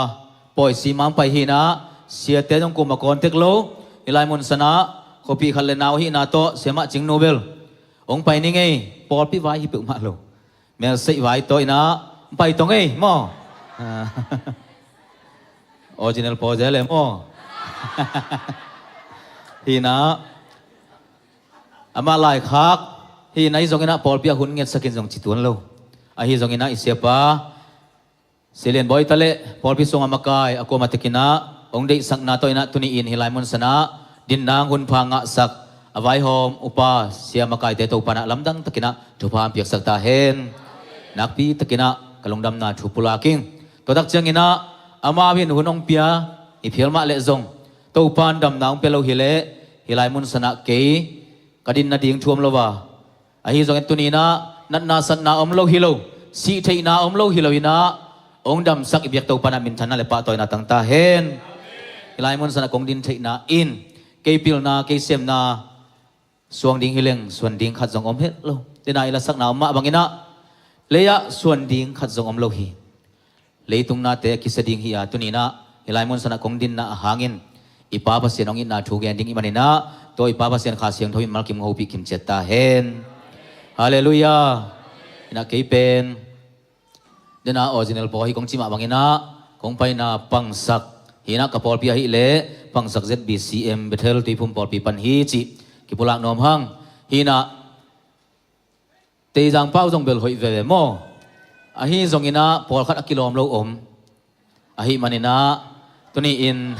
pawi sim a hong pai hi in ah, siate zong kuamah contact lo. Hih lai munsan ah khuapi khat le nau ahihna tawh siamah Cing Nu bel hong pai ning ei. Pawlpi vai hi peuhmah lo, melseih vai tawh in ah hong pai tong ei maw? Original pawl zel e maw? Hi na, amah laikhak hi na, hi zongin ah pawlpi ah hun ngetsakin zong ci tuan lo. Ahi zongin ah i siapa Sia Lian Bawi ta leh pawlpi sungah makai a kuamah tekin ah hong deihsakna tawh in ah tuni-in hih lai mun san ah dinna hunpha ngahsak a vaihawm upa sia makaite Topa in ah lamdang takin ah thupha hong piaksak ta hen. Nakpi takin ah ka lungdamna thu pulak ing. Tua tak ciangin ah amau in hun hong pia hi phial mah leh zong Topa in damna hong pia lo hi leh hih lai mun san ah kei ka din nading thu om lo a, ahi zongin tuni-in ah natna satna om lo hi lo, sih theihna om lo hi lo in ah hong damsak i biak Topa in ah minthanna le pahtawina tang ta hen. Hih lai mun san ah kong din theihna in kei pilna, kei siamna suang ding hi leng suan ding khat zong om het lo. Dena i lasakna om mah bangin ah lei-ah suan ding khat zong om lo hi. Leitung nate a kisia ding hi a, tuni-in ah hih lai mun san ah kong dinna a hangin i Pa Pasian hong itna thu gen ding i hih manin ah tua i Pa Pasian Kha Siangtho in malkim hong hopih kim ciat ta hen. Halleluiah. Hi na, kei pen dena original pawl hi kong ci mah bangin ah kong paina pangsak hi na, ka pawlpi ahih leh pangsak Z B C M Bethel Tuiphum pawlpi pan hi cih kipulak nuam hang. Hi na, Teizang pau zong bel hoih veve maw? Ahi zongin ah pawlkhat a kilawm lo om. Ahih manin ah tuni-in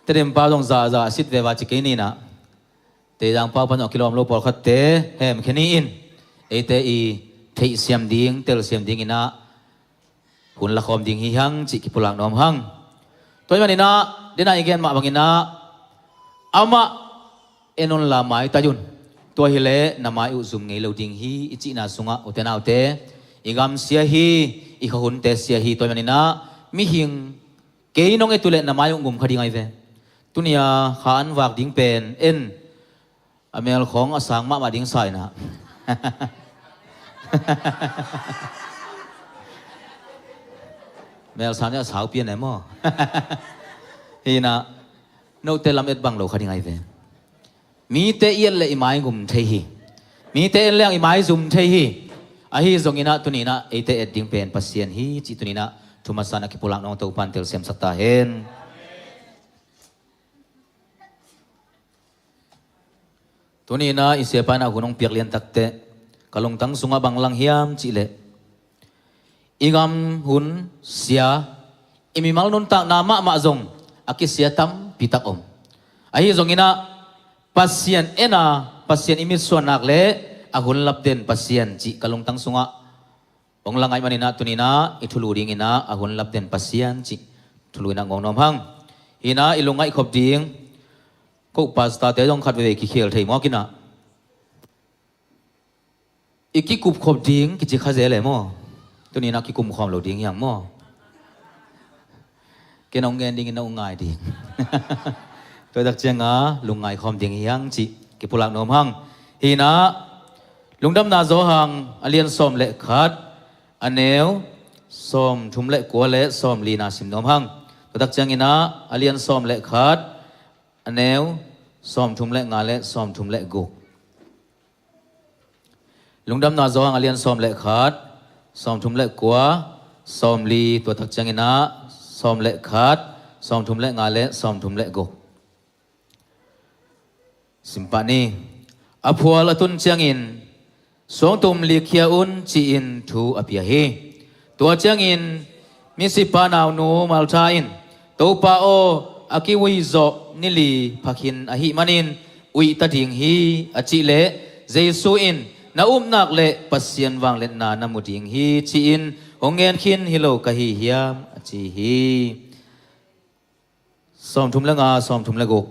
Tedim pau zong zaza a sit veve a ci kei ni na. Teizang pau pan zong a kilawm lo pawlkhatte hemkhia ni in eite i theihsiam ding, telsiam dingin ah hun lakhawm ding hi hang cih kipulak nuam hang. Tua hih manin ah dena i gen mah bangin ah amah en unla maitai un. Tua hi leh na mai uh zum ngei lo ding hi i cihna sungah ute naute, i gam sia hi, i khuahunte sia hi. Tua hih manin ah mihing kei nong et uh leh na mai uh ngum kha ding ahi ve. Tuni-a kha an vak ding pen en a mel khawng a sang mahmah ding sa in ah. Mel sang ding a sau pian e maw? Hi na, note lam et bang lo kha ding ahi ve. Mite i et leh i mai ngum thei hi. Mite en leng i mai zum thei hi. Ahi zongin ah tuni-in ah eite et ding pen Pasian hi cih tuni-in ah thu masa in ah kipulak nuam, Topa in telsiamsak ta hen. Tuni-in ah i siapa in ah hun hong piak lian takteh ka lungtang sungah bang lang hiam cih leh i gam hun sia, i mimal nuntakna mahmah zong a kisia tampi tak om. Ahi zongin ah Pasian en a, Pasian i mitsuan nak leh a hun lapden Pasian cih ka lungtang sungah hong lang ahih manin ah tuni-in ah i thulu dingin ah a hun lapden Pasian cih thulu in ah ngawng nuam hang. Hi na, i lungngaih khop ding, ko pastor-te zong khat veve kikhel thei mawk in ah i kikup khop ding kici kha zel e maw? Tuni-in ah kikum khawm lo ding hi hang maw? Ken hong gen dingin na hong ngai ding. Tua tak ciangin lungngai khawm ding hi hang cih kipulak nuam hang. Hi na, Lungdamna Johan a lian sawm le khat, a neu sawm thum le kua le sawm li na sim nuam hang. Tua tak ciangin ah a lian sawm le khat, a neu sawm thum le nga le sawm thum le guk. Lungdamna Johan a lian sawm le khat, sawm thum le kua, sawm li, tua tak ciangin ah sawm le khat, sawm thum le nga le sawm thum le guk. Sim pah ni. A phual a tun ciangin suangtum likkhia un ci-in thu a pia hi. Tua ciangin misipa naunu Martha in, Topa aw, a kiui zawh ni li phakhin ahih manin uih ta ding hi, a cih leh Jesu in, na upnak le Pasian vangliatna na mu ding hi ci-in hong gen khin hi lo ka hi hiam, a ci hi. Sawm thum le nga, sawm thum le guk.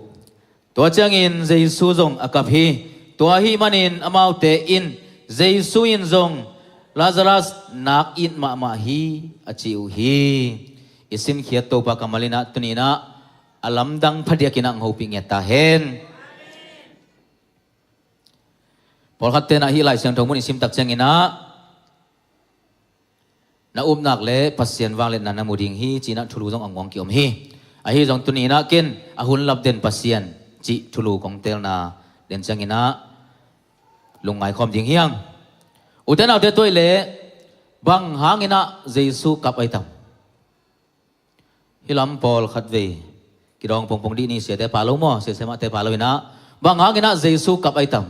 Tua ciangin Jesu zong a kap hi. Tua ahih manin amaute in Jesu in zong Lazarus nak it mahmah hi, a ci uh hi. I simkhiat Topa kammal in ah tuni-in ah a lamdang phadiakin ah hong hopih ngiat ta hen. Pawlkhatte in ah hih Lai Siangtho mun i sim tak ciangin ah na upnak le Pasian vangliatna na mu ding hi ci-in ah thulu zong a ngawng kiom hi. Ahi zong tuni-in ah ken a hun lapden Pasian cih thulu kong teelna den ciangin ah lungngai khawm ding hi hang. Ute naute, tua ahih leh Bang hangin ah Jesu kap ai tam? Hih lam pawlkhat vei kidawng pongpong dih ni, siate pha lo maw, siasemahte pha lo in ah. Bang hangin ah Jesu kap ai tam?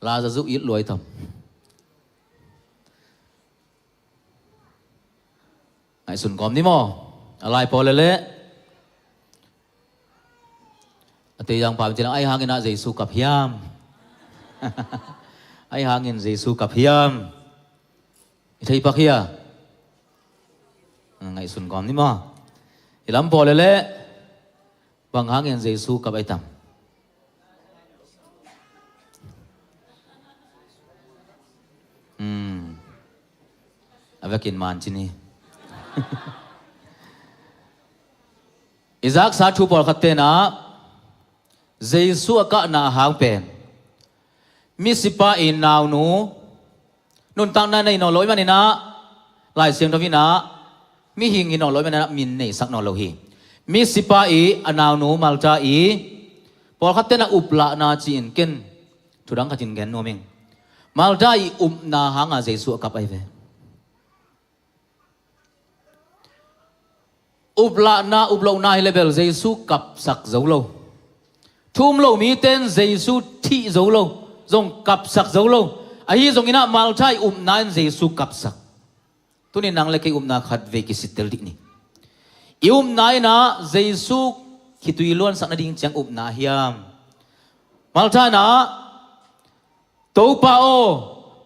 Lazazu it lua ai tam? Ngaihsun kawm ni maw? A lai pawl lele. A tei zang pam cilang ai hangin ah Jesu kap hiam? Ai hangin Jesu kap hiam? I thei pak hia? Ngaihsun kawm ni maw? I lam pawl lele. Bang hangin Jesu kap ai tam? Hmm. A vekin man cin hi. I zaksa thu pawlkhat tenah Jesu a kahna a hang pen misipa i naunu nuntakna nei nawn lo i maninah, Lai Siangtho inah mihing hi nawn lo i maninah min neisak nawn lo hi. Misipa i a naunu Martha i pawlkhat tenah uplahna ci-in ken thudang khatin gen nuam ing. Martha i upna hanga Jesu a kap ai ve. Uplahna uplohna hi lebel Jesu kapsak zo lo. Thu um lo miten Jesu thih zo lo, zong kapsak zo lo. Ahi zonginah Martha i upna in Jesu kapsak. Tunin nang le kei upna khat vei kisittel dih ni. I upna inah Jesu khitui luansak nading ciang upna hiam? Martha inah Topa aw,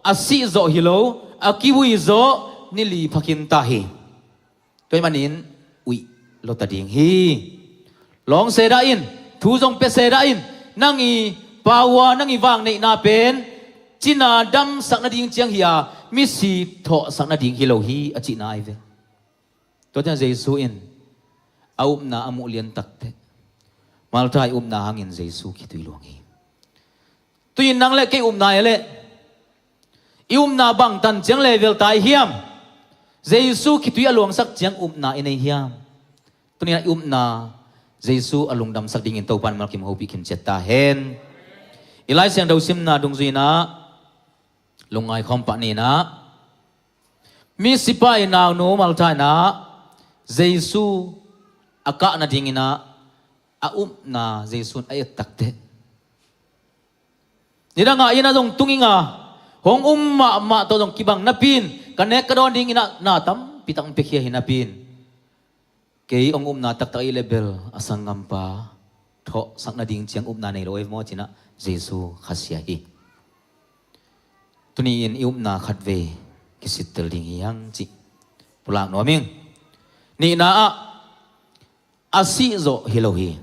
a sih zawh hi lo, a kivui zawh ni li phakhin ta hi. Tua ahih manin uih lota ding hi. Lawng sedah in, thu zong pia sedah in, nang i pau a nang i vang neihna pen cina damsak nading ciang hi a, misi thawhsak nading hi lo hi a cihna ai ve. Tua ciang Jesu in a upna a muh lian takteh Martha i upna hangin Jesu khitui luang hi. Tuin nang le kei upna e le i upna bangtan ciang level tai hiam? Jesu khitui a luangsak ciang upna i nei hiam? Tunin i upna Jesu a lungdamsak dingin Topan malkim hopih khin ciat ta hen. I Lai Siangtho simna dungzuinah lungngai khawm pah ninah misipa i naunu Martha inah Jesu a kah nadinginah a upna Jesu in a et takteh nidangah inn ah zong tung inga hong um mahmah tawh zong kibang napi in ka nek ka dawn dinginah na tampi tak hong piakhia hi napi in kei hong upna taktak i lebel a sanggampa thawhsak nading ciang upna nei lo ei maw cinah Jesu khasia hi. Tuni-in i upna khat vei kisittel ding hi hang cih pulak nuam ing. Nihna ah a sih zawh hi lo hi.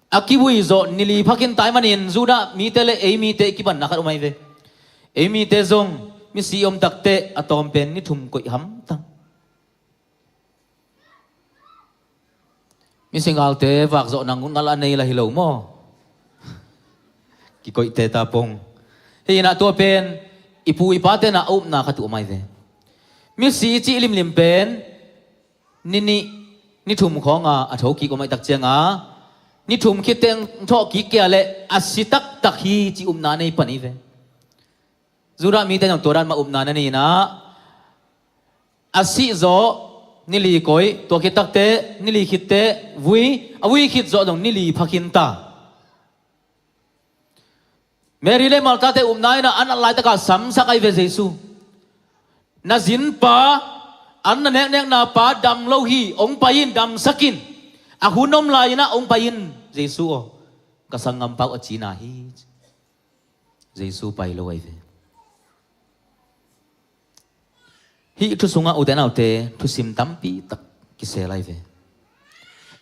A kivui zawh ni li phakhin tai manin Judah mite le ei mite i kibanna khat om ai ve. Ei mite zong misi i om takteh a tawm pen ni thum koih hamtang. Misi ngalte vakzawh nang ngal a nei la hi lo maw? Kikoihte ta pong. Hi inah tua pen i pu i pate na a upna khat uh om ai ve. Misi i cih limlim pen ni nih ni thum khawnga a thokik om ai tak cianga ni thum khitte thawhkik kei a le a si taktak hi cih upna nei pan hi ve. Judah mite nang tua dan mah upna na nei inah a sih zawh ni li koih, tua khit takteh ni li khitte vui, a vui khit zawh zong ni li phakhin ta. Mary le Martha te upna inah an at laitaka samsak ai ve Jesu. Na zinpa, an na neknekna pa dam lo hi, hong pai in damsak in. A hun om lai inah hong pai in Jesu aw, ka sanggampa uh a cina hi. Jesu pai lo ai ve. Hih thu sungah ute naute thusim tampi tak kisel ai ve.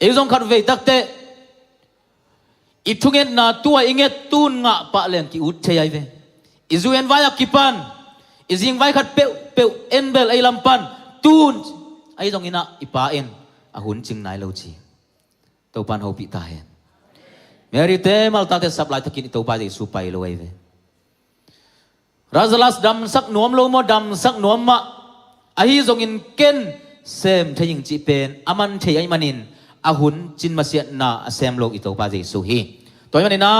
Ei zong khat vei takteh i thungetna tua i nget tun ngah pah leng ki-ut thei ai ve. I zu en vai a kipan i zing vai khat peuhpeuh en bel ei lam pan tun ahi zonginah i pa en a hun cing nai lo ci. Topan hopih ta hen. Mary te Martha te sap laitakin i Topa Jesu pai lo ai ve. Lazarus damsak nuam lo maw, damsak nuam mah. Ahi zongin ken sem thei ing cih pen a man thei ahi manin a hun cin masiatna a sem lo i Topa Jesu hi. Tua ahi maninah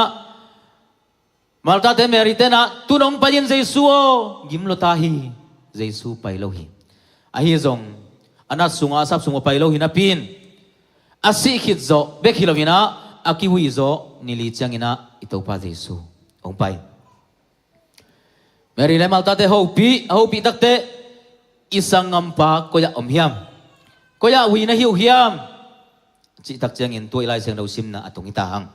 Martha te Mary tenah, "Tun hong pai in Jesu aw, gim lua ta hi." Jesu pai lo hi. Ahi zong a nat sungah, a sap sungah pai lo hi napi in, a sih khit zawh bek hi loinah a kivui zawh ni li cianginah i Topa Jesu hong pai. Mary le Martha te hopih, a hopih takteh, "I sanggampa koi-ah om hiam? Koi-ah hui na hi uh hiam?" cih tak ciangin tua i Lai Siangtho simna a tung hi ta hang.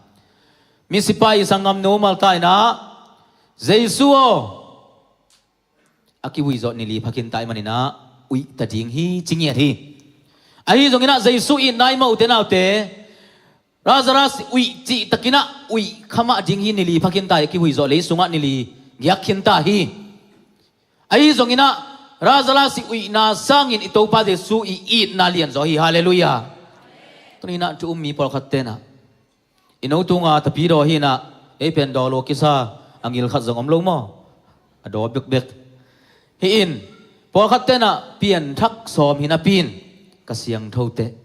Misipa i sanggamnu Martha inah, "Jesu aw, a kivui zawh ni li phakhin ta ahih maninah uih ta ding hi," ci ngiat hi. Ahi zonginah Jesu itna i moh ute naute, Lazarus uih cihtakinah uih khamah ding hi, ni li phakhin ta hi, a kivui zawh lei sungah ni li giak khin ta hi. Ahi zonginah Lazarus i uihna sangin i Topa Jesu i itna lianzaw hi. Halleluiah. Tuninah thu um mi pawlkhat tenah, "I no tunga tapidaw hinah, ei pen dawlua kisa a ngil khat zong om lo maw? A daw bekbek hi in, pawlkhat tenah pianthak sawm hi napi in, ka siangthote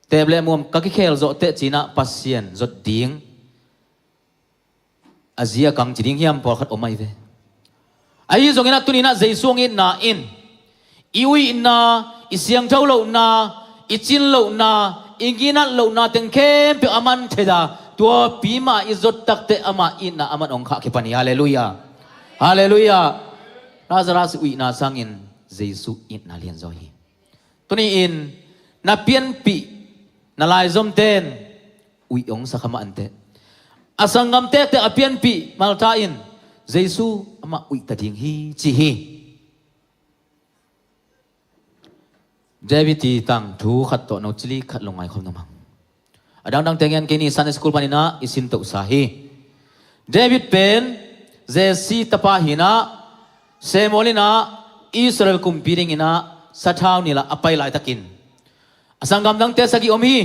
teep le muam ka kikhel zawh teh cinah Pasian zot ding a zi a kang ci ding hiam?" pawlkhat om ahi ve. Ahi zonginah tuninah Jesu hong itna in i uihna, i siangtho lohna, i cin lohna, i nginat lohna teng khempeuh a man thei a, tuapi mah i zot takteh amah itna a man hong khah kipan hi. Halleluiah. Halleluiah. Lazarus uihna sangin Jesu itna lianzaw hi. Tuni-in na pianpih na laizomten uih hong sa kha mah inteh. A sanggam tektek a pianpih Martha in, "Jesu amah uih ta ding hi," ci hi. David i tangthu khat tawh no cili khat lungngai khawm na mang. A dangdangte ngen kei ni, Sunday school paninah i sintohsa hi. David pen Jesse tapa hinah, Samuel inah Israel kumpi dinginah sathau nilh a pai laitakin a sanggam dangte sagih om hi.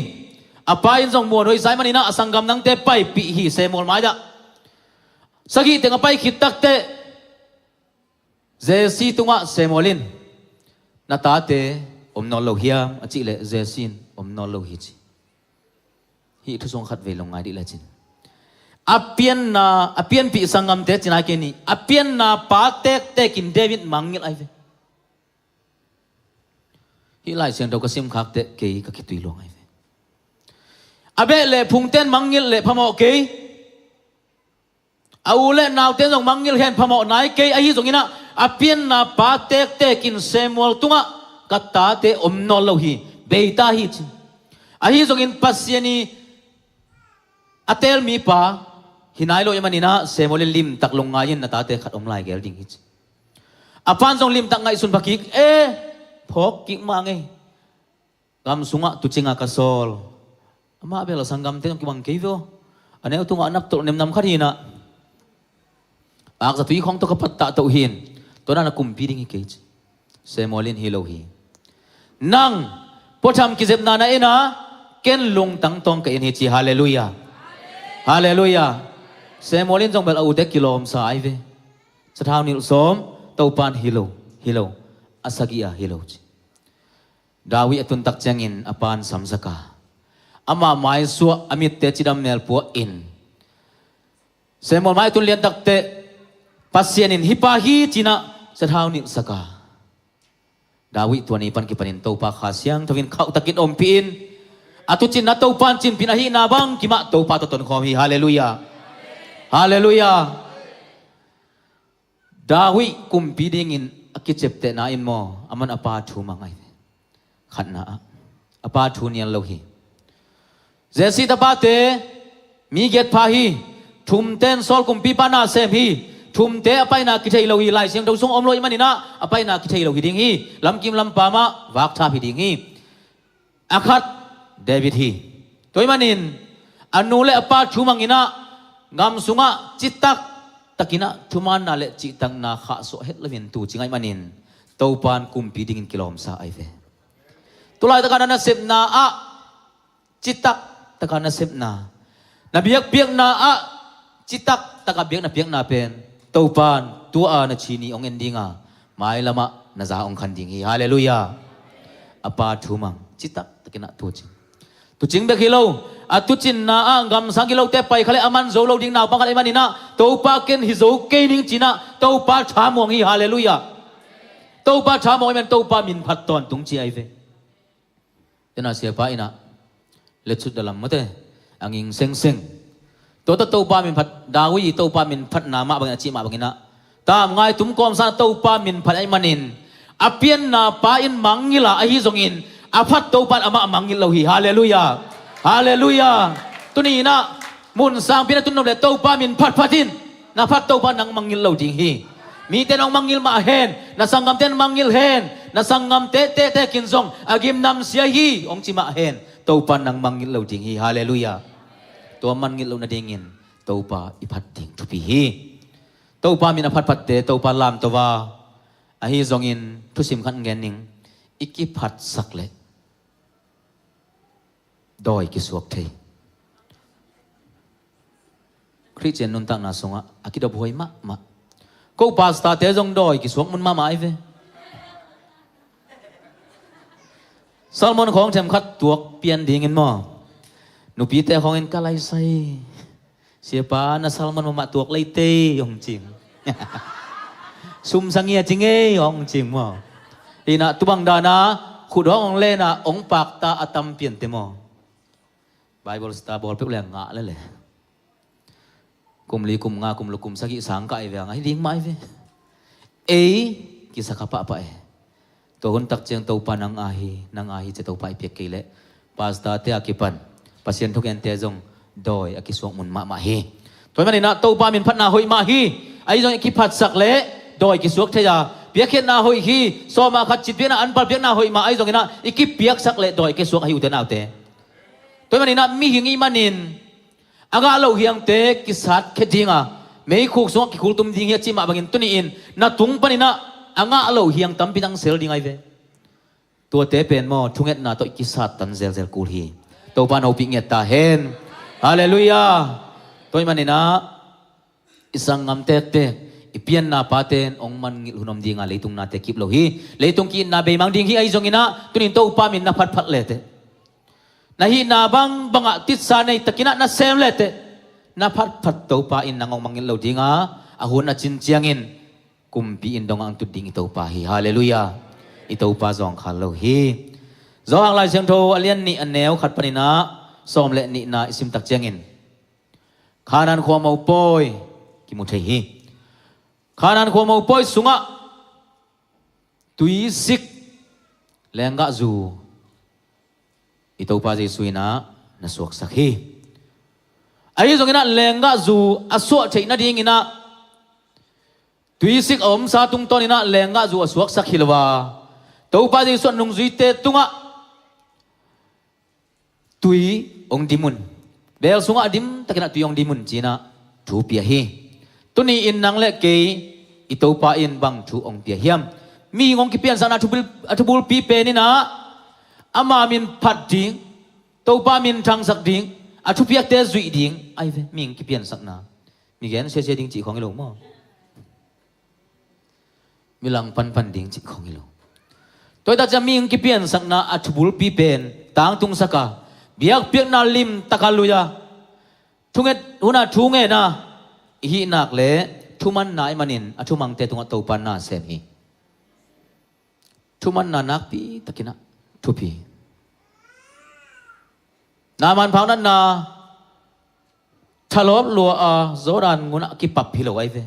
A pa in zong muanhuai sa ahih maninah a sanggam dangte paipih hi Samuel mai-ah. Sagih teng a pai khit takteh Jesse tungah Samuel in, "Na tate om nawn lo hiam?" a cih leh Jesse in, "Om nawn lo hi," ci. Hih thusung khat vei lungngai dih lecin, a pianna, a pianpih sanggamte ci nai kei ni, a pianna pa tektekin David mangngilh ahi ve. Hih Lai Siangtho ka simkhak teh kei ka khitui luang ahi ve. A beh le phungten mangngilh le phamawh kei. A u le naute zong mangngilh hen phamawh nai kei, ahi zonginah a pianna pa tektekin Samuel tungah, "Ka tate om nawn lo hi, bei ta hi," ci. Ahi zongin Pasian i a teel mipa hi nai lo ahih maninah Samuel in limtak lungngai in, "Na tate khat om lai gel ding hi," ci. A pan zong limtak ngaihsun pha kik, "E, phawk kik mah ngei. Gam sungah tuucinga ka sawl. Amah bel a sanggamte zong kibang kei ve aw. A neu tungah a nap tolh nemnam khat hinah, akzatui khawng tawh ka pattah toh hin, tua dan a kumpi ding hi kei," ci. Samuel in, "Hi lo hi. Nang puatham kizepna na en a, ken lungtang tawng ka en hi," ci. Halleluiah. Halleluiah. Samuel in zong bel a ute kilawmsa ahi ve. Sathau nilh sawm, Topan, "Hi lo, hi lo, a sagih a hi lo," ci. David a tun tak ciangin a pan samsak a, amah maisuah, a mitte cidam melpuah in, Samuel mai a tun lian takteh Pasian in, "Hih pa hi," cinah sathau nilhsak a, David tua ni pan kipanin Topa Kha Siangtho in khauhtakin ompih in, a tuucinna Topan cinpin ahihna bang kimah Topa tawh tonkhawm hi. Halleluiah. Halleluiah. David kumpi dingin a kiceptehna in maw, aman a pa thu mang ahi ve. Khatna ah a pa thu nial lo hi. Jesse tapate mi giat pha hi. Thumten Saul kumpipa na sem hi. Thumte a paina kithei lo hi. Lai Siangtho sung om lo ahih maninah a paina kithei lo hi ding hi. Lamkim lampa mah vakthap hi ding hi. A khat David hi. Tua ahih manin a nu le a pa thu manginah gam sungah citak takinah thumaanna le cihtakna khahsuah het loin tuucing ahih manin Topan kumpi dingin kilawmsa ahi ve. Tulaitakah na nasepna ah citak taka nasepna, na biakpiakna ah citak taka biakna piakna pen Topan tua a na ci ni hong en dinga, mailamah na za hong khan ding hi. Halleluiah. A pa thu mang, citak takinah tuucing. Tucing bek hi lo, a tucinna ah gamsang hi lote pai kha le a man zo lo ding naupang khat ahih maninah Topa ken hi zo kei ning cinah Topa thamuang hi. Halleluiah. Topa thamuang ahih man Topa min phat tawntung ci ahi ve. Tena siapa inah letsut dalam mate a nging sengseng. Tua tawh Topa min phat, David i Topa min phatna mah bangin a cih mah banginah tamngai tum kawmsa Topa min phat ahih manin a pianna pa in mangngilh a, ahi zongin a phat Topa in amah mangngilh lo hi. Halleluiah. Halleluiah. Tuni inah mun sangpi na tun nop le Topa min phatphat in. Na phat Topa nang mangngilh lo ding hi. Mite nong mangngilh mah hen, na sanggamte nong mangngilh hen, na sanggamte tehtekin zong a gimnamsia hi hong ci mah hen, Topa nang mangngilh lo ding hi. Halleluiah. Tua mangngilh loh nadingin Topa i phat ding thupi hi. Topa min a phatphatte Topa lamto a, ahi zongin thusim khat ngen ning, i kiphatsak leh dawi kisuak thei. Khristian nuntakna sungah a kidop huai mahmah. Ko pastorte zong dawi kisuak mun mahmah ahi ve. Salmon khawng themkhat tuak pian dingin maw, nupite khawngin ka laisai. Siapa, na salmon mahmah tuak leite hong cing. Sumsa ngia cing ei hong cing maw. Inah tubang dana khut hong hong lena hong pakta a tam piante maw. Bible sita bawl peuh le ngah lele. Kum li kum nga kum luk kum sagih sang ka ai ve a ngai ding mah ai ve. Ei kisa kha pahpah e. Tua hun tak ciang Topa nang a hi, nang a hi ci a Topa i piak kei leh pastorte a kipan Pasian thugente zong dawi a kisuak mun mahmah hi. Tua hi maninah Topa min phatna hoih mah hi. Ahi zong i kiphatsak leh dawi kisuak thei a, piakkhiatna hoih hi. Sawma khat cit piakna, anpal piakna hoih mah ahi zonginah i kipiaksak leh dawi kisuak ahi ute naute. Tua hi maninah mihing i manin a ngah loh hiangte kisat khia dinga, meikhuk sungah kikhultum ding hi a cih mah bangin tuni-in na tung paninah a ngah loh hiang tampi dang sel ding ai ve. Tuate pen maw, thungetna tawh i kisattan zelzel kul hi. Topa nopih ngiat ta hen. Halleluiah. Tua hi maninah i sanggam tektek, i pianna pate in hong mangngilh hun om dinga leitung nate kip lo hi. Leitung ki-itna beimang ding hi. Ahi zonginah tunin Topa min na phatphat leteh, na hihna bangbangah titsa nei takinah na sem leteh, na phatphat Topa in nang hong mangngilh lo dinga, a hun a cin ciangin kumpi inn dongah ang tut ding i Topa hi. Halleluiah. I Topa zawngkhal lo hi. Johan Lai Siangtho a lian nih a neu khat paninah sawm le nihna i simtak ciangin Khanaan khua mopawi kimu thei hi. Khanaan khua mopawi sungah tuisik lenggahzu i Topa Jesu inah na suaksak hi. Ahi zonginah lenggahzu a suah theih nadinginah tuisik a omsa tungtawninah lenggahzu a suaksak hi lo a, Topa Jesu a nungzuite tungah tui hong dim un. Beel sungah a dim takinah tui hong dim un cinah thu pia hi. Tuni-in nang le kei i Topa in bang thu hong pia hiam? Mihing hong kipiansakna a thubul, a thubulpi peninah ama min phat ding, Topa min thangsak ding, a thupiakte zuih ding ai ve. Mihing kipiansakna migen siasia ding cih khawng hi lo maw? Milang panpan ding cih khawng hi lo. Tua hi tak ciang mihing kipiansakna a thubulpi pen tangtungsak a, biakpiakna limtaka lui a, thunget huna thu ngen a, i hih nak le thumanna i manin a thumangte tungah Topa na sem hi. Thumanna nakpi takinah thupi. Naaman phau natna thalawp lua a Jordan ngunah kipap hi lo ai ve.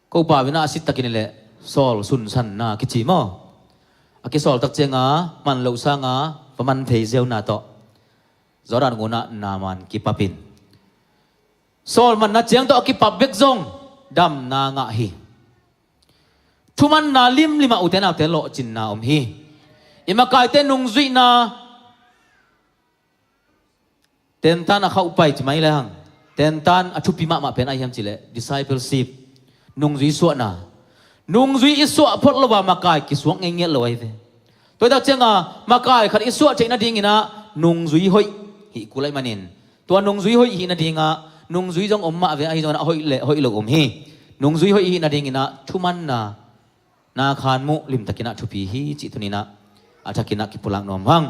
Ko pau inah a sit takin le Saul sunsanna kici maw? A kisawl tak cianga man loh sanga va man phei ziauna tawh Jordan ngunah Naaman kipapin Saul manna ciang tawh a kipap bek zong damna ngah hi. Thumanna limlimah ute naute lawhcinna om hi. I makaite nungzuihna tentan a khauhpai ci mai le hang, tentan a thupi mahmah pen ahi hiam cileh discipleship, nungzui suahna. Nungzui i suah phot lo a makai kisuak ngei ngiat lo ahi ve. Tua hi tak cianga makai khat i suah theih nadinginah nungzui hoih hih kul ahi manin, tua nungzui hoih hih nadingah nungzui zong om mah ve, ahi zongin a hoih le hoih lo om hi. Nungzui hoih hih nadinginah thumanna na khan muh limtakinah thupi hi cih tuninah a thakinah kipulak nuam hang.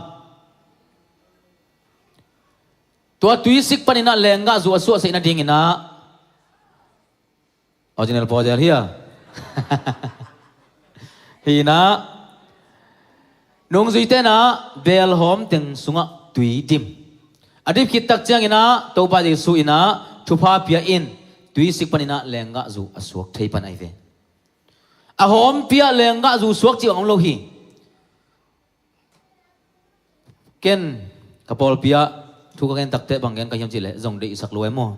Tua tuisik paninah lenggahzu a suahsehna dinginah original Paul zel hi a. Hinah nungzuite inah beelhawm teng sungah tui dim. A dip khit tak cianginah Topa Jesu inah thupha pia in tuisik paninah lenggahzu a suak thei pan ahi ve. A hawmpi ah lenggahzu suak cih bang om lo hi. Ken ka pawlpi ah thu ka gen takteh bang gen ka hiam cihleh zong deihsak lo e maw?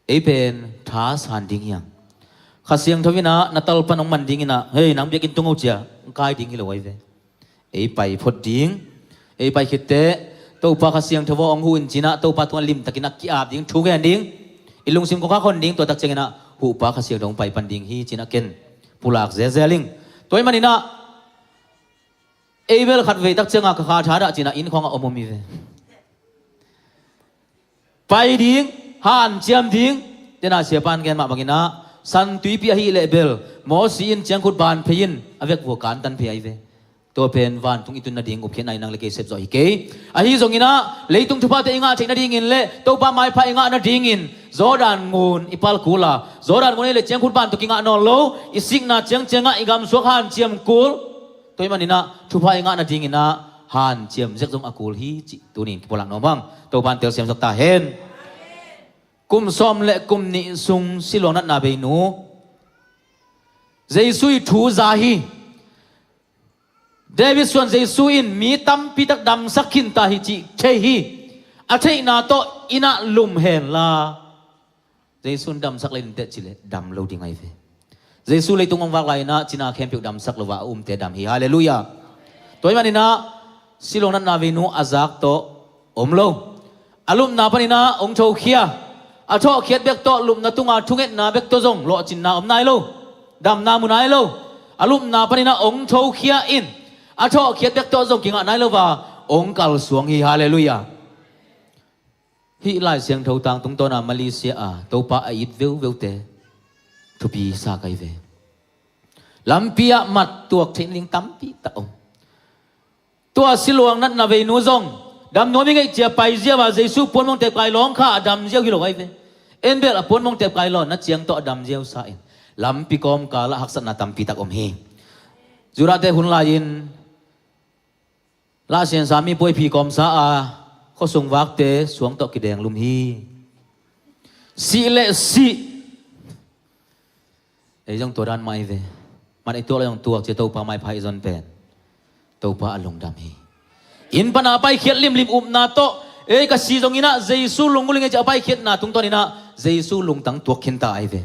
Ei pen tha san ding hiam? Kha Siangtho inah na talpan hong man dinginah hei nang biakinn tung o cia kai ding hi lo ahi ve. Ei pai phot ding. Ei pai khitteh Topa Kha Siangtho aw hong huh in cinah Topa tungah limtakinah ki-ap ding, thu gen ding. I lungsim kong khak hon ding, tua tak cianginah huhpa Kha Siangtho hong pai pan ding hi cinah ken pulak zelzel ing. Tua ih maninah ei bel khat vei tak cianga ka kha thadah cinah inn khawngah om om hi ve. Pai ding, hanciam ding. Tena siapan gen mah banginah san tuipi ahi leh bel Mawsi in ciangkhut ban phei in a vekvua kantan phei ahi ve. Tua pen vantung i tun nading gupkhiatna in nang le kei sepzawh hi kei. Ahi zonginah leitung thuphate i ngah theih nadingin le Topa maipha i ngah nadingin Jordan ngun i pal kul a, Jordan ngun ahi le ciangkhut ban tawh kingah nawn lo, i sikna ciangciangah i gamsuak hanciam kul. Tua ih maninah thupha i ngah nadinginah hanciam zek zong a kul hi cih tunin kipulak nuam hang. Topa in telsiamsak ta hen. Kum sawm le kum nih sung siluang natna beinu Jesu ih thu za hi. David suan Jesu in mi tampi tak damsak khinta hi cih thei hi. A theihna tawh innah lum henla Jesu in damsak lei dinteh cileh dam lo ding ahi ve. Jesu leitung hong vak lai-inah cina khempeuh damsak lo a a umte dam hi. Halleluiah. Tua ih maninah siluang natna veinu a zak tawh om lo. A lupna paninah hong thokhia. A thawhkhiat bek tawh lupna tunga thungetna bek tawh zong lawhcinna om nai lo. Damna mu nai lo. A lupna paninah hong thokhia in a thawhkhiat bek tawh zong kingah nai lo va hong kalsuang hi. Halleluiah. Hih Lai Siangtho tang tungtawna Malaysia a Topa a it veuveute thupi sa kai ve. Lampi ah mat tuak theih nading tampi tak om. Tua siluang natna veinu zong dam nuam i ngeih cia pai ziau a Jesu puanmong tepkai lawngkha a dam ziau hi lo ahi ve. En bel a puanmong tepkai lawnna ciang tawh a dam ziau sa in lampi kawmkal ah haksatna tampi tak om hi. Judahte hun lai-in Lahsiansa mi puaiphi kawmsa a khuasung vakte suang tawh kidenglum hi. Sih le sih. Ei zong tua dan mah hi ve. Man ei tuak le zong tuak cia Topa maipha i zon pen Topa a lungdam hi. Inn pana a paikhiat limlim upna tawh ei ka si zonginah Jesu lungmuling ei cia a paikhiatna tungtawninah Jesu lungtang tuak khinta ahi ve.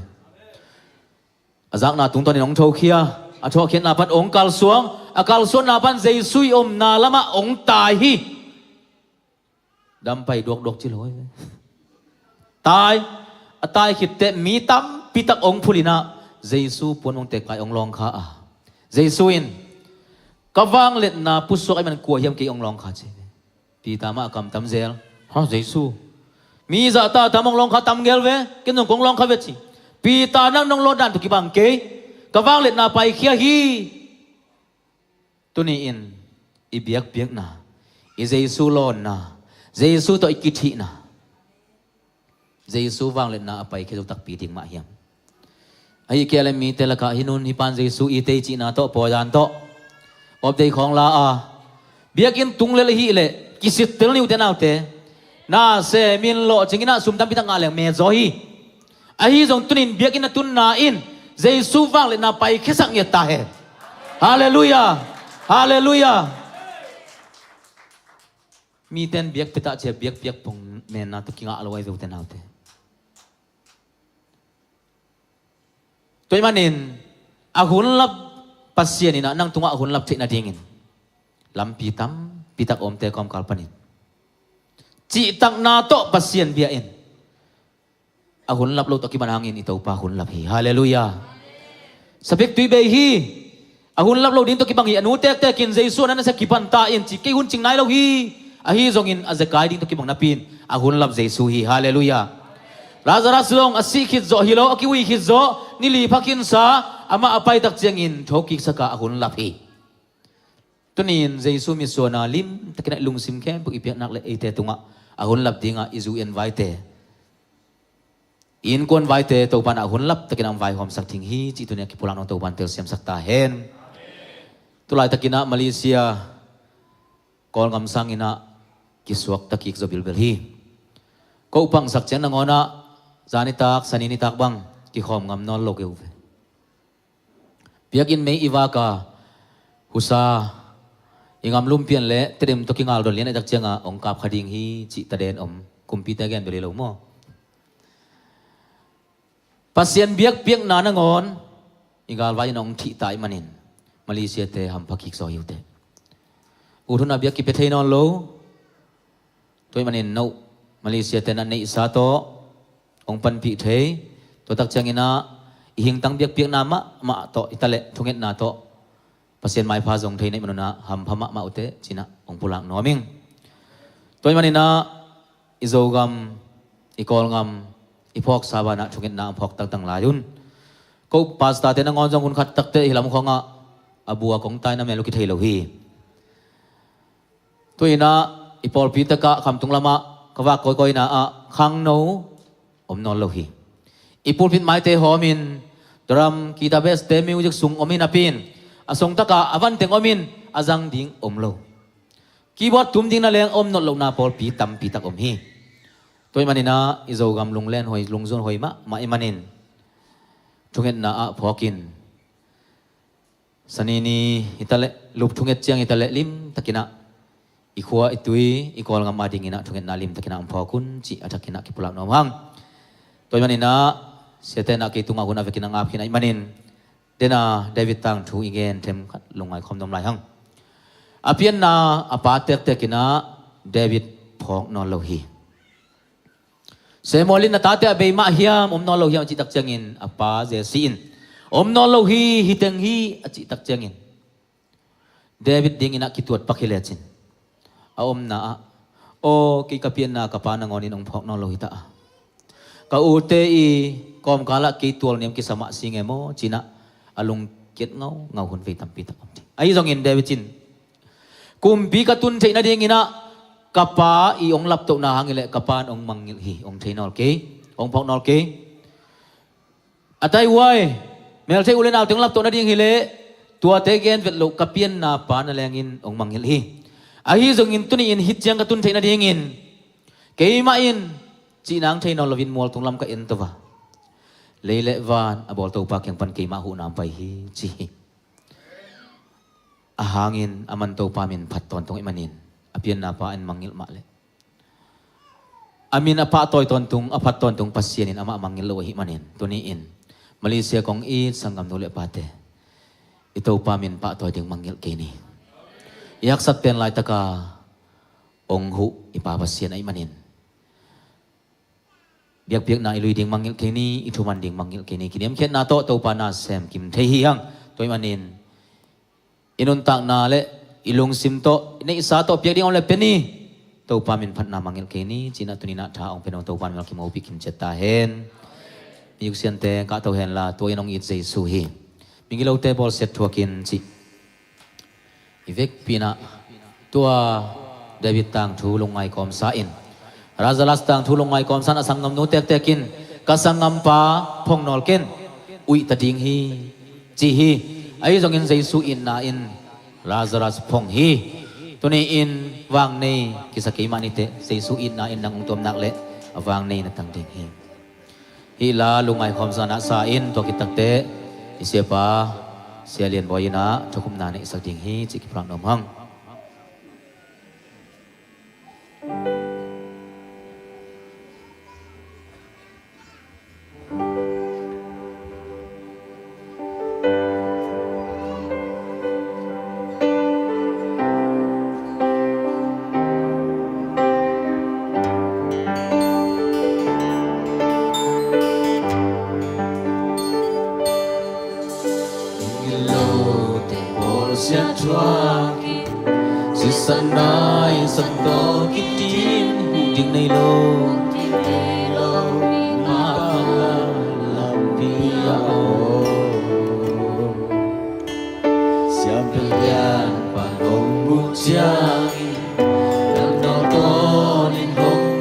A zakna tungtawnin hong thokhia. A thawhkhiatna pan hong kalsuang. A kalsuanna pan Jesu i omna lamah hong tai hi. Dampai duakduak ci lo hi ve. Tai. A tai khitteh mi tampitak hong phulinah Jesu puanmong tepkai hong lawngkha a Jesu in ka vangliatna pusuak ahih man kua hiam kei hong lawngkha ci hi ve. Peter mah a kamtam zel. Ha, Jesu, mi zahta tam hong lawngkha tam gel ve. Ken zong kong lawngkha ve ci. Peter, nang nong lawn dan tawh kibang kei. Ka vangliatna paikhia hi. Tuni-in i biakpiakna, i Jesu lawnna, Jesu tawh i kithihna Jesu vangliatna a paikhia zo takpi ding mah hiam? Ahi kei le mite lakah hih nun hih pan Jesu i tei cihna tawh pawi dan tawh update khawng la a biakinn tung lel ahih leh kisittel ni ute naute. Na semin lawh cinginah sum tampitak ngah leng metzaw hi. Ahi zong tunin biakinn a tunna in Jesu vangliatna paikhiasak ngiat ta hen. Halleluiah. Halleluiah. Miten biak piatah cia biakpiak pong menna tawh kingah lo ahi ve ute naute. Tua ih manin a hunlap Pasian inah nang tungah a hunlap theih nadingin lampi tampitak omte kawmkal panin cihtakna tawh Pasian bia in. A hunlap lo tawh kiman hangin i Topa hunlap hi. Halleluiah. Sapiktui bei hi. A hunlap lo ding tawh kibang hi. A nu tektekin Jesu a na nasia kipanta in ci kei hun cing nai lo hi. Ahi zongin a zekai ding tawh kibang napi in a hunlap Jesu hi. Halleluiah. Lazarus zong a sih khit zawh hi lo, a kiui khit zawh, ni li phakhinsa, amah a paitak ciangin thokiksak a a hunlap hi. Tuni-in Jesu mitsuana limtakin a i lungsim khempeuh i piaknak le eite tungah a hun lap dingah i zu i en vaite, i innkuan vaite Topa in a hun lap takin a hong vaihawmsak ding hi cih tuni-ah kipulak nuam Topa in telsiamsak ta hen. Tulaitakinah Malaysia Kawlgam sanginah kisuakta kik zaw bilbel hi. Ko pangsak ciang nangawnah zanitak, saninitak bang kikhawm ngam nawn lo kei uh ve. Biakinn mei i vak a, husa, i ngam lum pian le Tedim tawh kingal don lian a, i tak ciangah hong kap kha ding hi cih taden om. Kumpite gen bel hi lo maw? Pasian biakpiakna nangawn i galvai in hong thih ta ahih manin Malaysia-te hampha kik zaw hi uh teh. Ut hun a biak kipia thei nawn lo. Tua ahih manin no Malaysia-te na neihsa tawh hong panpih thei. Tua tak cianginah i hingtang biakpiakna mahmah tawh, i taleh thungetna tawh Pasian maipha zong thei na hih manunah hampha mahmah uh teh cinah hong pulak nuam ing. Tua ahih maninah i Zogam, i Kawlgam, i phawksa banah thungetna a phawk tangtang lai un. Ko pastor-te nangawn zong hun khat takteh hi lam khawngah a buak hong taina mel uh kithei lo hi. Tuinah i pawlpi takah khamtung lamah ka vak kawikawina ah khangno om nawn lo hi. I pulpit maite hawmin drum, guitar, bass-te music sung om hi napi-in a songtaka a vanteng omin a zang ding om lo. Keyboard tum ding na leng om nawn lohna pawlpi tampitak om hi. Tua ahih maninah i Zogam lunglen hoi, lungzun hoi mahmah ahih manin thungetna ah phawkin Sanini hitaleh, lup thunget ciang hitaleh limtakinah i khua i tui i Kawlgam adinginah thungetna limtakinah hong phawk un cih a thakinah kipulak nuam hang. Tua ahih maninah siate'n ah kei tungah hun a vekin a ngap khin ahih manin dena David tangthu i gen themkhat lungngai khawm nuam lai hang. A pianna a pa tektekinah David phawk nawn lo hi. Samuel in na tate a bei mah hiam, om nawn lo hiam a cih tak ciangin a pa Jesse in om nawn lo hi, hi teng hi a cih tak ciangin David dinginah kituat pak hi lecin a omna ah, aw, kei ka pianna ka pa nangawnin hong phawk nawn lo hi ta a, ka ute i kawmkalah kei tualniam kisa mah si nge maw cinah a lungkiat ngaungau hun vei tampi tak om ding. Ahi zongin David cin kumpi ka tun theih nadinginah ka pa i hong laptohna hang hileh ka pa in hong mangngilh hi, hong thei nawl kei, hong phawk nawl kei. A tai huai, melthei u le naute hong laptoh nading hileh tuate gen vet loh ka pianna pa na lengin hong mangngilh hi. Ahi zongin tuni-in hih ciang ka tun theih nadingin keimah in cihna hong thei nawn loin mualtung lam ka en to va, lei le van a bawl Topa kiang pan keimah huhna hong pai hi ci hi. A hangin a man Topa min phat tawntung ahih manin a pianna pa in mangngilh mah leh a min a pahtawi tawntung, a phat tawntung Pasian in amah mangngilh lo ahih manin tuni-in Malaysia kong it sanggamnu le pate, i Topa min pahtawi ding mangngilh kei ni. I haksat pen laitaka hong huh i Pa Pasian ahih manin biakpiakna i lui ding mangngilh kei ni, i thuman ding mangngilh kei ni. Kiniamkhiatna tawh Topa na sem kim thei hi hang. Tua ahih manin i nuntakna le i lungsim tawh, i neihsa tawh piak ding om le pia ni. Topa min phatna mangngilh kei ni cinah tuninah tha hong pia nuam Topa min hong kim hopih kim ciat ta hen. Music siante kahto henla, tua in hong it Jesu hi. Migilote bawlsiat thuakin cih i vekpi-inah tua David tangthu lungngai kawmsa in, Lazarus tangthu lungngai kawmsa in a sanggamnu tektek in, ka sanggampa phong nawl ken, uih ta ding hi ci hi. Ahi zongin Jesu itna in Lazarus phong hi. Tuni-in vangnei kisa kei mah niteh, Jesu itna in nang hong tuam nak leh a vangnei na tang ding hi. Hih la lungngai khawm zan ah sa in, tua khit takteh i siapa Sia Lian Bawi in ah thukhupna neihsak ding hi cih kipulak nuam hang. Lote bawlsiat thuakin, sisan nai sang tawh kitin, huh ding nei lo, huh ding nei lo, mapang lampi a om. Siam Lian Pan hong buk ciangin, nang nawltawn in hong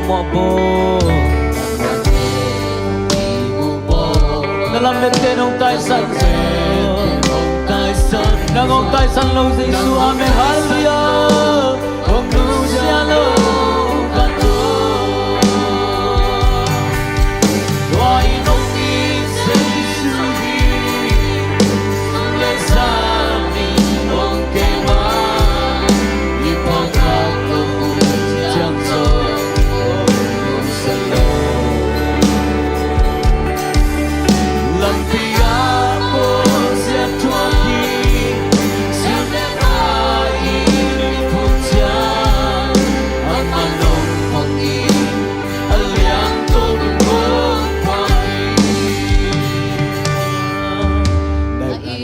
Mawhbawl. Na lamette'n hong taisan zo. Nang hong taisan lo Jesu, amen. Halleluiah. Hong nusia lo ka tawh. Tua in hong it Jesu hi. Sun le zan in hong kem a, i pawlkhat lo hun ciang zo. Lampi a bawlsia thuak hi, sun le vai in i phut ciang, amah hong phuak in, a liangko tung hong phuak hi. Na i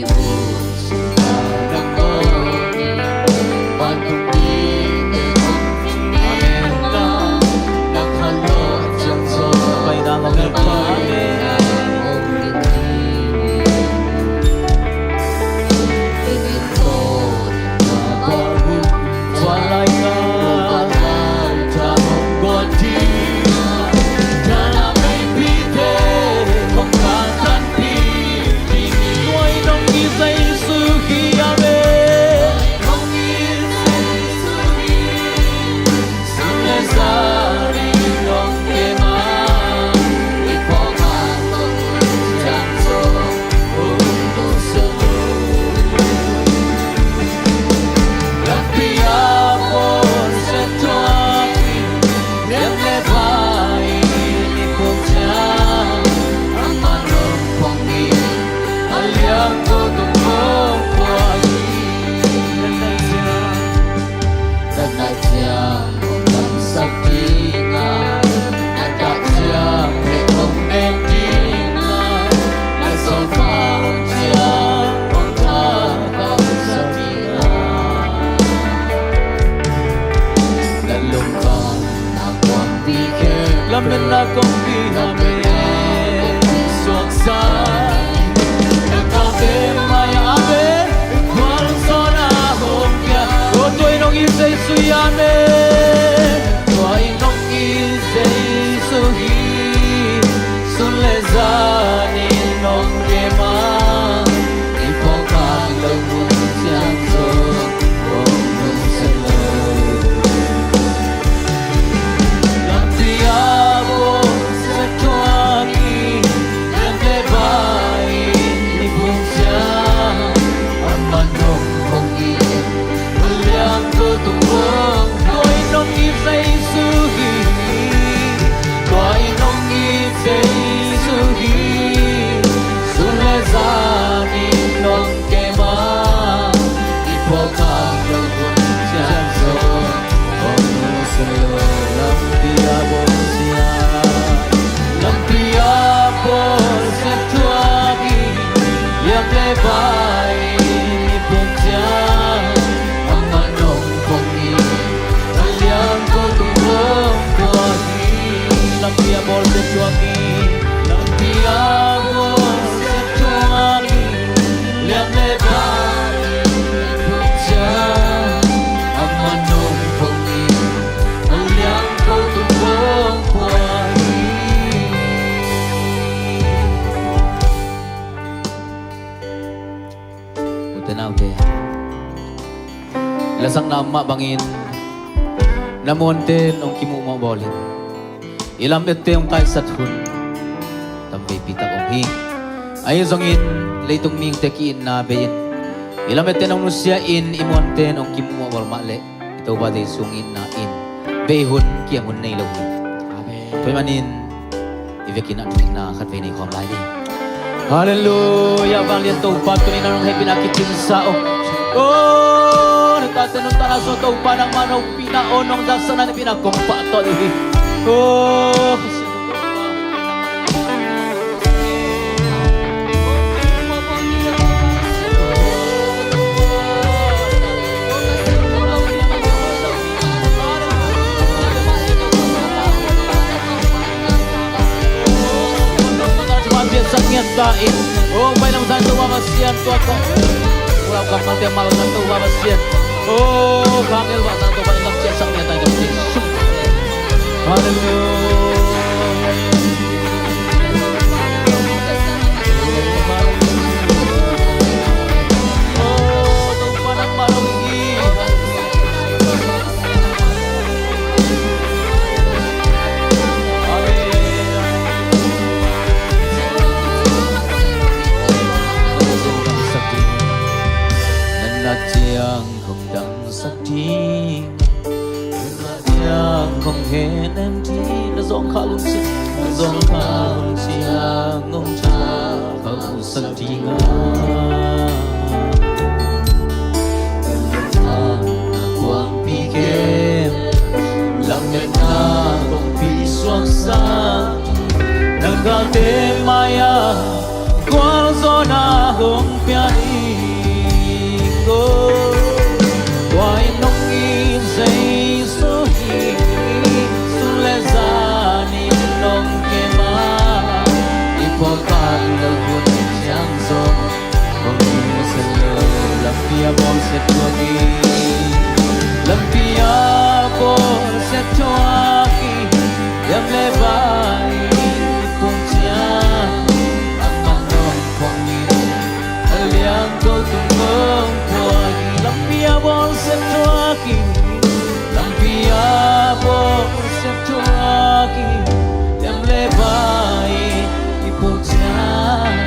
Lametna kongpi a mei suaksa na ka ve mai a ve. Kuang son a hong pia. O tua in hong it Jesu hi a mei. Tua in hong it Jesu hi. Sun le zan in hong kem a, i pawlkhat lo hun ciang zo. Lampi a bawlsia thuak hi, lian le vai in i phut ciang, amah hong phuak in, a liangko tung hong phuak in, hong it Jesu hi. Tua in hong it Jesu hi. Sun le zan in hong kem a, i pawlkhat lo hun ciang zo. Hong nusia lo lampi a bawlsia, lampi a bawlsia thuak hi. Lian le vai in i phut ciang, amah hong phuak in, a liangko tung hong phuak hi. Lampi a bawlsia thuak hi. Lampi a bawlsia thuak hi. Lian le vai in i phut ciang, amah hong phuak in, a liangko tung hong phuak hi. Ute naute, lasakna mah bangin na muante'n hong kimuh mawhbawl in. I lamette hong taisat hun tamveipi tak om hi. Ahi zongin leitung mihingte ki-itna bei in, i lamette hong nusia in, i muante'n hong kimuh mawhbawl mah leh i Topa Jesu hong itna in bei hun kiam hun nei lo hi. Amen. Tua ahih manin i vekin a thungetna khatvei nei khawm lai ni. Halleluiah. Vanglian Topa, tuni-in nang hehpihna kicingsa aw. Aw, na tate nuntakna sung Topa nangmah na ompihna aw, nong zaksak na hehpihna kong pahtawi hi. Aw, Sak ngiat ta in. O, Pai Lam Sang Topa Pasian tua ko. Kulau kam mate mal Sang Topa Pasian. O, Khangel Sang Topa in lam ciat sak ngiat ta in kam ciat sum. Halleluia. Nang na ciang kong dangsak ding, nang na ciang kong henem ding. Na zawngkhal hun ciang, na zawngkhal hun ciang hong tha kha uh sak ding a, na kuangpi kem, lametna kongpi suaksak, na galte mai-ah gualzawhna hong pia ding. Tua in hong it Jesu hi, sun le zan in hong kem a, i puakphat loh hun ciang zong hong nusia lo. Lampi a bawlsia thuak hi, lampi a bawlsia thuak hi, liam le vai in i puk ciang, amah hong phong in, a liang ko tung hong pua hi. Lampi a bawlsia thuak hi, lampi a bawlsia thuak hi, liam le vai in i puk ciang,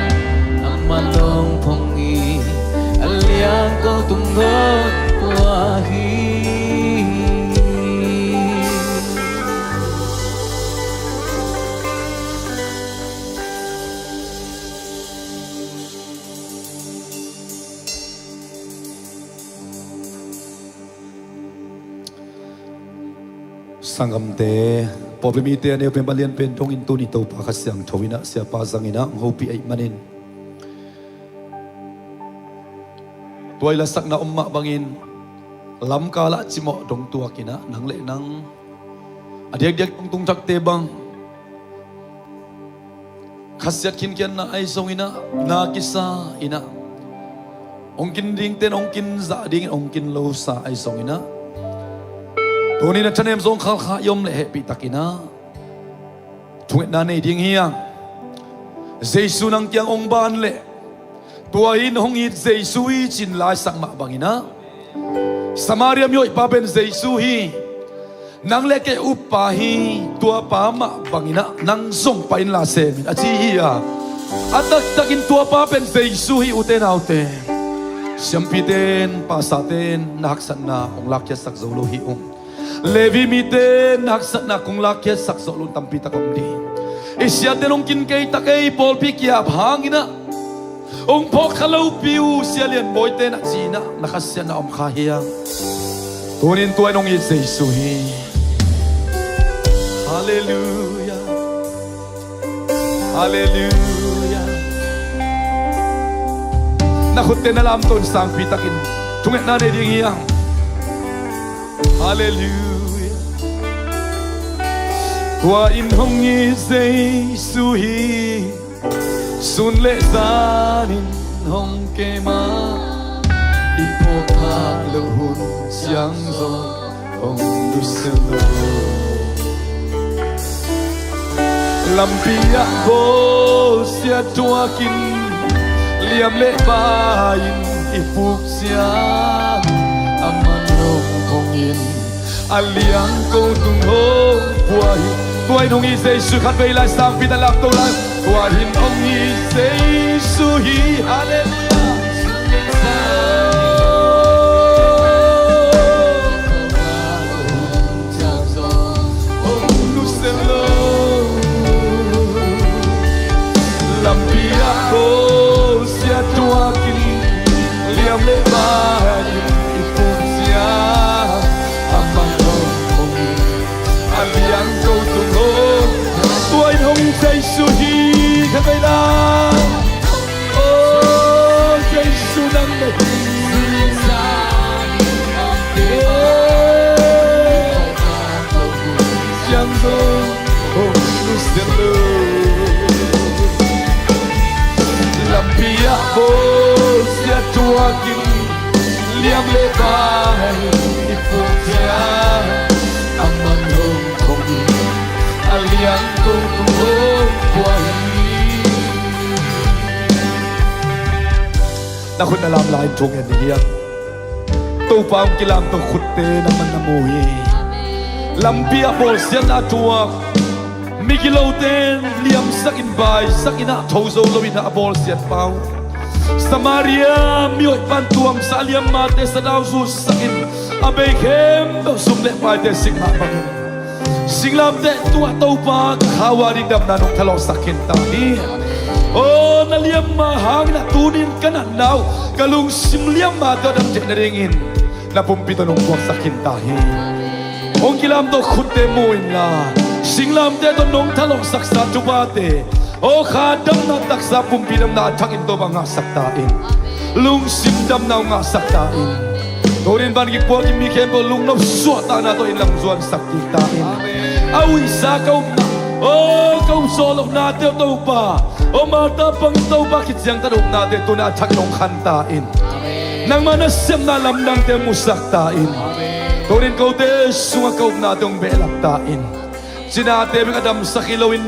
amah hong phong in, a liang ko tung hong pua hi. Sanggamte, pawlpi mite a neu pen, a lian pen dongin tuni Topa Kha Siangtho in ah, siapa zangin ah hong hopih ahih manin, tua i lasakna om mah bangin lamkal ah cimawh dong tuak in ah, nang le nang a diakdiak tungtung thakte bang khasiat khinkhiatna ahi zongin ah, na kisa in ah, hong kin dingte in hong kin zah dingin hong kin losa ahi zongin ah, tuni in a thanem zawngkhal kha i om leh hehpih takin ah thungetna nei ding hi hang. Jesu nang kiang hong ban leh, tua in hong it Jesu hi ci-in la i sak mah bangin ah, Samaria mihoihpa pen Jesu hi, nang le kei uppa hi, tuapa mah bangin ah nang zong pai inla sem in, a ci hi a. A taktakin tuapa pen Jesu hi, ute naute. Siampite in, pastorte in na haksatna hong lakkhiatsak zo lo hi ung. Levi mite in na haksatna kong lakkhiatsak zawh lo in tampi tak om ding. I siate in hong kin kei tak ei, pawlpi kiap hangin ah hong phawk kha lopi uh, Sia Lian Bawi te in ah ci-in ah na khasiatna om kha hi hang. Tuni in tua in hong it Jesu hi. Halleluia. Halleluia. Na khutte na lamto in sangpi takin thungetna nei ding hi hang. Halleluia. Tua in hong it Jesu hi, sun le zan in hong kem a, i puakphat loh hun ciang zong hong nusia lo. Lampi ah bawlsia thuak in, liam le vai in i puk ciang, amah hong phong in, a liang ko tung hong pua hi. Tua in hong it Jesu, khatvei lai sangpi tak lamto lai. Tua in hong it Jesu hi. Halleluia. Lampi ah bawlsia thuak in, liam le vai in i puk ciang, amah hong phong in, a liang ko tung hong. Tua in hong it Jesu hi. Khatvei lai. Oh, Jesu nang na hi. Ciang zo hong nusia lo. Lampi ah bawlsia thuak in, liam le vai i puk ciang, amah hong phong in, Na khut na lam lai in thu ngen ding hiam? Topa hong kilamto khutte nangman na mu hi. Lampi a bawlsiatna tuak, migilote liamsakin baisakin ah tho zo loin ah a bawlsiat pa uh, Samaria mihoih pan tuamsa a liammate sadau zusakin a bei khempeuh sum le paite sik mah bangin, singlamteh tungah Topa ka khau a ding damna nong thalawhsak khin ta hi. Aw na liamma hangin ah tunin ka natna uh, ka lungsim liammate aw dam theih nadingin na pumpi tawh nong puaksak khin ta hi. Hong kilamto khutte mu inla, singlamteh tawh nong thalawhsaksa thupate aw kha damna taksa pumpi damna a thakin Topa ngahsak ta in. Lungsim damna uh ngahsak ta in. Tunin van kipuak in mi khempeuh lungnop suahtahna tawh in lam zuansak kik ta in. A huihsa ka upna, aw ka up zawh lohnate uh Topa, aw Martha bangin Topa khit ciangtan upnate tunin a thakin hong khan ta in. Nangma nasepna lamdangte musak ta in. Tunin kote sungah ka upnate hong behlap ta in. Cinate bek a damsak hi loin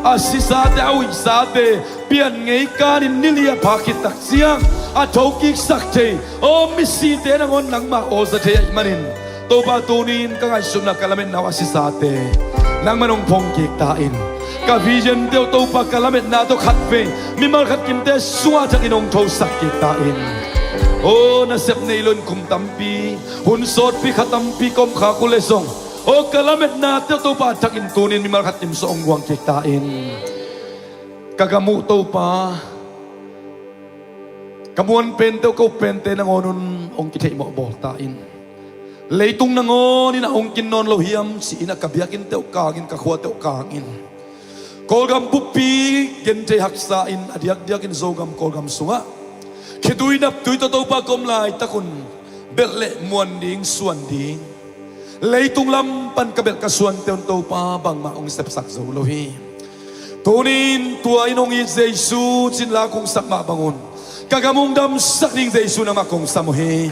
a sisate a huihsate pian ngei kanin nili a pha khit tak ciang a thokiksak thei aw misite nangawn nangmah awlsa thei ahih manin Topa tunin ka ngaihsutna ka lametna uh a sisate nangman hong phong kik ta in. Ka vision te uh Topa ka lametna tawh khatvei mimal khat kimte sungah thakin hong thosak kik ta in. Aw nasep nei loin kum tampi hun sawtpi kha tampi ka om khak uh leh zong aw ka lametna te uh Topa thakin tunin mimal khat kim sawh hong guang kik ta in. Ka gam uh Topa, ka muan pente uh ka up pente nangawn un hong kitheihmawh bawl ta in. Leitung nangawn in ah hong kin nawn lo hiam ci-in ah ka biakinnte uh kangin ka khuate uh kangin Kawlgam buppi genthei haksa in a diakdiakin Zogam Kawlgam sungah khitui naptui tawh Topa ka om laitak un belh le muan ding suan ding leitung lam pan ka belh ka suante un Topa bangmah hong sepsak zo lo hi. Tunin tua in hong it Jesu cin la kong sak mah bangun ka gam hong damsak ding Jesu nangmah kong sam uh hi.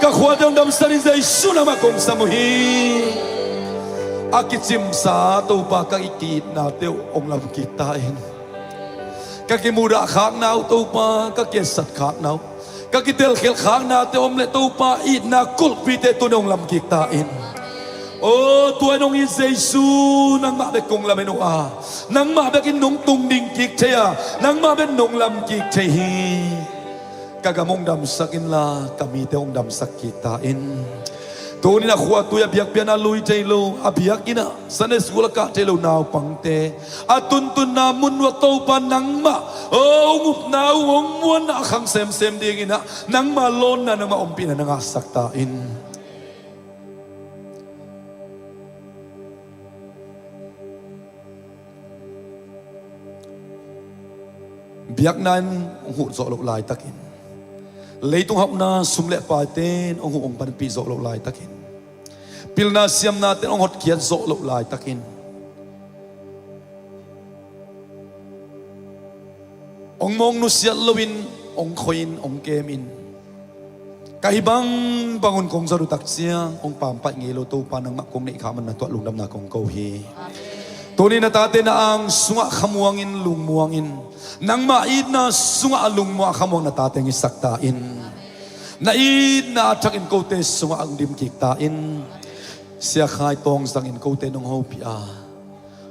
Ka khuate hong damsak ding Jesu nangmah kong sam uh hi. A kicimsa Topa ka ki-itnate uh hong lam kik ta in. Ka kimudah khakna uh Topa ka kietsat khakna uh ka kitelkhialh khaknate om le Topa itna kulhpite tuni hong lam kik ta in. Aw tua in hong it Jesu nangmah bek kong lamen uh a nangmah bekin nong tungding kik thei a nangmah bek nong lam kik thei hi. Ka gam hong damsak inla ka mite hong damsak kik ta in. Tunin a khua tui a biakpiakna lui thei lo a biakinn ah Sunday school a kah thei lo naupangte a tuntunna mun uh ah Topa nangmah aw hong upna uh hong muanna a khang semsem dingin ah nangma lawnna nangma ompihna na ngahsak ta in. Biakna in hong huh zawh loh laitakin leitung hauhna sum le paite in hong huh hong panpih zawh loh laitakin pilna siamnate in hong hotkhiat zawh loh laitakin hong mawng nusiat loin hong khoi in hong kem in ka hih bangbang un kong zat uh tak ciang hong pampaih ngei lo Topa nangmah kong neih kha man na tuah lungdamna kong ko hi. Tuni na tate na ang sungah khamuang in lungmuang in nangmah itna sungah a lungmuang a khamuang na tate hong hisak ta in. Na itna a thakin kote sungah hong dim kik ta in. Sia Khai Tawng zangin kote nong hopih a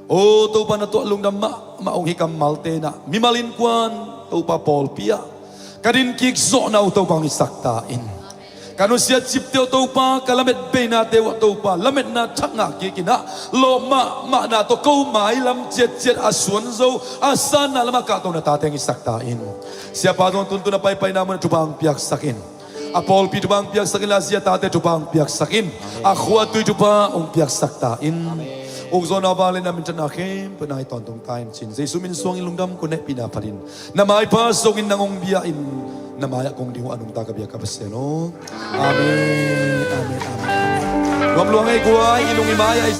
aw Topa na tuah lungdam mahmah hong hi kammalte in ah mimal innkuan Topa pawlpi ah ka din kik zawhna uh Topa hong hisak ta in. Ka nusiat cipte uh Topa ka lamet beinate uh ah Topa lametna thak ngah kik in ah lawp mahmahna tawh ko mailam ciatciat a suanzo a sanna lamah kahto na tate hong hisak ta in. Siapa zong tuntun a paipaina mun ah thupha hong piaksak in. A pawlpi thupha hong piaksak inla zia tate thupha hong piaksak in. A khua tui thupha hong piaksak ta in. Ukzaw nau vale na minthanna khempeuh nang hi tawntung ta in cin Jesu min suangin lungdam ko nehpihna phatin na maipha zongin nang hong bia in na mai-ah kong ding uh a nungta ka bia ka Pasian aw. Amen. Amen. Amen. Nuam lua ngei guai i nung i mai-ah i